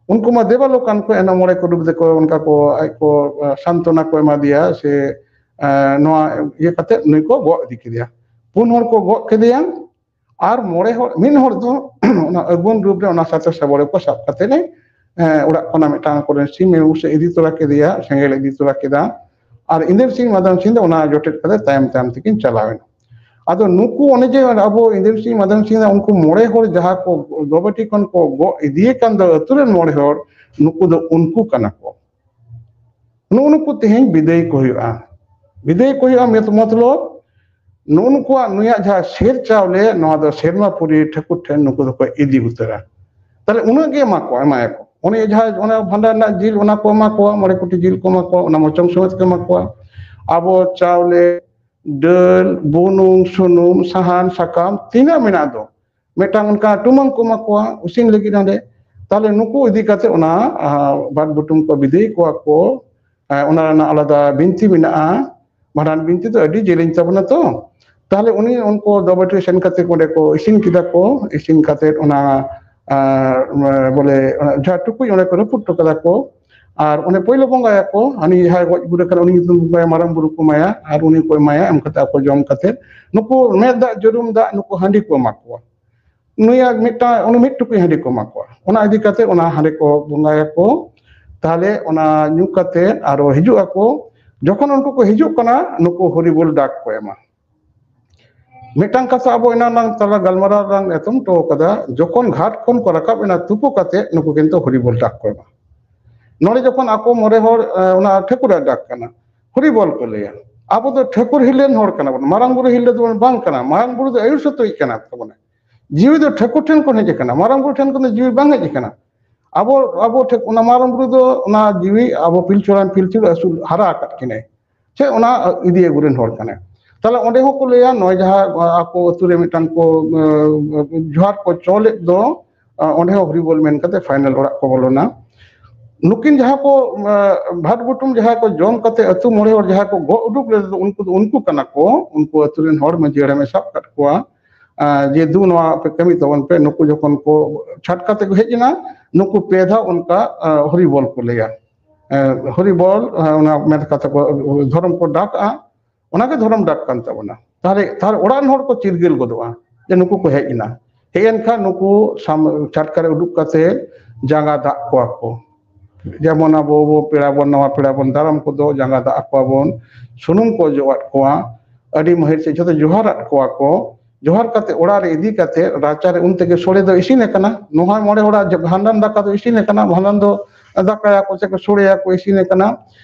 ᱩᱱᱠᱩ ᱢᱟ ᱫᱮᱵᱟᱞᱳᱠᱟᱱ ᱠᱚ, ᱮᱱᱦᱚᱸ ᱢᱚᱬᱮ ᱠᱚ ᱨᱩᱯ ᱫᱚᱠᱚ ᱚᱱᱠᱟ ᱠᱚ ᱟᱡ ᱠᱚ, ᱟᱸ, ᱥᱟᱱᱛᱚᱱᱟ ᱠᱚ ᱮᱢᱟ ᱫᱮᱭᱟ ᱥᱮ, ᱟᱸ, ᱱᱚᱣᱟ ᱤᱭᱟᱹ ᱠᱟᱛᱮ ᱱᱩᱭ ᱠᱚ ᱜᱚᱜ ᱤᱫᱤ ᱠᱮᱫᱮᱭᱟ᱾ ᱯᱩᱱ ᱦᱚᱲ ᱠᱚ ᱜᱚᱜ ᱠᱮᱫᱮᱭᱟ, ᱟᱨ ᱢᱚᱬᱮ ᱦᱚᱲ, ᱢᱤᱫ ᱦᱚᱲ ᱫᱚ ᱚᱱᱟ ᱟᱹᱜᱩᱱ ᱨᱩᱯ ᱨᱮ ᱚᱱᱟ ᱥᱟᱛᱮ ᱥᱟᱵᱚᱲᱮ ᱠᱚ ᱥᱟᱵ ᱠᱟᱛᱮ ᱮ, ᱚᱲᱟᱜ ᱠᱷᱚᱱᱟᱜ ᱢᱤᱫᱴᱟᱝ ᱟᱠᱚᱨᱮᱱ ᱥᱤᱢ ᱮ ᱤᱫᱤ ᱛᱚᱨᱟ ᱠᱮᱫᱮᱭᱟ, ᱥᱮᱸᱜᱮᱞ ᱤᱫᱤ ᱛᱚᱨᱟ ᱠᱮᱫᱟ᱾ ᱟᱨ ᱤᱱᱫᱨ ᱥᱤᱝ ᱢᱟᱫᱟᱱ ᱥᱤᱝ ᱫᱚ ᱚᱱᱟ ᱡᱚᱴᱮᱫ ᱠᱟᱛᱮ ᱛᱟᱭᱚᱢ ᱛᱟᱭᱚᱢ ᱛᱮᱠᱤᱱ ᱪᱟᱞᱟᱣ ᱮᱱᱟ᱾ ᱟᱫᱚ ᱱᱩᱠᱩ ᱚᱱᱮ ᱡᱮ ᱟᱵᱚ ᱤᱱᱫᱨ ᱥᱤᱝ ᱢᱟᱫᱟᱱ ᱥᱤᱝ ᱩᱱᱠᱩ ᱢᱚᱬᱮ ᱦᱚᱲ ᱡᱟᱦᱟᱸ ᱠᱚ ᱫᱚᱵᱮᱴᱤ ᱠᱷᱚᱱ ᱠᱚ ᱜᱚᱜ ᱤᱫᱤᱭᱮ ᱠᱟᱱ ᱫᱚ ᱟᱹᱛᱩ ᱨᱮᱱ ᱢᱚᱬᱮ ᱦᱚᱲ, ᱱᱩᱠᱩ ᱫᱚ ᱩᱱᱠᱩ ᱠᱟᱱᱟ ᱠᱚ᱾ ᱱᱩᱜᱼᱩ ᱱᱩᱠᱩ ᱛᱮᱦᱮᱧ ᱵᱤᱫᱟᱹᱭ ᱠᱚ ᱦᱩᱭᱩᱜᱼᱟ᱾ ᱵᱤᱫᱟᱹᱭ ᱠᱚ ᱦᱩᱭᱩᱜᱼᱟ ᱢᱮᱛ-, ᱢᱚᱛᱞᱚᱵ ᱱᱩᱜᱼᱩ ᱱᱩᱠᱩᱣᱟᱜ, ᱱᱩᱭᱟᱜ ᱡᱟᱦᱟᱸ ᱥᱮᱨ ᱪᱟᱣᱞᱮ, ᱱᱚᱣᱟ ᱫᱚ ᱥᱮᱨᱢᱟᱯᱩᱨᱤ ᱴᱷᱟᱹᱠᱩᱨ ᱴᱷᱮᱱ ᱱᱩᱠᱩ ᱫᱚᱠᱚ ᱤᱫᱤ ᱩᱛᱟᱹᱨᱟ᱾ ᱛᱟᱦᱞᱮ ᱩᱱᱟᱹᱜ ᱜᱮ ᱮᱢᱟ ᱠᱚᱣᱟ, ᱮᱢᱟᱭᱟᱠᱚ᱾ ᱚᱱᱮ ᱡᱟᱦᱟᱸ, ᱚᱱᱟ ᱵᱷᱟᱸᱰᱟᱱ ᱨᱮᱱᱟᱜ ᱡᱤᱞ, ᱚᱱᱟ ᱠᱚ ᱮᱢᱟ ᱠᱚᱣᱟ, ᱢᱚᱬᱮ ᱠᱳᱴᱤ ᱡᱤᱞ ᱠᱚ ᱮᱢᱟ ᱠᱚᱣᱟ, ᱚᱱᱟ ᱢᱚᱪᱚᱝ ᱥᱚᱢᱮᱛ ᱠᱚ ᱮᱢᱟ ᱠᱚᱣᱟ᱾ ᱟᱵᱚ ᱪᱟᱣᱞᱮ, ᱰᱟᱹᱞ, ᱵᱩᱱᱩᱢ, ᱥᱩᱱᱩᱢ, ᱥᱟᱦᱟᱱ, ᱥᱟᱠᱟᱢ ᱛᱤᱱᱟᱹᱜ ᱢᱮᱱᱟᱜ ᱫᱚ, ᱢᱤᱫᱴᱟᱝ ᱚᱱᱠᱟ ᱴᱩᱢᱟᱹᱝ ᱠᱚ ᱮᱢᱟ ᱠᱚᱣᱟ ᱤᱥᱤᱱ ᱞᱟᱹᱜᱤᱫ ᱚᱸᱰᱮ᱾ ᱛᱟᱦᱞᱮ ᱱᱩᱠᱩ ᱤᱫᱤ ᱠᱟᱛᱮ ᱚᱱᱟ, ᱟ, ᱵᱟᱫ ᱵᱩᱴᱩᱢ ᱠᱚ ᱵᱤᱫᱟᱹᱭ ᱠᱚᱣᱟ ᱠᱚ᱾ ᱟ, ᱚᱱᱟ ᱨᱮᱱᱟᱜ ᱟᱞᱟᱫᱟ ᱵᱤᱱᱛᱤ ᱢᱮᱱᱟᱜᱼᱟ᱾ ᱵᱷᱟᱸᱰᱟᱱ ᱵᱤᱱᱛᱤ ᱫᱚ ᱟᱹᱰᱤ ᱡᱮᱞᱮᱧ ᱛᱟᱵᱚᱱᱟ ᱛᱚ᱾ ᱛᱟᱦᱞᱮ ᱩᱱᱤ ᱩᱱᱠᱩ ᱫᱚᱵᱮᱴᱤ ᱥᱮᱱ ᱠᱟᱛᱮ ᱚᱸᱰᱮ ᱠᱚ ᱤᱥᱤᱱ ᱠᱮᱫᱟ ᱠᱚ᱾ ᱤᱥᱤᱱ ᱠᱟᱛᱮ ᱚᱱᱟ, ᱟ, ᱵᱚᱞᱮ ᱚᱱᱟ ᱡᱟᱦᱟᱸ ᱴᱩᱠᱩᱡ ᱚᱸᱰᱮ ᱠᱚ ᱨᱟᱹᱯᱩᱫ ᱦᱚᱴᱚ ᱠᱟᱫᱟ ᱠᱚ᱾ ᱟᱨ ᱚᱸᱰᱮ ᱯᱳᱭᱞᱳ ᱵᱚᱸᱜᱟᱭᱟᱠᱚ, ᱦᱟᱹᱱᱤ ᱡᱟᱦᱟᱸᱭ ᱜᱚᱡ ᱜᱩᱨ ᱟᱠᱟᱱ ᱩᱱᱤ ᱧᱩᱛᱩᱢ ᱵᱚᱸᱜᱟᱭᱟ, ᱢᱟᱨᱟᱝ ᱵᱩᱨᱩ ᱠᱚ ᱮᱢᱟᱭᱟ, ᱟᱨ ᱩᱱᱤ ᱠᱚ ᱮᱢᱟᱭᱟ, ᱮᱢ ᱠᱟᱛᱮ ᱟᱠᱚ ᱡᱚᱢ ᱠᱟᱛᱮ ᱱᱩᱠᱩ ᱢᱮᱫ ᱫᱟᱜ ᱡᱟᱹᱨᱩᱢ ᱫᱟᱜ ᱱᱩᱠᱩ ᱦᱟᱺᱰᱤ ᱠᱚ ᱮᱢᱟ ᱠᱚᱣᱟ᱾ ᱱᱩᱭᱟᱜ ᱢᱤᱫᱴᱟᱝ, ᱩᱱᱤ ᱢᱤᱫ ᱴᱩᱠᱩᱡ ᱦᱟᱺᱰᱤ ᱠᱚ ᱮᱢᱟ ᱠᱚᱣᱟ᱾ ᱚᱱᱟ ᱤᱫᱤ ᱠᱟᱛᱮ ᱚᱱᱟ ᱦᱟᱺᱰᱤ ᱠᱚ ᱵᱚᱸᱜᱟᱭᱟᱠᱚ᱾ ᱛᱟᱦᱞᱮ ᱚᱱᱟ ᱧᱩ ᱠᱟᱛᱮ ᱟᱨᱚ ᱦᱤᱡᱩᱜ ᱟᱠᱚ᱾ ᱡᱚᱠᱷᱚᱱ ᱩᱱᱠᱩ ᱠᱚ ᱦᱤᱡᱩᱜ ᱠᱟᱱᱟ, ᱱᱩᱠᱩ ᱦᱚᱨᱤᱵᱚᱞ ᱰᱟᱠ ᱠᱚ ᱮᱢᱟ᱾ ᱢᱤᱫᱴᱟᱝ ᱠᱟᱛᱷᱟ ᱟᱵᱚ ᱮᱱᱟᱝ ᱞᱟᱝ ᱛᱟᱞᱟ ᱜᱟᱞᱢᱟᱨᱟᱣ ᱞᱟᱝ ᱮᱛᱚᱢ ᱦᱚᱴᱚ ᱠᱟᱫᱟ, ᱡᱚᱠᱷᱚᱱ ᱜᱷᱟᱴ ᱠᱷᱚᱱ ᱠᱚ ᱨᱟᱠᱟᱵ ᱮᱱᱟ ᱛᱩᱯᱩ ᱠᱟᱛᱮ, ᱱᱩᱠᱩ ᱠᱤᱱᱛᱩ ᱦᱚᱨᱤᱵᱚᱞ ᱰᱟᱠ ᱠᱚ ᱮᱢᱟ᱾ ᱱᱚᱰᱮ ᱡᱚᱠᱷᱚᱱ ᱟᱠᱚ ᱢᱚᱬᱮ ᱦᱚᱲ ᱚᱱᱟ ᱴᱷᱟᱹᱠᱩᱨᱟᱜ ᱰᱟᱠ ᱠᱟᱱᱟ, ᱦᱚᱨᱤᱵᱚᱞ ᱠᱚ ᱞᱟᱹᱭᱟ᱾ ᱟᱵᱚ ᱫᱚ ᱴᱷᱟᱹᱠᱩᱨ ᱦᱤᱨᱞᱟᱹ ᱨᱮᱱ ᱦᱚᱲ ᱠᱟᱱᱟ ᱵᱚᱱ, ᱢᱟᱨᱟᱝ ᱵᱩᱨᱩ ᱦᱤᱨᱞᱟᱹ ᱫᱚᱵᱚᱱ ᱵᱟᱝ ᱠᱟᱱᱟ᱾ ᱢᱟᱨᱟᱝ ᱵᱩᱨᱩ ᱫᱚ ᱟᱹᱭᱩᱨ ᱥᱟᱹᱛᱩᱭᱤᱡ ᱠᱟᱱᱟ ᱛᱟᱵᱚᱱᱟ᱾ ᱡᱤᱣᱤ ᱫᱚ ᱴᱷᱟᱹᱠᱩᱨ ᱴᱷᱮᱱ ᱠᱷᱚᱱ ᱦᱮᱡ ᱟᱠᱟᱱᱟ, ᱢᱟᱨᱟᱝ ᱵᱩᱨᱩ ᱴᱷᱮᱱ ᱠᱷᱚᱱ ᱫᱚ ᱡᱤᱣᱤ ᱵᱟᱝ ᱦᱮᱡ ᱟᱠᱟᱱᱟ᱾ ᱟᱵᱚ ᱟᱵᱚ ᱴᱷᱮᱱ ᱚᱱᱟ ᱢᱟᱨᱟᱝ ᱵᱩᱨᱩ ᱫᱚ ᱚᱱᱟ ᱡᱤᱣᱤ ᱟᱵᱚ ᱯᱤᱞᱪᱩ ᱦᱟᱲᱟᱢ ᱯᱤᱞᱪᱩ ᱟᱹᱥᱩᱞ ᱦᱟᱨᱟ ᱟᱠᱟᱫ ᱠᱤᱱᱟᱭ, ᱥᱮ ᱚᱱᱟ ᱤᱫᱤ ᱟᱹᱜᱩ ᱨᱮᱱ ᱦᱚᱲ ᱠᱟᱱᱟᱭ᱾ ᱛᱟᱦᱞᱮ ᱚᱸᱰᱮ ᱦᱚᱸᱠᱚ ᱞᱟᱹᱭᱟ, ᱱᱚᱜᱼᱚᱭ ᱡᱟᱦᱟᱸ ᱟᱠᱚ ᱟᱹᱛᱩ ᱨᱮ ᱢᱤᱫᱴᱟᱝ ᱠᱚ ᱡᱚᱦᱟᱨ ᱠᱚ ᱪᱚᱞᱮᱫ ᱫᱚ, ᱚᱸᱰᱮ ᱦᱚᱸ ᱦᱚᱨᱤᱵᱚᱞ ᱢᱮᱱ ᱠᱟᱛᱮ ᱯᱷᱟᱭᱱᱟᱞ ᱚᱲᱟᱜ ᱠᱚ ᱵᱚᱞᱚᱱᱟ᱾ ᱱᱩᱠᱤᱱ ᱡᱟᱦᱟᱸ ᱠᱚ ᱵᱷᱟᱴ ᱵᱩᱴᱩᱢ ᱡᱟᱦᱟᱸ ᱠᱚ ᱡᱚᱢ ᱠᱟᱛᱮ ᱟᱹᱛᱩ ᱢᱚᱬᱮ ᱦᱚᱲ ᱡᱟᱦᱟᱸ ᱠᱚ ᱜᱚᱜ ᱩᱰᱩᱠ ᱞᱮᱫ ᱫᱚ, ᱩᱱᱠᱩ ᱫᱚ ᱩᱱᱠᱩ ᱠᱟᱱᱟ ᱠᱚ᱾ ᱩᱱᱠᱩ ᱟᱹᱛᱩ ᱨᱮᱱ ᱦᱚᱲ ᱢᱟᱹᱡᱷᱤ ᱦᱟᱲᱟᱢᱮ ᱥᱟᱵ ᱠᱟᱫ ᱠᱚᱣᱟ, ᱡᱮ ᱫᱩ ᱱᱚᱣᱟ ᱯᱮ ᱠᱟᱹᱢᱤ ᱛᱟᱵᱚᱱ ᱯᱮ᱾ ᱱᱩᱠᱩ ᱡᱚᱠᱷᱚᱱ ᱠᱚ ᱪᱷᱟᱴᱠᱟ ᱛᱮᱠᱚ ᱦᱮᱡ ᱮᱱᱟ, ᱱᱩᱠᱩ ᱯᱮ ᱫᱷᱟᱣ ᱚᱱᱠᱟ ᱦᱚᱨᱤᱵᱚᱞ ᱠᱚ ᱞᱟᱹᱭᱟ᱾ ᱦᱚᱨᱤᱵᱚᱞ ᱚᱱᱟ ᱢᱮᱱ ᱠᱟᱛᱮ ᱠᱚ ᱫᱷᱚᱨᱚᱢ ᱠᱚ ᱰᱟᱠᱟᱜᱼᱟ᱾ ᱚᱱᱟᱜᱮ ᱫᱷᱚᱨᱚᱢ ᱰᱟᱠ ᱠᱟᱱ ᱛᱟᱵᱚᱱᱟ᱾ ᱛᱟᱦᱞᱮ ᱛᱟᱦᱞᱮ ᱚᱲᱟᱜ ᱨᱮᱱ ᱦᱚᱲ ᱠᱚ ᱪᱤᱨᱜᱟᱹᱞ ᱜᱚᱫᱚᱜᱼᱟ ᱡᱮ ᱱᱩᱠᱩ ᱠᱚ ᱦᱮᱡ ᱮᱱᱟ᱾ ᱦᱮᱡ ᱮᱱ ᱠᱷᱟᱱ ᱱᱩᱠᱩ ᱪᱷᱟᱴᱠᱟ ᱨᱮ ᱩᱰᱩᱠ ᱠᱟᱛᱮ ᱡᱟᱸᱜᱟ ᱫᱟᱜ ᱠᱚᱣᱟ ᱠᱚ᱾ ᱡᱮᱢᱚᱱ ᱟᱵᱚ ᱵᱚ ᱯᱮᱲᱟ ᱵᱚᱱ, ᱱᱟᱣᱟ ᱯᱮᱲᱟ ᱵᱚᱱ ᱫᱟᱨᱟᱢ ᱠᱚᱫᱚ ᱡᱟᱸᱜᱟ ᱫᱟᱜ ᱟᱠᱚᱣᱟ ᱵᱚᱱ, ᱥᱩᱱᱩᱢ ᱠᱚ ᱚᱡᱚᱜ ᱟᱫ ᱠᱚᱣᱟ, ᱟᱹᱰᱤ ᱢᱟᱹᱦᱤᱨ ᱥᱮ ᱡᱷᱚᱛᱚ ᱡᱚᱦᱟᱨ ᱟᱫ ᱠᱚᱣᱟ ᱠᱚ᱾ ᱡᱚᱦᱟᱨ ᱠᱟᱛᱮ ᱚᱲᱟᱜ ᱨᱮ ᱤᱫᱤ ᱠᱟᱛᱮ ᱨᱟᱪᱟ ᱨᱮ ᱩᱱ ᱛᱮᱜᱮ ᱥᱚᱲᱮ ᱫᱚ ᱤᱥᱤᱱ ᱟᱠᱟᱱᱟ᱾ ᱱᱚᱣᱟ ᱢᱚᱬᱮ ᱦᱚᱲᱟᱜ ᱵᱷᱟᱸᱰᱟᱱ ᱫᱟᱠᱟ ᱫᱚ ᱤᱥᱤᱱ ᱟᱠᱟᱱᱟ, ᱵᱷᱟᱸᱰᱟᱱ ᱫᱚ ᱫᱟᱠᱟᱭᱟᱠᱚ ᱥᱮ ᱠᱚ ᱥᱚᱲᱮᱭᱟᱠᱚ, ᱤᱥᱤᱱ ᱟᱠᱟᱱᱟ᱾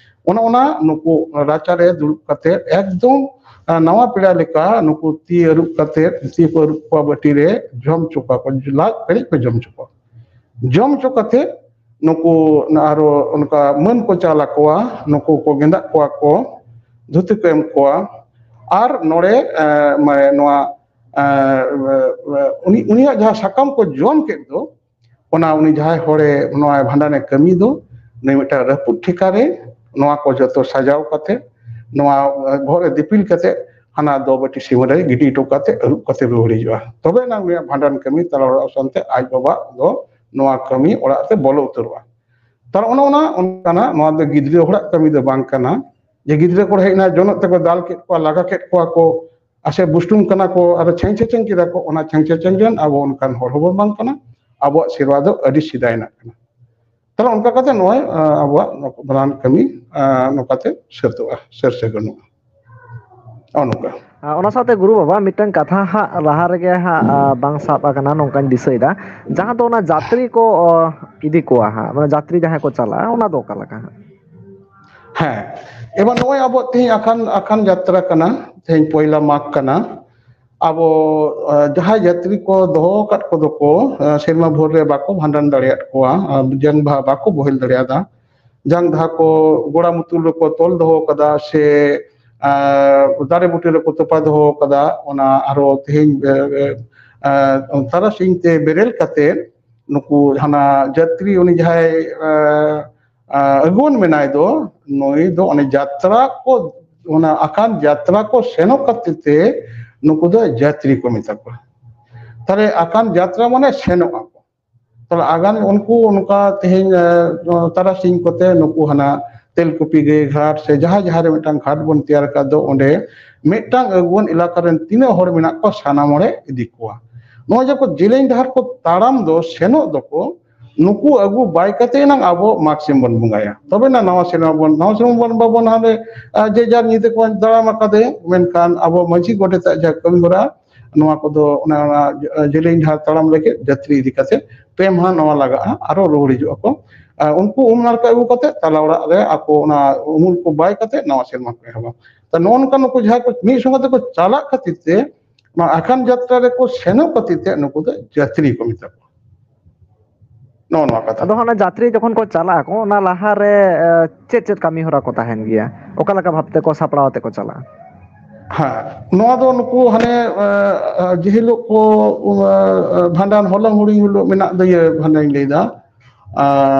ᱚᱱᱮ ᱚᱱᱟ ᱱᱩᱠᱩ ᱨᱟᱪᱟ ᱨᱮ ᱫᱩᱲᱩᱵ ᱠᱟᱛᱮ ᱮᱠᱫᱚᱢ ᱱᱟᱣᱟ ᱯᱮᱲᱟ ᱞᱮᱠᱟ ᱱᱩᱠᱩ ᱛᱤ ᱟᱹᱨᱩᱵ ᱠᱟᱛᱮ, ᱛᱤ ᱠᱚ ᱟᱹᱨᱩᱵ ᱠᱚᱣᱟ, ᱵᱟᱹᱴᱤ ᱨᱮ ᱡᱚᱢ ᱦᱚᱪᱚ ᱠᱚᱣᱟ ᱠᱚ, ᱞᱟᱡ ᱯᱮᱨᱮᱡ ᱠᱚ ᱡᱚᱢ ᱦᱚᱪᱚ ᱠᱚᱣᱟ᱾ ᱡᱚᱢ ᱦᱚᱪᱚ ᱠᱟᱛᱮ ᱱᱩᱠᱩ ᱟᱨᱚ ᱚᱱᱠᱟ ᱢᱟᱹᱱ ᱠᱚ ᱪᱟᱞ ᱟᱠᱚᱣᱟ, ᱱᱩᱠᱩ ᱠᱚ ᱜᱮᱸᱫᱟᱜ ᱠᱚᱣᱟ ᱠᱚ, ᱫᱷᱩᱛᱤ ᱠᱚ ᱮᱢ ᱠᱚᱣᱟ᱾ ᱟᱨ ᱱᱚᱰᱮ ᱢᱟᱱᱮ ᱱᱚᱣᱟ ᱩᱱᱤ ᱩᱱᱤᱭᱟᱜ ᱡᱟᱦᱟᱸ ᱥᱟᱠᱟᱢ ᱠᱚ ᱡᱚᱢ ᱠᱮᱫ ᱫᱚ, ᱚᱱᱟ ᱩᱱᱤ ᱡᱟᱦᱟᱸᱭ ᱦᱚᱲᱮ ᱱᱚᱣᱟ ᱵᱷᱟᱸᱰᱟᱱᱮ ᱠᱟᱹᱢᱤ ᱫᱚ, ᱱᱩᱭ ᱢᱤᱫᱴᱟᱝ ᱨᱟᱹᱯᱩᱫ ᱴᱷᱮᱠᱟ ᱨᱮ ᱱᱚᱣᱟ ᱠᱚ ᱡᱚᱛᱚ ᱥᱟᱡᱟᱣ ᱠᱟᱛᱮ, ᱱᱚᱣᱟ ᱵᱚᱦᱚᱜ ᱨᱮ ᱫᱤᱯᱤᱞ ᱠᱟᱛᱮ, ᱦᱟᱱᱟ ᱫᱚ ᱵᱟᱹᱴᱤ ᱥᱤᱢᱟᱹ ᱨᱮ ᱜᱤᱰᱤ ᱦᱚᱴᱚ ᱠᱟᱛᱮ ᱟᱹᱨᱩᱵ ᱠᱟᱛᱮ ᱨᱩᱣᱟᱹᱲ ᱦᱤᱡᱩᱜᱼᱟ᱾ ᱛᱚᱵᱮ ᱮᱱᱟᱝ ᱱᱩᱭᱟᱜ ᱵᱷᱟᱸᱰᱟᱱ ᱠᱟᱹᱢᱤ ᱛᱟᱞᱟ ᱚᱲᱟᱜ ᱥᱟᱶᱛᱮ ᱟᱡ ᱵᱟᱵᱟ ᱫᱚ ᱱᱚᱣᱟ ᱠᱟᱹᱢᱤ ᱚᱲᱟᱜ ᱛᱮ ᱵᱚᱞᱚ ᱩᱛᱟᱹᱨᱚᱜᱼᱟ᱾ ᱛᱟᱦᱞᱮ ᱚᱱᱮ ᱚᱱᱟ ᱚᱱᱠᱟᱱᱟᱜ, ᱱᱚᱣᱟ ᱫᱚ ᱜᱤᱫᱽᱨᱟᱹ ᱦᱚᱲᱟᱜ ᱠᱟᱹᱢᱤ ᱫᱚ ᱵᱟᱝ ᱠᱟᱱᱟ᱾ ᱡᱮ ᱜᱤᱫᱽᱨᱟᱹ ᱠᱚ ᱦᱮᱡ ᱮᱱᱟ, ᱡᱚᱱᱚᱜ ᱛᱮᱠᱚ ᱫᱟᱞ ᱠᱮᱫ ᱠᱚᱣᱟ, ᱞᱟᱜᱟ ᱠᱮᱫ ᱠᱚᱣᱟ ᱠᱚ, ᱟᱥᱮ ᱵᱩᱥᱴᱩᱢ ᱠᱟᱱᱟ ᱠᱚ, ᱟᱨ ᱪᱷᱮᱝ ᱪᱷᱮᱪᱮᱝ ᱠᱮᱫᱟ ᱠᱚ, ᱚᱱᱟ ᱪᱷᱮᱝ ᱪᱷᱮᱪᱮᱝ ᱨᱮᱱ ᱟᱵᱚ ᱚᱱᱠᱟᱱ ᱦᱚᱲ ᱦᱚᱸᱵᱚᱱ ᱵᱟᱝ ᱠᱟᱱᱟ᱾ ᱟᱵᱚᱣᱟᱜ ᱥᱮᱨᱣᱟ ᱫᱚ ᱟᱹᱰᱤ ᱥᱮᱫᱟᱭ ᱨᱮᱱᱟᱜ ᱠᱟᱱᱟ᱾ ᱛᱟᱦᱞᱮ ᱚᱱᱠᱟ ᱠᱟᱛᱮ ᱱᱚᱜᱼᱚᱭ ᱟᱵᱚᱣᱟᱜ ᱵᱷᱟᱸᱰᱟᱱ ᱠᱟᱹᱢᱤ ᱱᱚᱝᱠᱟᱛᱮ ᱥᱟᱹᱛᱚᱜᱼᱟ, ᱥᱟᱹᱨ ᱥᱟᱹᱜᱩᱱᱚᱜᱼᱟ᱾ ᱱᱚᱜᱼᱚ ᱱᱚᱝᱠᱟ᱾ ᱟᱨ ᱚᱱᱟ ᱥᱟᱶᱛᱮ ᱜᱩᱨᱩ ᱵᱟᱵᱟ, ᱢᱤᱫᱴᱟᱝ ᱠᱟᱛᱷᱟ ᱦᱟᱸᱜ ᱞᱟᱦᱟ ᱨᱮᱜᱮ ᱦᱟᱸᱜ, ᱟ, ᱵᱟᱝ ᱥᱟᱵ ᱟᱠᱟᱱᱟ, ᱱᱚᱝᱠᱟᱧ ᱫᱤᱥᱟᱹᱭᱮᱫᱟ, ᱡᱟᱦᱟᱸ ᱫᱚ ᱚᱱᱟ ᱡᱟᱛᱨᱤ ᱠᱚ, ᱚ, ᱤᱫᱤ ᱠᱚᱣᱟ ᱦᱟᱸᱜ, ᱢᱟᱱᱮ ᱡᱟᱛᱨᱤ ᱡᱟᱦᱟᱸᱭ ᱠᱚ ᱪᱟᱞᱟᱜᱼᱟ, ᱚᱱᱟ ᱫᱚ ᱚᱠᱟ ᱞᱮᱠᱟ ᱦᱟᱸᱜ? ᱦᱮᱸ, ᱮᱵᱟᱨ ᱱᱚᱜᱼᱚᱭ ᱟᱵᱚ ᱛᱮᱦᱮᱧ ᱟᱠᱷᱟᱱ, ᱟᱠᱷᱟᱱ ᱡᱟᱛᱨᱟ ᱠᱟᱱᱟ, ᱛᱮᱦᱮᱧ ᱯᱚᱭᱞᱟ ᱢᱟᱜᱽ ᱠᱟᱱᱟ᱾ ᱟᱵᱚ, ᱟ, ᱡᱟᱦᱟᱸᱭ ᱡᱟᱛᱨᱤ ᱠᱚ ᱫᱚᱦᱚ ᱟᱠᱟᱫ ᱠᱚᱫᱚ ᱠᱚ, ᱟ, ᱥᱮᱨᱢᱟ ᱵᱷᱳᱨ ᱨᱮ ᱵᱟᱠᱚ ᱵᱷᱟᱸᱰᱟᱱ ᱫᱟᱲᱮᱭᱟᱫ ᱠᱚᱣᱟ, ᱟ, ᱡᱟᱝ ᱵᱟᱦᱟ ᱵᱟᱠᱚ ᱵᱚᱦᱮᱞ ᱫᱟᱲᱮᱭᱟᱫᱟ, ᱡᱟᱝ ᱵᱟᱦᱟ ᱠᱚ ᱜᱚᱲᱟ ᱢᱩᱛᱩᱞ ᱨᱮᱠᱚ ᱛᱚᱞ ᱫᱚᱦᱚ ᱠᱟᱫᱟ, ᱥᱮ, ᱟ, ᱫᱟᱨᱮ ᱵᱩᱴᱟᱹ ᱨᱮᱠᱚ ᱛᱚᱯᱟ ᱫᱚᱦᱚ ᱠᱟᱫᱟ, ᱚᱱᱟ ᱟᱨᱚ ᱛᱮᱦᱮᱧ, ᱮ, ᱮ, ᱟ, ᱛᱟᱨᱟᱥᱤᱧ ᱛᱮ ᱵᱮᱨᱮᱞ ᱠᱟᱛᱮ ᱱᱩᱠᱩ ᱦᱟᱱᱟ ᱡᱟᱛᱨᱤ ᱩᱱᱤ ᱡᱟᱦᱟᱸᱭ, ᱟ, ᱟ, ᱟᱹᱜᱩᱣᱟᱹᱱ ᱢᱮᱱᱟᱭ ᱫᱚ, ᱱᱩᱭ ᱫᱚ ᱚᱱᱮ ᱡᱟᱛᱨᱟ ᱠᱚ, ᱚᱱᱟ ᱟᱠᱟᱱ ᱡᱟᱛᱨᱟ ᱠᱚ ᱥᱮᱱᱚᱜ ᱠᱷᱟᱹᱛᱤᱨ ᱛᱮ ᱱᱩᱠᱩ ᱫᱚ ᱡᱟᱛᱨᱤ ᱠᱚ ᱢᱮᱛᱟ ᱠᱚᱣᱟ᱾ ᱛᱟᱦᱞᱮ ᱟᱠᱟᱱ ᱡᱟᱛᱨᱟ ᱢᱟᱱᱮ ᱥᱮᱱᱚᱜ ᱟᱠᱚ᱾ ᱛᱟᱦᱞᱮ ᱟᱜᱟᱢ ᱩᱱᱠᱩ ᱱᱚᱝᱠᱟ ᱛᱮᱦᱮᱧ, ᱮ, ᱛᱟᱨᱟᱥᱤᱧ ᱠᱚᱛᱮ ᱱᱩᱠᱩ ᱦᱟᱱᱟ ᱛᱮᱞᱠᱩᱯᱤ ᱜᱟᱹᱭ ᱜᱷᱟᱴ ᱥᱮ ᱡᱟᱦᱟᱸ, ᱡᱟᱦᱟᱸ ᱨᱮ ᱢᱤᱫᱴᱟᱝ ᱜᱷᱟᱴ ᱵᱚᱱ ᱛᱮᱭᱟᱨ ᱟᱠᱟᱫ ᱫᱚ, ᱚᱸᱰᱮ ᱢᱤᱫᱴᱟᱝ ᱟᱹᱜᱩᱣᱟᱹᱱ ᱮᱞᱟᱠᱟ ᱨᱮᱱ ᱛᱤᱱᱟᱹᱜ ᱦᱚᱲ ᱢᱮᱱᱟᱜ ᱠᱚᱣᱟ, ᱥᱟᱱᱟᱢ ᱦᱚᱲᱮ ᱤᱫᱤ ᱠᱚᱣᱟ᱾ ᱱᱚᱜᱼᱚᱭ ᱡᱮ ᱠᱚ ᱡᱮᱞᱮᱧ ᱰᱟᱦᱟᱨ ᱠᱚ ᱛᱟᱲᱟᱢ ᱫᱚ, ᱥᱮᱱᱚᱜ ᱫᱚᱠᱚ, ᱱᱩᱠᱩ ᱟᱹᱜᱩ ᱵᱟᱭ ᱠᱟᱛᱮ ᱮᱱᱟᱝ ᱟᱵᱚ ᱢᱟᱜᱽ ᱥᱤᱢ ᱵᱚᱱ ᱵᱚᱸᱜᱟᱭᱟ, ᱛᱚᱵᱮ ᱱᱟ ᱱᱟᱣᱟ ᱥᱮᱨᱢᱟ ᱵᱚᱱ, ᱱᱟᱣᱟ ᱥᱮᱨᱢᱟ ᱵᱚᱱ ᱵᱟᱵᱚᱱ ᱦᱟᱸᱰᱮ, ᱟ, ᱡᱮ ᱡᱟᱨ ᱧᱤᱫᱟᱹ ᱠᱚ ᱛᱟᱲᱟᱢ ᱟᱠᱟᱫᱮ, ᱢᱮᱱᱠᱷᱟᱱ ᱟᱵᱚ ᱢᱟᱹᱡᱷᱤ ᱜᱚᱰᱮᱛᱟᱜ ᱡᱟᱦᱟᱸ ᱠᱟᱹᱢᱤ ᱦᱚᱨᱟ, ᱱᱚᱣᱟ ᱠᱚᱫᱚ ᱚᱱᱟ, ᱚᱱᱟ ᱡᱮᱞᱮᱧ ᱰᱟᱦᱟᱨ ᱛᱟᱲᱟᱢ ᱞᱟᱹᱜᱤᱫ ᱡᱟᱹᱛᱨᱤ ᱤᱫᱤ ᱠᱟᱛᱮ ᱯᱮ ᱢᱟᱦᱟ ᱱᱚᱣᱟ ᱞᱟᱜᱟᱜᱼᱟ, ᱟᱨᱚ ᱨᱩᱣᱟᱹᱲ ᱦᱤᱡᱩᱜ ᱟᱠᱚ᱾ ᱟ, ᱩᱱᱠᱩ ᱩᱢ ᱱᱟᱲᱠᱟ ᱟᱹᱜᱩ ᱠᱟᱛᱮ ᱛᱟᱞᱟ ᱚᱲᱟᱜ ᱨᱮ ᱟᱠᱚ ᱚᱱᱟ ᱩᱢᱩᱞ ᱠᱚ ᱵᱟᱭ ᱠᱟᱛᱮ ᱱᱟᱣᱟ ᱥᱮᱨᱢᱟ ᱠᱚ ᱮᱦᱚᱵᱟ᱾ ᱛᱚ, ᱱᱚᱜᱼᱚ ᱱᱚᱝᱠᱟ ᱱᱩᱠᱩ ᱡᱟᱦᱟᱸᱭ ᱠᱚ ᱢᱤᱫ ᱥᱚᱸᱜᱮ ᱛᱮᱠᱚ ᱪᱟᱞᱟᱜ ᱠᱷᱟᱹᱛᱤᱨ ᱛᱮ, ᱱᱚᱣᱟ ᱟᱠᱷᱟᱱ ᱡᱟᱛᱨᱟ ᱨᱮᱠᱚ ᱥᱮᱱᱚᱜ ᱠᱷᱟᱹᱛᱤᱨ ᱛᱮ ᱱᱩᱠᱩ ᱫᱚ ᱡᱟᱛᱨᱤ ᱠᱚ ᱢᱮᱛᱟ ᱠᱚᱣᱟ᱾ ᱱᱚᱜᱼᱚ ᱱᱚᱣᱟ ᱠᱟᱛᱷᱟ᱾ ᱟᱫᱚ ᱚᱱᱟ ᱡᱟᱛᱨᱤ ᱡᱚᱠᱷᱚᱱ ᱠᱚ ᱪᱟᱞᱟᱜ ᱟᱠᱚ, ᱚᱱᱟ ᱞᱟᱦᱟᱨᱮ, ᱮ, ᱪᱮᱫ ᱪᱮᱫ ᱠᱟᱹᱢᱤ ᱦᱚᱨᱟ ᱠᱚ ᱛᱟᱦᱮᱱ ᱜᱮᱭᱟ? ᱚᱠᱟ ᱞᱮᱠᱟ ᱵᱷᱟᱵ ᱛᱮᱠᱚ ᱥᱟᱯᱲᱟᱣ ᱟᱛᱮ ᱠᱚ ᱪᱟᱞᱟᱜᱼᱟ? ᱦᱮᱸ, ᱱᱚᱣᱟ ᱫᱚ ᱱᱩᱠᱩ ᱦᱟᱱᱮ, ᱮ, ᱮ, ᱡᱮ ᱦᱤᱞᱳᱜ ᱠᱚ, ᱮ, ᱮ, ᱵᱷᱟᱸᱰᱟᱱ ᱦᱚᱞᱚᱝ ᱦᱩᱲᱩᱝ ᱦᱤᱞᱳᱜ ᱢᱮᱱᱟᱜ ᱫᱚ, ᱤᱭᱟᱹ, ᱵᱷᱟᱸᱰᱟᱱᱤᱧ ᱞᱟᱹᱭᱫᱟ, ᱟ,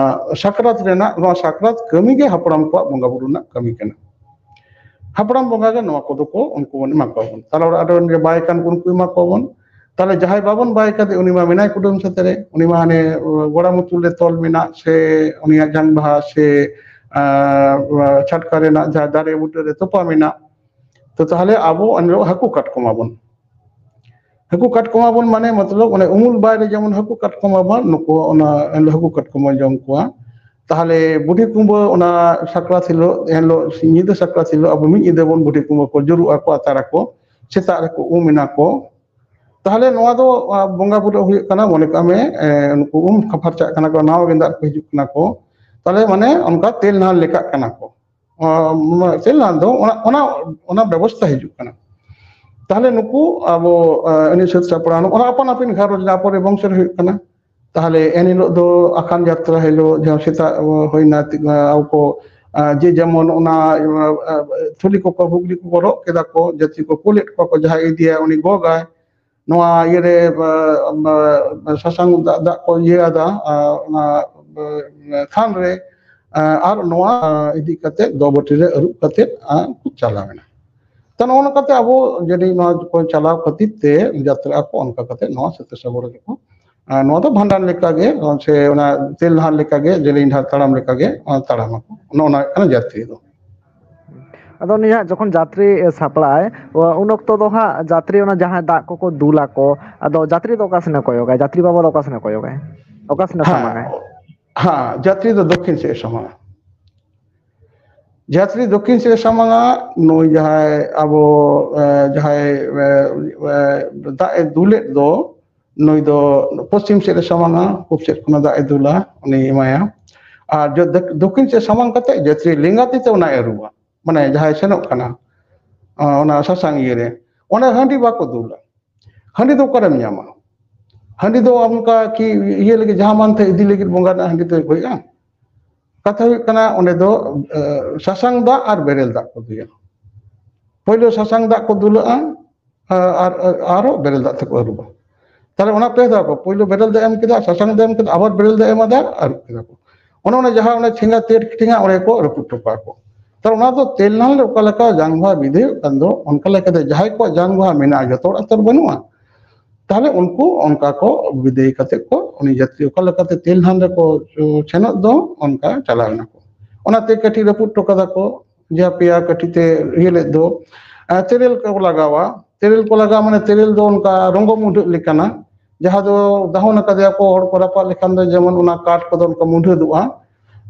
ᱥᱟᱠᱨᱟᱛ ᱨᱮᱱᱟᱜ, ᱱᱚᱣᱟ ᱥᱟᱠᱨᱟᱛ ᱠᱟᱹᱢᱤ ᱜᱮ ᱦᱟᱯᱲᱟᱢ ᱠᱚᱣᱟᱜ ᱵᱚᱸᱜᱟ ᱵᱩᱨᱩ ᱨᱮᱱᱟᱜ ᱠᱟᱹᱢᱤ ᱠᱟᱱᱟ᱾ ᱦᱟᱯᱲᱟᱢ ᱵᱚᱸᱜᱟ ᱜᱮ ᱱᱚᱣᱟ ᱠᱚᱫᱚ ᱠᱚ, ᱩᱱᱠᱩ ᱵᱚᱱ ᱮᱢᱟ ᱠᱚᱣᱟ ᱵᱚᱱ᱾ ᱛᱟᱞᱟ ᱚᱲᱟᱜ ᱨᱮᱱ ᱡᱮ ᱵᱟᱭ ᱠᱟᱱ ᱠᱚ, ᱩᱱᱠᱩ ᱮᱢᱟ ᱠᱚᱣᱟ ᱵᱚᱱ᱾ ᱛᱟᱦᱞᱮ ᱡᱟᱦᱟᱸᱭ ᱵᱟᱵᱚᱱ ᱵᱟᱭ ᱠᱟᱫᱮ, ᱩᱱᱤ ᱢᱟ ᱢᱮᱱᱟᱭ ᱠᱩᱰᱟᱹᱢ ᱥᱟᱛᱮ ᱨᱮ, ᱩᱱᱤ ᱢᱟ ᱦᱟᱱᱮ, ᱚ, ᱜᱚᱲᱟ ᱢᱩᱛᱩᱞ ᱨᱮ ᱛᱚᱞ ᱢᱮᱱᱟᱜ ᱥᱮ ᱩᱱᱤᱭᱟᱜ ᱡᱟᱝ ᱵᱟᱦᱟ ᱥᱮ, ᱟ, ᱟ, ᱪᱷᱟᱴᱠᱟ ᱨᱮᱱᱟᱜ ᱡᱟᱦᱟᱸ ᱫᱟᱨᱮ ᱵᱩᱴᱟᱹ ᱨᱮ ᱛᱚᱯᱟ ᱢᱮᱱᱟᱜ᱾ ᱛᱚ, ᱛᱟᱦᱞᱮ ᱟᱵᱚ ᱮᱱ ᱦᱤᱞᱳᱜ ᱦᱟᱹᱠᱩ ᱠᱟᱴᱠᱚᱢ ᱟᱵᱚᱱ᱾ ᱦᱟᱹᱠᱩ ᱠᱟᱴᱠᱚᱢ ᱟᱵᱚᱱ ᱢᱟᱱᱮ ᱢᱚᱛᱞᱚᱵ ᱚᱱᱮ ᱩᱢᱩᱞ ᱵᱟᱭ ᱨᱮ ᱡᱮᱢᱚᱱ ᱦᱟᱹᱠᱩ ᱠᱟᱴᱠᱚᱢ ᱟᱵᱚᱱ, ᱱᱩᱠᱩ ᱚᱱᱟ ᱮᱱ ᱦᱤᱞᱳᱜ ᱦᱟᱹᱠᱩ ᱠᱟᱴᱠᱚᱢ ᱵᱚᱱ ᱡᱚᱢ ᱠᱚᱣᱟ᱾ ᱛᱟᱦᱞᱮ ᱵᱩᱰᱷᱤ ᱠᱩᱢᱵᱟᱹ ᱚᱱᱟ ᱥᱟᱠᱨᱟᱛ ᱦᱤᱞᱳᱜ, ᱮᱱ ᱦᱤᱞᱳᱜ ᱥᱤᱧ ᱧᱤᱫᱟᱹ ᱥᱟᱠᱨᱟᱛ ᱦᱤᱞᱳᱜ ᱟᱵᱚ ᱢᱤᱫ ᱧᱤᱫᱟᱹ ᱵᱚᱱ ᱵᱩᱰᱷᱤ ᱠᱩᱢᱵᱟᱹ ᱠᱚ ᱡᱩᱨᱩᱜ ᱟᱠᱚ, ᱟᱛᱟᱨ ᱟᱠᱚ᱾ ᱥᱮᱛᱟᱜ ᱨᱮᱠᱚ ᱩᱢ ᱮᱱᱟ ᱠᱚ᱾ ᱛᱟᱦᱚᱞᱮ ᱱᱚᱣᱟ ᱫᱚ ᱵᱚᱸᱜᱟ ᱵᱩᱨᱩ ᱦᱩᱭᱩᱜ ᱠᱟᱱᱟ, ᱢᱚᱱᱮ ᱠᱟᱜ ᱢᱮ ᱱᱩᱠᱩ ᱩᱢ ᱯᱷᱟᱨᱪᱟᱜ ᱠᱟᱱᱟ ᱠᱚ, ᱱᱟᱣᱟ ᱜᱮᱸᱫᱟᱜ ᱨᱮᱠᱚ ᱦᱤᱡᱩᱜ ᱠᱟᱱᱟ ᱠᱚ᱾ ᱛᱟᱦᱚᱞᱮ ᱢᱟᱱᱮ ᱚᱱᱠᱟ ᱛᱮᱞ ᱱᱟᱦᱟᱱ ᱞᱮᱠᱟᱜ ᱠᱟᱱᱟ ᱠᱚ᱾ ᱛᱮᱞ ᱱᱟᱦᱟᱱ ᱫᱚ ᱚᱱᱟ ᱚᱱᱟ ᱚᱱᱟ ᱵᱮᱵᱚᱥᱛᱷᱟ ᱦᱤᱡᱩᱜ ᱠᱟᱱᱟ᱾ ᱛᱟᱦᱚᱞᱮ ᱱᱩᱠᱩ ᱟᱵᱚ ᱮᱱᱮᱡ ᱥᱟᱹᱛ ᱥᱟᱯᱲᱟᱣ, ᱚᱱᱟ ᱟᱯᱟᱱ ᱟᱹᱯᱤᱱ ᱜᱷᱟᱨᱚᱸᱡᱽ ᱨᱮᱱᱟᱜ ᱟᱯᱚᱨᱮ ᱵᱚᱝᱥᱚ ᱨᱮ ᱦᱩᱭᱩᱜ ᱠᱟᱱᱟ᱾ ᱛᱟᱦᱚᱞᱮ ᱮᱱ ᱦᱤᱞᱳᱜ ᱫᱚ ᱟᱠᱷᱟᱱ ᱡᱟᱛᱨᱟ ᱦᱤᱞᱳᱜ ᱡᱟᱦᱟᱸ ᱥᱮᱛᱟᱜ ᱦᱩᱭᱱᱟ, ᱟᱵᱚ ᱠᱚ ᱡᱮ ᱡᱮᱢᱚᱱ ᱚᱱᱟ ᱛᱷᱩᱞᱤ ᱠᱚᱠᱚ ᱵᱷᱩᱜᱽᱞᱤ ᱠᱚᱠᱚ ᱨᱚᱜ ᱠᱮᱫᱟ ᱠᱚ, ᱡᱟᱹᱛᱤ ᱠᱚ ᱠᱩᱞᱮᱫ ᱠᱚᱣᱟ ᱠᱚ, ᱡᱟᱦᱟᱸᱭ ᱤᱫᱤᱭᱟ ᱩᱱᱤ ᱜᱚᱜᱟᱭ᱾ ᱱᱚᱣᱟ ᱤᱭᱟᱹᱨᱮ ᱥᱟᱥᱟᱝ ᱫᱟᱜ ᱫᱟᱜ ᱠᱚ ᱤᱭᱟᱹ ᱟᱫᱟ ᱚᱱᱟ ᱛᱷᱟᱱ ᱨᱮ᱾ ᱟᱨ ᱱᱚᱣᱟ ᱤᱫᱤ ᱠᱟᱛᱮ ᱫᱚ ᱵᱟᱹᱴᱤ ᱨᱮ ᱟᱹᱨᱩᱵ ᱠᱟᱛᱮ ᱠᱚ ᱪᱟᱞᱟᱣ ᱮᱱᱟ᱾ ᱛᱚ ᱱᱚᱜᱼᱚ ᱱᱚᱝᱠᱟᱛᱮ ᱟᱵᱚ ᱡᱟᱹᱱᱤᱡ ᱱᱚᱣᱟ ᱠᱚ ᱪᱟᱞᱟᱣ ᱠᱷᱟᱹᱛᱤᱨ ᱛᱮ ᱡᱟᱛᱨᱟ ᱠᱚ ᱚᱱᱠᱟ ᱠᱟᱛᱮ ᱱᱚᱣᱟ ᱥᱟᱹᱛ ᱥᱟᱵᱚᱨ ᱨᱮᱠᱚ ᱱᱚᱣᱟ ᱫᱚ ᱵᱷᱟᱸᱰᱟᱱ ᱞᱮᱠᱟᱜᱮ ᱥᱮ ᱚᱱᱟ ᱛᱮᱞ ᱱᱟᱦᱟᱱ ᱞᱮᱠᱟᱜᱮ ᱡᱮᱞᱮᱧ ᱰᱟᱦᱟᱨ ᱛᱟᱲᱟᱢ ᱞᱮᱠᱟᱜᱮ ᱛᱟᱲᱟᱢ ᱟᱠᱚ᱾ ᱱᱚᱜᱼᱚ ᱱᱚᱣᱟ ᱦᱩᱭᱩᱜ ᱠᱟᱱᱟ ᱡᱟᱛᱨᱤ ᱫᱚ᱾ ᱟᱫᱚ ᱩᱱᱤ ᱦᱟᱸᱜ ᱡᱚᱠᱷᱚᱱ ᱡᱟᱛᱨᱤ ᱥᱟᱯᱲᱟᱜᱼᱟᱭ, ᱩᱱ ᱚᱠᱛᱚ ᱫᱚ ᱦᱟᱸᱜ ᱡᱟᱛᱨᱤ ᱚᱱᱟ ᱡᱟᱦᱟᱸ ᱫᱟᱜ ᱠᱚᱠᱚ ᱫᱩᱞ ᱟᱠᱚ, ᱟᱫᱚ ᱡᱟᱛᱨᱤ ᱫᱚ ᱚᱠᱟ ᱥᱮᱱᱮ ᱠᱚᱭᱚᱜᱟᱭ? ᱡᱟᱛᱨᱤ ᱵᱟᱵᱟ ᱫᱚ ᱚᱠᱟ ᱥᱮᱱᱮ ᱠᱚᱭᱚᱜᱟᱭ? ᱚᱠᱟ ᱥᱮᱱᱮ ᱦᱮᱸ, ᱥᱟᱢᱟᱝᱟᱭ? ᱦᱮᱸ, ᱡᱟᱛᱨᱤ ᱫᱚ ᱫᱚᱠᱠᱷᱤᱱ ᱥᱮᱫ ᱮ ᱥᱟᱢᱟᱝᱟ᱾ ᱡᱟᱛᱨᱤ ᱫᱚᱠᱠᱷᱤᱱ ᱥᱮᱫ ᱮ ᱥᱟᱢᱟᱝᱟ᱾ ᱱᱩᱭ ᱡᱟᱦᱟᱸᱭ ᱟᱵᱚ ᱡᱟᱦᱟᱸᱭ ᱫᱟᱜ ᱮ ᱫᱩᱞᱮᱫ ᱫᱚ, ᱱᱩᱭ ᱫᱚ ᱯᱚᱥᱪᱤᱢ ᱥᱮᱫ ᱮ ᱥᱟᱢᱟᱝᱟ, ᱯᱩᱵ ᱥᱮᱫ ᱠᱷᱚᱱᱟᱜ ᱫᱟᱜ ᱮ ᱫᱩᱞᱟ, ᱩᱱᱤ ᱮᱢᱟᱭᱟ᱾ ᱟᱨ ᱫᱚᱠᱠᱷᱤᱱ ᱥᱮᱫ ᱥᱟᱢᱟᱝ ᱠᱟᱛᱮ ᱡᱟᱛᱨᱤ ᱞᱮᱸᱜᱟ ᱛᱤ ᱛᱮ ᱚᱱᱟᱭ ᱟᱹᱨᱩᱵᱟ, ᱢᱟᱱᱮ ᱡᱟᱦᱟᱸᱭ ᱥᱮᱱᱚᱜ ᱠᱟᱱᱟ ᱚᱱᱟ ᱥᱟᱥᱟᱝ ᱤᱭᱟᱹ ᱨᱮ, ᱚᱸᱰᱮ ᱦᱟᱺᱰᱤ ᱵᱟᱠᱚ ᱫᱩᱞᱟ᱾ ᱦᱟᱺᱰᱤ ᱫᱚ ᱚᱠᱟᱨᱮᱢ ᱧᱟᱢᱟ? ᱦᱟᱺᱰᱤ ᱫᱚ ᱚᱱᱠᱟ ᱠᱤ ᱤᱭᱟᱹ ᱞᱟᱹᱜᱤᱫ, ᱡᱟᱦᱟᱸ ᱢᱟᱱ ᱛᱮ ᱤᱫᱤ ᱞᱟᱹᱜᱤᱫ ᱵᱚᱸᱜᱟ ᱨᱮᱱᱟᱜ ᱦᱟᱺᱰᱤ ᱫᱚ ᱦᱩᱭᱩᱜᱼᱟ? ᱠᱟᱛᱷᱟ ᱦᱩᱭᱩᱜ ᱠᱟᱱᱟ, ᱚᱸᱰᱮ ᱫᱚ ᱥᱟᱥᱟᱝ ᱫᱟᱜ ᱟᱨ ᱵᱮᱨᱮᱞ ᱫᱟᱜ ᱠᱚ ᱫᱩᱞᱟ᱾ ᱯᱳᱭᱞᱳ ᱥᱟᱥᱟᱝ ᱫᱟᱜ ᱠᱚ ᱫᱩᱞᱟᱜᱼᱟ ᱟᱨ ᱟᱨᱚ ᱵᱮᱨᱮᱞ ᱫᱟᱜ ᱛᱮᱠᱚ ᱟᱹᱨᱩᱵᱟ᱾ ᱛᱟᱦᱞᱮ ᱚᱱᱟ ᱯᱮ ᱫᱷᱟᱣ ᱠᱚ, ᱯᱳᱭᱞᱳ ᱵᱮᱨᱮᱞ ᱫᱟᱜ ᱮᱢ ᱠᱮᱫᱟ, ᱥᱟᱥᱟᱝ ᱫᱟᱜ ᱮᱢ ᱠᱮᱫᱟ, ᱟᱵᱟᱨ ᱵᱮᱨᱮᱞ ᱫᱟᱜ ᱮᱢ ᱟᱫᱟ, ᱟᱹᱨᱩᱵ ᱠᱮᱫᱟ ᱠᱚ᱾ ᱚᱱᱮ ᱚᱱᱟ ᱡᱟᱦᱟᱸ ᱚᱱᱟ ᱴᱷᱮᱸᱜᱟ ᱛᱮ ᱴᱷᱮᱸᱜᱟ ᱚᱸᱰᱮ ᱠᱚ ᱨᱟᱹᱯᱩᱫ ᱦᱚᱴᱚ ᱠᱟᱜᱼᱟ ᱠᱚ᱾ ᱛᱟᱦᱞᱮ ᱚᱱᱟ ᱫᱚ ᱛᱮᱞ ᱱᱟᱦᱟᱱ ᱨᱮ ᱚᱠᱟ ᱞᱮᱠᱟ ᱡᱟᱝ ᱵᱟᱦᱟ ᱵᱤᱫᱷᱟᱹᱭᱚᱜ ᱠᱟᱱ ᱫᱚ, ᱚᱱᱠᱟ ᱞᱮᱠᱟᱛᱮ ᱡᱟᱦᱟᱸᱭ ᱠᱚᱣᱟᱜ ᱡᱟᱝ ᱵᱟᱦᱟ ᱢᱮᱱᱟᱜᱼᱟ, ᱡᱚᱛᱚ ᱦᱚᱲᱟᱜ ᱛᱚ ᱟᱨ ᱵᱟᱹᱱᱩᱜᱼᱟ᱾ ᱛᱟᱦᱞᱮ ᱩᱱᱠᱩ ᱚᱱᱠᱟ ᱠᱚ ᱵᱤᱫᱟᱹᱭ ᱠᱟᱛᱮ ᱠᱚ, ᱩᱱᱤ ᱡᱟᱛᱨᱤ ᱚᱠᱟ ᱞᱮᱠᱟᱛᱮ ᱛᱮᱞ ᱱᱟᱦᱟᱱ ᱨᱮᱠᱚ ᱥᱮᱱᱚᱜ ᱫᱚ, ᱚᱱᱠᱟ ᱪᱟᱞᱟᱣ ᱮᱱᱟ ᱠᱚ᱾ ᱚᱱᱟᱛᱮ ᱠᱟᱹᱴᱷᱤ ᱨᱟᱹᱯᱩᱫ ᱦᱚᱴᱚ ᱠᱟᱫᱟ ᱠᱚ, ᱡᱟᱦᱟᱸ ᱯᱮᱭᱟ ᱠᱟᱹᱴᱷᱤ ᱛᱮ ᱤᱭᱟᱹ ᱞᱮᱫ ᱫᱚ᱾ ᱛᱮᱨᱮᱞ ᱠᱚ ᱞᱟᱜᱟᱣᱟ᱾ ᱛᱮᱨᱮᱞ ᱠᱚ ᱞᱟᱜᱟᱣᱟ ᱢᱟᱱᱮ ᱛᱮᱨᱮᱞ ᱫᱚ ᱚᱱᱠᱟ ᱨᱚᱝᱜᱚ ᱢᱩᱰᱷᱟᱹᱜ ᱞᱮᱠᱟᱱᱟ, ᱡᱟᱦᱟᱸ ᱫᱚ ᱫᱟᱦᱚᱱ ᱟᱠᱟᱫᱮᱭᱟ ᱠᱚ, ᱦᱚᱲ ᱠᱚ ᱨᱟᱯᱟᱜ ᱞᱮᱠᱷᱟᱱ ᱫᱚ ᱡᱮᱢᱚᱱ ᱚᱱᱟ ᱠᱟᱴ ᱠᱚᱫᱚ ᱚᱱᱠᱟ ᱢᱩᱰᱷᱟᱹᱫᱚᱜᱼᱟ᱾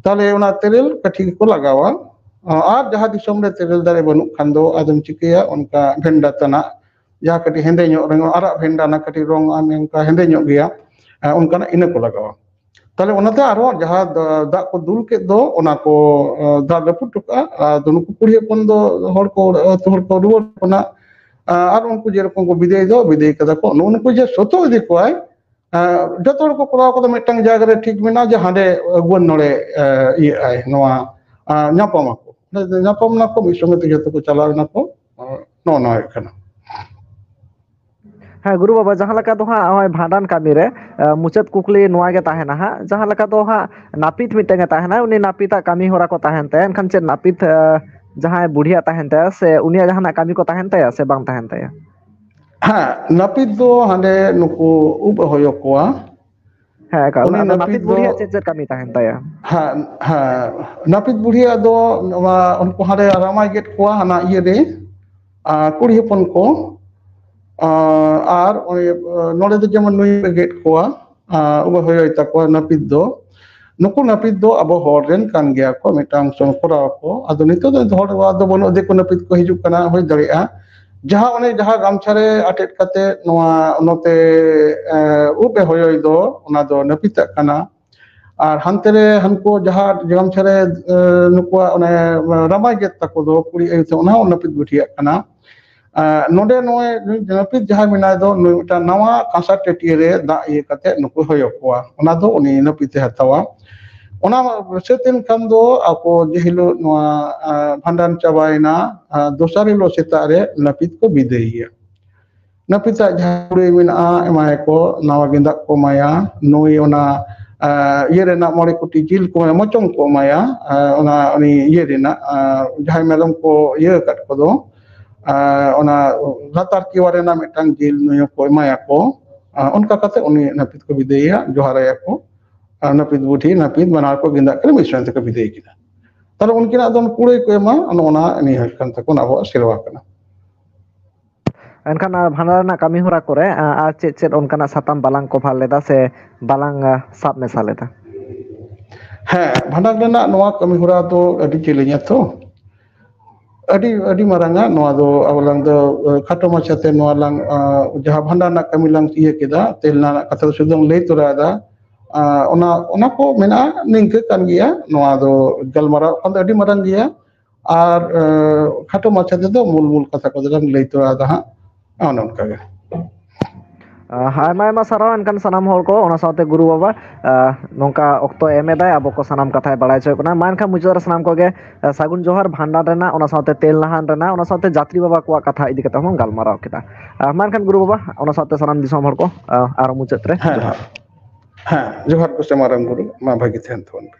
ᱛᱟᱦᱞᱮ ᱚᱱᱟ ᱛᱮᱨᱮᱞ ᱠᱟᱹᱴᱷᱤ ᱜᱮᱠᱚ ᱞᱟᱜᱟᱣᱟ᱾ ᱟᱨ ᱡᱟᱦᱟᱸ ᱫᱤᱥᱚᱢ ᱨᱮ ᱛᱮᱨᱮᱞ ᱫᱟᱨᱮ ᱵᱟᱹᱱᱩᱜ ᱠᱷᱟᱱ ᱫᱚ ᱟᱫᱚᱢ ᱪᱤᱠᱟᱹᱭᱟ, ᱚᱱᱠᱟ ᱵᱷᱮᱱᱰᱟ ᱛᱟᱱᱟᱜ, ᱡᱟᱦᱟᱸ ᱠᱟᱹᱴᱤᱡ ᱦᱮᱸᱫᱮ ᱧᱚᱜ ᱨᱮ, ᱟᱨᱟᱜ ᱵᱷᱮᱱᱰᱟ, ᱚᱱᱟ ᱠᱟᱹᱴᱤᱡ ᱨᱚᱝ ᱟᱱ, ᱚᱱᱠᱟ ᱦᱮᱸᱫᱮ ᱧᱚᱜ ᱜᱮᱭᱟ, ᱚᱱᱠᱟᱱᱟᱜ ᱤᱱᱟᱹ ᱠᱚ ᱞᱟᱜᱟᱣᱟ᱾ ᱛᱟᱦᱞᱮ ᱚᱱᱟᱛᱮ ᱟᱨᱦᱚᱸ ᱡᱟᱦᱟᱸ ᱫᱟ-, ᱫᱟᱜ ᱠᱚ ᱫᱩᱞ ᱠᱮᱫ ᱫᱚ, ᱚᱱᱟ ᱠᱚ, ᱟᱸ, ᱫᱟᱜ ᱨᱟᱹᱯᱩᱫ ᱦᱚᱴᱚ ᱠᱟᱜᱼᱟ᱾ ᱟᱫᱚ ᱱᱩᱠᱩ ᱠᱩᱲᱤ ᱦᱚᱯᱚᱱ ᱫᱚ ᱦᱚᱲ ᱠᱚ, ᱟᱹᱛᱩ ᱦᱚᱲ ᱠᱚ ᱨᱩᱣᱟᱹᱲ ᱠᱟᱱᱟ᱾ ᱟᱸ, ᱟᱨ ᱩᱱᱠᱩ ᱡᱮᱨᱚᱠᱚᱢ ᱠᱚ ᱵᱤᱫᱟᱹᱭ ᱫᱚ, ᱵᱤᱫᱟᱹᱭ ᱠᱟᱫᱟ ᱠᱚ, ᱱᱩᱜᱼᱩ ᱱᱩᱠᱩ ᱡᱮ ᱥᱚᱛᱚ ᱤᱫᱤ ᱠᱚᱣᱟᱭ, ᱟᱸ, ᱡᱚᱛᱚ ᱦᱚᱲ ᱠᱚ ᱠᱚᱨᱟᱣ ᱠᱟᱫᱟ, ᱢᱤᱫᱴᱟᱝ ᱡᱟᱭᱜᱟ ᱨᱮ ᱴᱷᱤᱠ ᱢᱮᱱᱟᱜᱼᱟ ᱡᱮ ᱦᱟᱸᱰᱮ ᱟᱹᱜᱩᱣᱟᱹᱱ ᱱᱚᱰᱮ, ᱟᱸ, ᱤᱭᱟᱹᱜ ᱟᱭ, ᱱᱚᱣᱟ, ᱟᱸ, ᱧᱟᱯᱟᱢ ᱟᱠᱚ᱾ ᱧᱟᱯᱟᱢ ᱱᱟᱠᱚ, ᱢᱤᱫ ᱥᱚᱸᱜᱮ ᱛᱮ ᱡᱚᱛᱚ ᱠᱚ ᱪᱟᱞᱟᱣ ᱮᱱᱟ ᱠᱚ᱾ ᱟᱸ, ᱱᱚᱜᱼᱚ ᱱᱚᱣᱟ ᱦᱩᱭᱩᱜ ᱠᱟᱱᱟ᱾ ᱦᱮᱸ, ᱜᱩᱨᱩ ᱵᱟᱵᱟ, ᱡᱟᱦᱟᱸ ᱞᱮᱠᱟ ᱫᱚ ᱦᱟᱸᱜ ᱱᱚᱜᱼᱚᱭ ᱵᱷᱟᱸᱰᱟᱱ ᱠᱟᱹᱢᱤ ᱨᱮ, ᱟᱸ, ᱢᱩᱪᱟᱹᱫ ᱠᱩᱠᱞᱤ ᱱᱚᱣᱟ ᱜᱮ ᱛᱟᱦᱮᱱᱟ ᱦᱟᱸᱜ, ᱡᱟᱦᱟᱸ ᱞᱮᱠᱟ ᱫᱚ ᱦᱟᱸᱜ ᱱᱟᱹᱯᱤᱛ ᱢᱤᱫᱴᱟᱝ ᱮ ᱛᱟᱦᱮᱱᱟ, ᱩᱱᱤ ᱱᱟᱹᱯᱤᱛᱟᱜ ᱠᱟᱹᱢᱤ ᱦᱚᱨᱟ ᱠᱚ ᱛᱟᱦᱮᱱ ᱛᱟᱭᱟ, ᱮᱱᱠᱷᱟᱱ ᱪᱮᱫ ᱱᱟᱹᱯᱤᱛ, ᱟᱸ, ᱡᱟᱦᱟᱸᱭ ᱵᱩᱰᱷᱤᱭᱟᱜ ᱛᱟᱦᱮᱱ ᱛᱟᱭᱟ ᱥᱮ ᱩᱱᱤᱭᱟᱜ ᱡᱟᱦᱟᱱᱟᱜ ᱠᱟᱹᱢᱤ ᱠᱚ ᱛᱟᱦᱮᱱ ᱛᱟᱭᱟ ᱥᱮ ᱵᱟᱝ ᱛᱟᱦᱮᱱ ᱛᱟᱭᱟ? ᱦᱮᱸ, ᱱᱟᱹᱯᱤᱛ ᱫᱚ ᱦᱟᱸᱰᱮ ᱱᱩᱠᱩ ᱩᱵ ᱮ ᱦᱚᱭᱚ ᱠᱚᱣᱟ᱾ ᱦᱮᱸ, ᱮᱠᱟᱞ᱾ ᱩᱱᱤ ᱟᱫᱚ ᱱᱟᱹᱯᱤᱛ ᱱᱟᱹᱯᱤᱛ ᱫᱚ ᱵᱩᱲᱦᱤᱭᱟᱜ ᱪᱮᱫ ᱪᱮᱫ ᱠᱟᱹᱢᱤ ᱛᱟᱦᱮᱱ ᱛᱟᱭᱟ? ᱦᱮᱸ, ᱦᱮᱸ, ᱱᱟᱹᱯᱤᱛ ᱵᱩᱲᱦᱤᱭᱟᱜ ᱫᱚ ᱱᱚᱣᱟ, ᱩᱱᱠᱩ ᱦᱟᱸᱰᱮ ᱨᱟᱢᱟᱭ ᱜᱮᱫ ᱠᱚᱣᱟ ᱦᱟᱱᱟ ᱤᱭᱟᱹ ᱨᱮ, ᱟᱨ ᱠᱩᱲᱤ ᱦᱚᱯᱚᱱ ᱠᱚ, ᱟᱨ, ᱟᱨ ᱩᱱᱤ, ᱱᱚᱰᱮ ᱫᱚ ᱡᱮᱢᱚᱱ ᱱᱩᱭ ᱮ ᱜᱮᱫ ᱠᱚᱣᱟ, ᱟᱨ ᱩᱵ ᱮ ᱦᱚᱭᱚᱭ ᱛᱟᱠᱚᱣᱟ ᱱᱟᱹᱯᱤᱛ ᱫᱚ᱾ ᱱᱩᱠᱩ ᱱᱟᱹᱯᱤᱛ ᱫᱚ ᱟᱵᱚ ᱦᱚᱲ ᱨᱮᱱ ᱠᱟᱱ ᱜᱮᱭᱟ ᱠᱚ, ᱢᱤᱫᱴᱟᱝ ᱚᱝᱥᱚ ᱠᱚᱨᱟᱣ ᱟᱠᱚ᱾ ᱟᱫᱚ ᱱᱤᱛᱚᱜ ᱫᱚ ᱦᱚᱲ ᱫᱚ ᱵᱟᱹᱱᱩᱜ, ᱫᱤᱠᱩ ᱱᱟᱹᱯᱤᱛ ᱠᱚ ᱦᱤᱡᱩᱜ ᱠᱟᱱᱟ, ᱦᱩᱭ ᱫᱟᱲᱮᱭᱟᱜᱼᱟ᱾ ᱡᱟᱦᱟᱸ ᱚᱱᱮ ᱡᱟᱦᱟᱸ ᱜᱟᱢᱪᱷᱟ ᱨᱮ ᱟᱴᱮᱫ ᱠᱟᱛᱮ ᱱᱚᱣᱟ ᱱᱚᱛᱮ, ᱮ, ᱩᱵ ᱮ ᱦᱚᱭᱚᱭ ᱫᱚ, ᱚᱱᱟ ᱫᱚ ᱱᱟᱹᱯᱤᱛᱟᱜ ᱠᱟᱱᱟ᱾ ᱟᱨ ᱦᱟᱱᱛᱮ ᱨᱮ ᱦᱟᱱᱠᱩ ᱡᱟᱦᱟᱸ ᱜᱟᱢᱪᱷᱟ ᱨᱮ, ᱮ, ᱱᱩᱠᱩᱣᱟᱜ ᱚᱱᱮ ᱨᱟᱢᱟᱭ ᱜᱮᱫ ᱛᱟᱠᱚ ᱫᱚ ᱠᱩᱲᱤ ᱟᱭᱳ ᱛᱮ, ᱚᱱᱟ ᱦᱚᱸ ᱱᱟᱹᱯᱤᱛ ᱵᱩᱰᱷᱤᱭᱟᱜ ᱠᱟᱱᱟ᱾ ᱮ, ᱱᱚᱰᱮ ᱱᱩᱭ ᱱᱟᱹᱯᱤᱛ ᱡᱟᱦᱟᱸᱭ ᱢᱮᱱᱟᱭ ᱫᱚ, ᱱᱩᱭ ᱢᱤᱫᱴᱟᱝ ᱱᱟᱣᱟ ᱠᱟᱸᱥᱟ ᱴᱟᱹᱴᱭᱟᱹ ᱨᱮ ᱫᱟᱜ ᱤᱭᱟᱹ ᱠᱟᱛᱮ ᱱᱩᱠᱩ ᱦᱚᱭᱚ ᱠᱚᱣᱟ, ᱚᱱᱟ ᱫᱚ ᱩᱱᱤ ᱱᱟᱹᱯᱤᱛ ᱮ ᱦᱟᱛᱟᱣᱟ᱾ ᱚᱱᱟ ᱥᱟᱹᱛ ᱮᱱ ᱠᱷᱟᱱ ᱫᱚ ᱟᱠᱚ ᱡᱮ ᱦᱤᱞᱳᱜ ᱱᱚᱣᱟ, ᱮ, ᱵᱷᱟᱸᱰᱟᱱ ᱪᱟᱵᱟᱭᱮᱱᱟ, ᱮ, ᱫᱚᱥᱟᱨ ᱦᱤᱞᱳᱜ ᱥᱮᱛᱟᱜ ᱨᱮ ᱱᱟᱹᱯᱤᱛ ᱠᱚ ᱵᱤᱫᱟᱹᱭᱮᱭᱟ᱾ ᱱᱟᱹᱯᱤᱛᱟᱜ ᱡᱟᱦᱟᱸ ᱠᱩᱲᱟᱹᱭ ᱢᱮᱱᱟᱜᱼᱟ, ᱮᱢᱟᱭᱟᱠᱚ, ᱱᱟᱣᱟ ᱜᱮᱸᱫᱟᱜ ᱠᱚ ᱮᱢᱟᱭᱟ, ᱱᱩᱭ ᱚᱱᱟ, ᱮ, ᱤᱭᱟᱹ ᱨᱮᱱᱟᱜ ᱢᱚᱬᱮ ᱠᱩᱴᱤ ᱡᱤᱞ ᱠᱚ ᱮᱢᱟᱭᱟ, ᱢᱚᱪᱚᱝ ᱠᱚ ᱮᱢᱟᱭᱟ, ᱮ, ᱚᱱᱟ ᱩᱱᱤ ᱤᱭᱟᱹ ᱨᱮᱱᱟᱜ, ᱮ, ᱡᱟᱦᱟᱸᱭ ᱢᱮᱨᱚᱢ ᱠᱚ ᱤᱭᱟᱹ ᱟᱠᱟᱫ ᱠᱚᱫᱚ, ᱮ, ᱚᱱᱟ ᱞᱟᱛᱟᱨ ᱠᱮᱣᱟ ᱨᱮᱱᱟᱜ ᱢᱤᱫᱴᱟᱝ ᱡᱤᱞ ᱱᱩᱭ ᱦᱚᱸᱠᱚ ᱮᱢᱟᱭᱟᱠᱚ᱾ ᱮ, ᱚᱱᱠᱟ ᱠᱟᱛᱮ ᱩᱱᱤ ᱱᱟᱹᱯᱤᱛ ᱠᱚ ᱵᱤᱫᱟᱹᱭᱮᱭᱟ, ᱡᱚᱦᱟᱨᱟᱭᱟᱠᱚ᱾ ᱟᱨ ᱱᱟᱹᱯᱤᱛ ᱵᱩᱰᱷᱤ, ᱱᱟᱹᱯᱤᱛ ᱵᱟᱱᱟᱨ ᱠᱚ ᱜᱮᱸᱫᱟᱜ ᱠᱟᱛᱮ ᱢᱤᱫ ᱥᱚᱸᱜᱮ ᱛᱮᱠᱚ ᱵᱤᱫᱟᱹᱭ ᱠᱤᱱᱟ᱾ ᱛᱟᱦᱞᱮ ᱩᱱᱠᱤᱱᱟᱜ ᱫᱚ ᱠᱩᱲᱟᱹᱭ ᱠᱚ ᱮᱢᱟ, ᱱᱚᱜᱼᱚ ᱱᱟ ᱱᱤᱭᱟᱹ ᱦᱩᱭᱩᱜ ᱠᱟᱱ ᱛᱟᱠᱚᱣᱟ ᱟᱵᱚᱣᱟᱜ ᱥᱮᱨᱣᱟ ᱠᱟᱱᱟ᱾ ᱮᱱᱠᱷᱟᱱ, ᱟᱨ ᱵᱷᱟᱸᱰᱟᱱ ᱨᱮᱱᱟᱜ ᱠᱟᱹᱢᱤ ᱦᱚᱨᱟ ᱠᱚᱨᱮ, ᱟ, ᱟᱨ ᱪᱮᱫ ᱪᱮᱫ ᱚᱱᱠᱟᱱᱟᱜ ᱥᱟᱛᱟᱢ ᱵᱟᱞᱟᱝ cover ᱞᱮᱫᱟ ᱥᱮ ᱵᱟᱞᱟᱝ, ᱟ, ᱥᱟᱵ ᱢᱮᱥᱟ ᱞᱮᱫᱟ? ᱦᱮᱸ, ᱵᱷᱟᱸᱰᱟᱱ ᱨᱮᱱᱟᱜ ᱱᱚᱣᱟ ᱠᱟᱹᱢᱤ ᱦᱚᱨᱟ ᱫᱚ ᱟᱹᱰᱤ ᱡᱮᱞᱮᱧᱟ ᱛᱚ᱾ ᱟᱹᱰᱤ, ᱟᱹᱰᱤ ᱢᱟᱨᱟᱝᱟ ᱱᱚᱣᱟ ᱫᱚ᱾ ᱟᱵᱚ ᱞᱟᱝ ᱫᱚ, ᱮ, ᱠᱷᱟᱴᱚ ᱢᱟᱪᱷᱟᱛᱮ ᱱᱚᱣᱟ ᱞᱟᱝ, ᱟ, ᱡᱟᱦᱟᱸ ᱵᱷᱟᱸᱰᱟᱱ ᱨᱮᱱᱟᱜ ᱠᱟᱹᱢᱤ ᱞᱟᱝ ᱤᱭᱟᱹ ᱠᱮᱫᱟ, ᱛᱮᱞ ᱨᱮᱱᱟᱜ ᱠᱟᱛᱷᱟ ᱫᱚ ᱥᱩᱫᱷᱩ ᱞᱟᱝ ᱞᱟᱹᱭ ᱛᱚᱨᱟ ᱮᱫᱟ᱾ ᱟ, ᱚᱱᱟ, ᱚᱱᱟ ᱠᱚ ᱢᱮᱱᱟᱜᱼᱟ, ᱱᱤᱝᱠᱟᱹ ᱠᱟᱱ ᱜᱮᱭᱟ᱾ ᱱᱚᱣᱟ ᱫᱚ ᱜᱟᱞᱢᱟᱨᱟᱣ ᱠᱷᱟᱱ ᱫᱚ ᱟᱹᱰᱤ ᱢᱟᱨᱟᱝ ᱜᱮᱭᱟ᱾ ᱟᱨ, ᱮ, ᱠᱷᱟᱴᱚ ᱢᱟᱪᱷᱟ ᱛᱮᱫᱚ ᱢᱩᱞ ᱢᱩᱞ ᱠᱟᱛᱷᱟ ᱠᱚᱫᱚ ᱞᱟᱝ ᱞᱟᱹᱭ ᱛᱚᱨᱟ ᱮᱫᱟ ᱦᱟᱸᱜ᱾ ᱚᱱᱮ ᱚᱱᱠᱟ ᱜᱮ᱾ ᱟᱦ, ᱟᱭᱢᱟ ᱟᱭᱢᱟ ᱥᱟᱨᱦᱟᱣ ᱮᱱᱠᱷᱟᱱ ᱥᱟᱱᱟᱢ ᱦᱚᱲ ᱠᱚ, ᱚᱱᱟ ᱥᱟᱶᱛᱮ ᱜᱩᱨᱩ ᱵᱟᱵᱟ, ᱟᱦ, ᱱᱚᱝᱠᱟ ᱚᱠᱛᱚ ᱮᱢ ᱮᱫᱟᱭ, ᱟᱵᱚ ᱠᱚ ᱥᱟᱱᱟᱢ ᱠᱟᱛᱷᱟᱭ ᱵᱟᱲᱟᱭ ᱦᱚᱪᱚᱭᱮᱫ ᱵᱚᱱᱟ᱾ ᱢᱟ ᱮᱱᱠᱷᱟᱱ ᱢᱩᱪᱟᱹᱫ ᱨᱮ ᱥᱟᱱᱟᱢ ᱠᱚᱜᱮ, ᱟᱦ, ᱥᱟᱹᱜᱩᱱ ᱡᱚᱦᱟᱨ ᱵᱷᱟᱸᱰᱟᱱ ᱨᱮᱱᱟᱜ, ᱚᱱᱟ ᱥᱟᱶᱛᱮ ᱛᱮᱞ ᱱᱟᱦᱟᱱ ᱨᱮᱱᱟᱜ, ᱚᱱᱟ ᱥᱟᱶᱛᱮ ᱡᱟᱛᱨᱤ ᱵᱟᱵᱟ ᱠᱚᱣᱟᱜ ᱠᱟᱛᱷᱟ ᱤᱫᱤ ᱠᱟᱛᱮ ᱦᱚᱸ ᱜᱟᱞᱢᱟᱨᱟᱣ ᱠᱮᱫᱟ᱾ ᱟᱦ, ᱢᱟ ᱮᱱᱠᱷᱟᱱ ᱜᱩᱨᱩ ᱵᱟᱵᱟ, ᱚᱱᱟ ᱥᱟᱶᱛᱮ ᱥᱟᱱᱟᱢ ᱫᱤᱥᱚᱢ ᱦᱚᱲ ᱠᱚ, ᱟᱦ, ᱟᱨᱚ ᱢᱩᱪᱟᱹᱫ ᱨᱮ ᱦᱮᱸ, ᱡᱚᱦᱟᱨ᱾ ᱦᱮᱸ, ᱡᱚᱦᱟᱨ ᱠᱚ ᱥᱮ ᱢᱟᱨᱟᱝ ᱵᱩᱨᱩ, ᱢᱟ ᱵᱷᱟᱹᱜᱤ ᱛᱟᱦᱮᱱ ᱛᱟᱵᱚᱱ ᱯᱮ᱾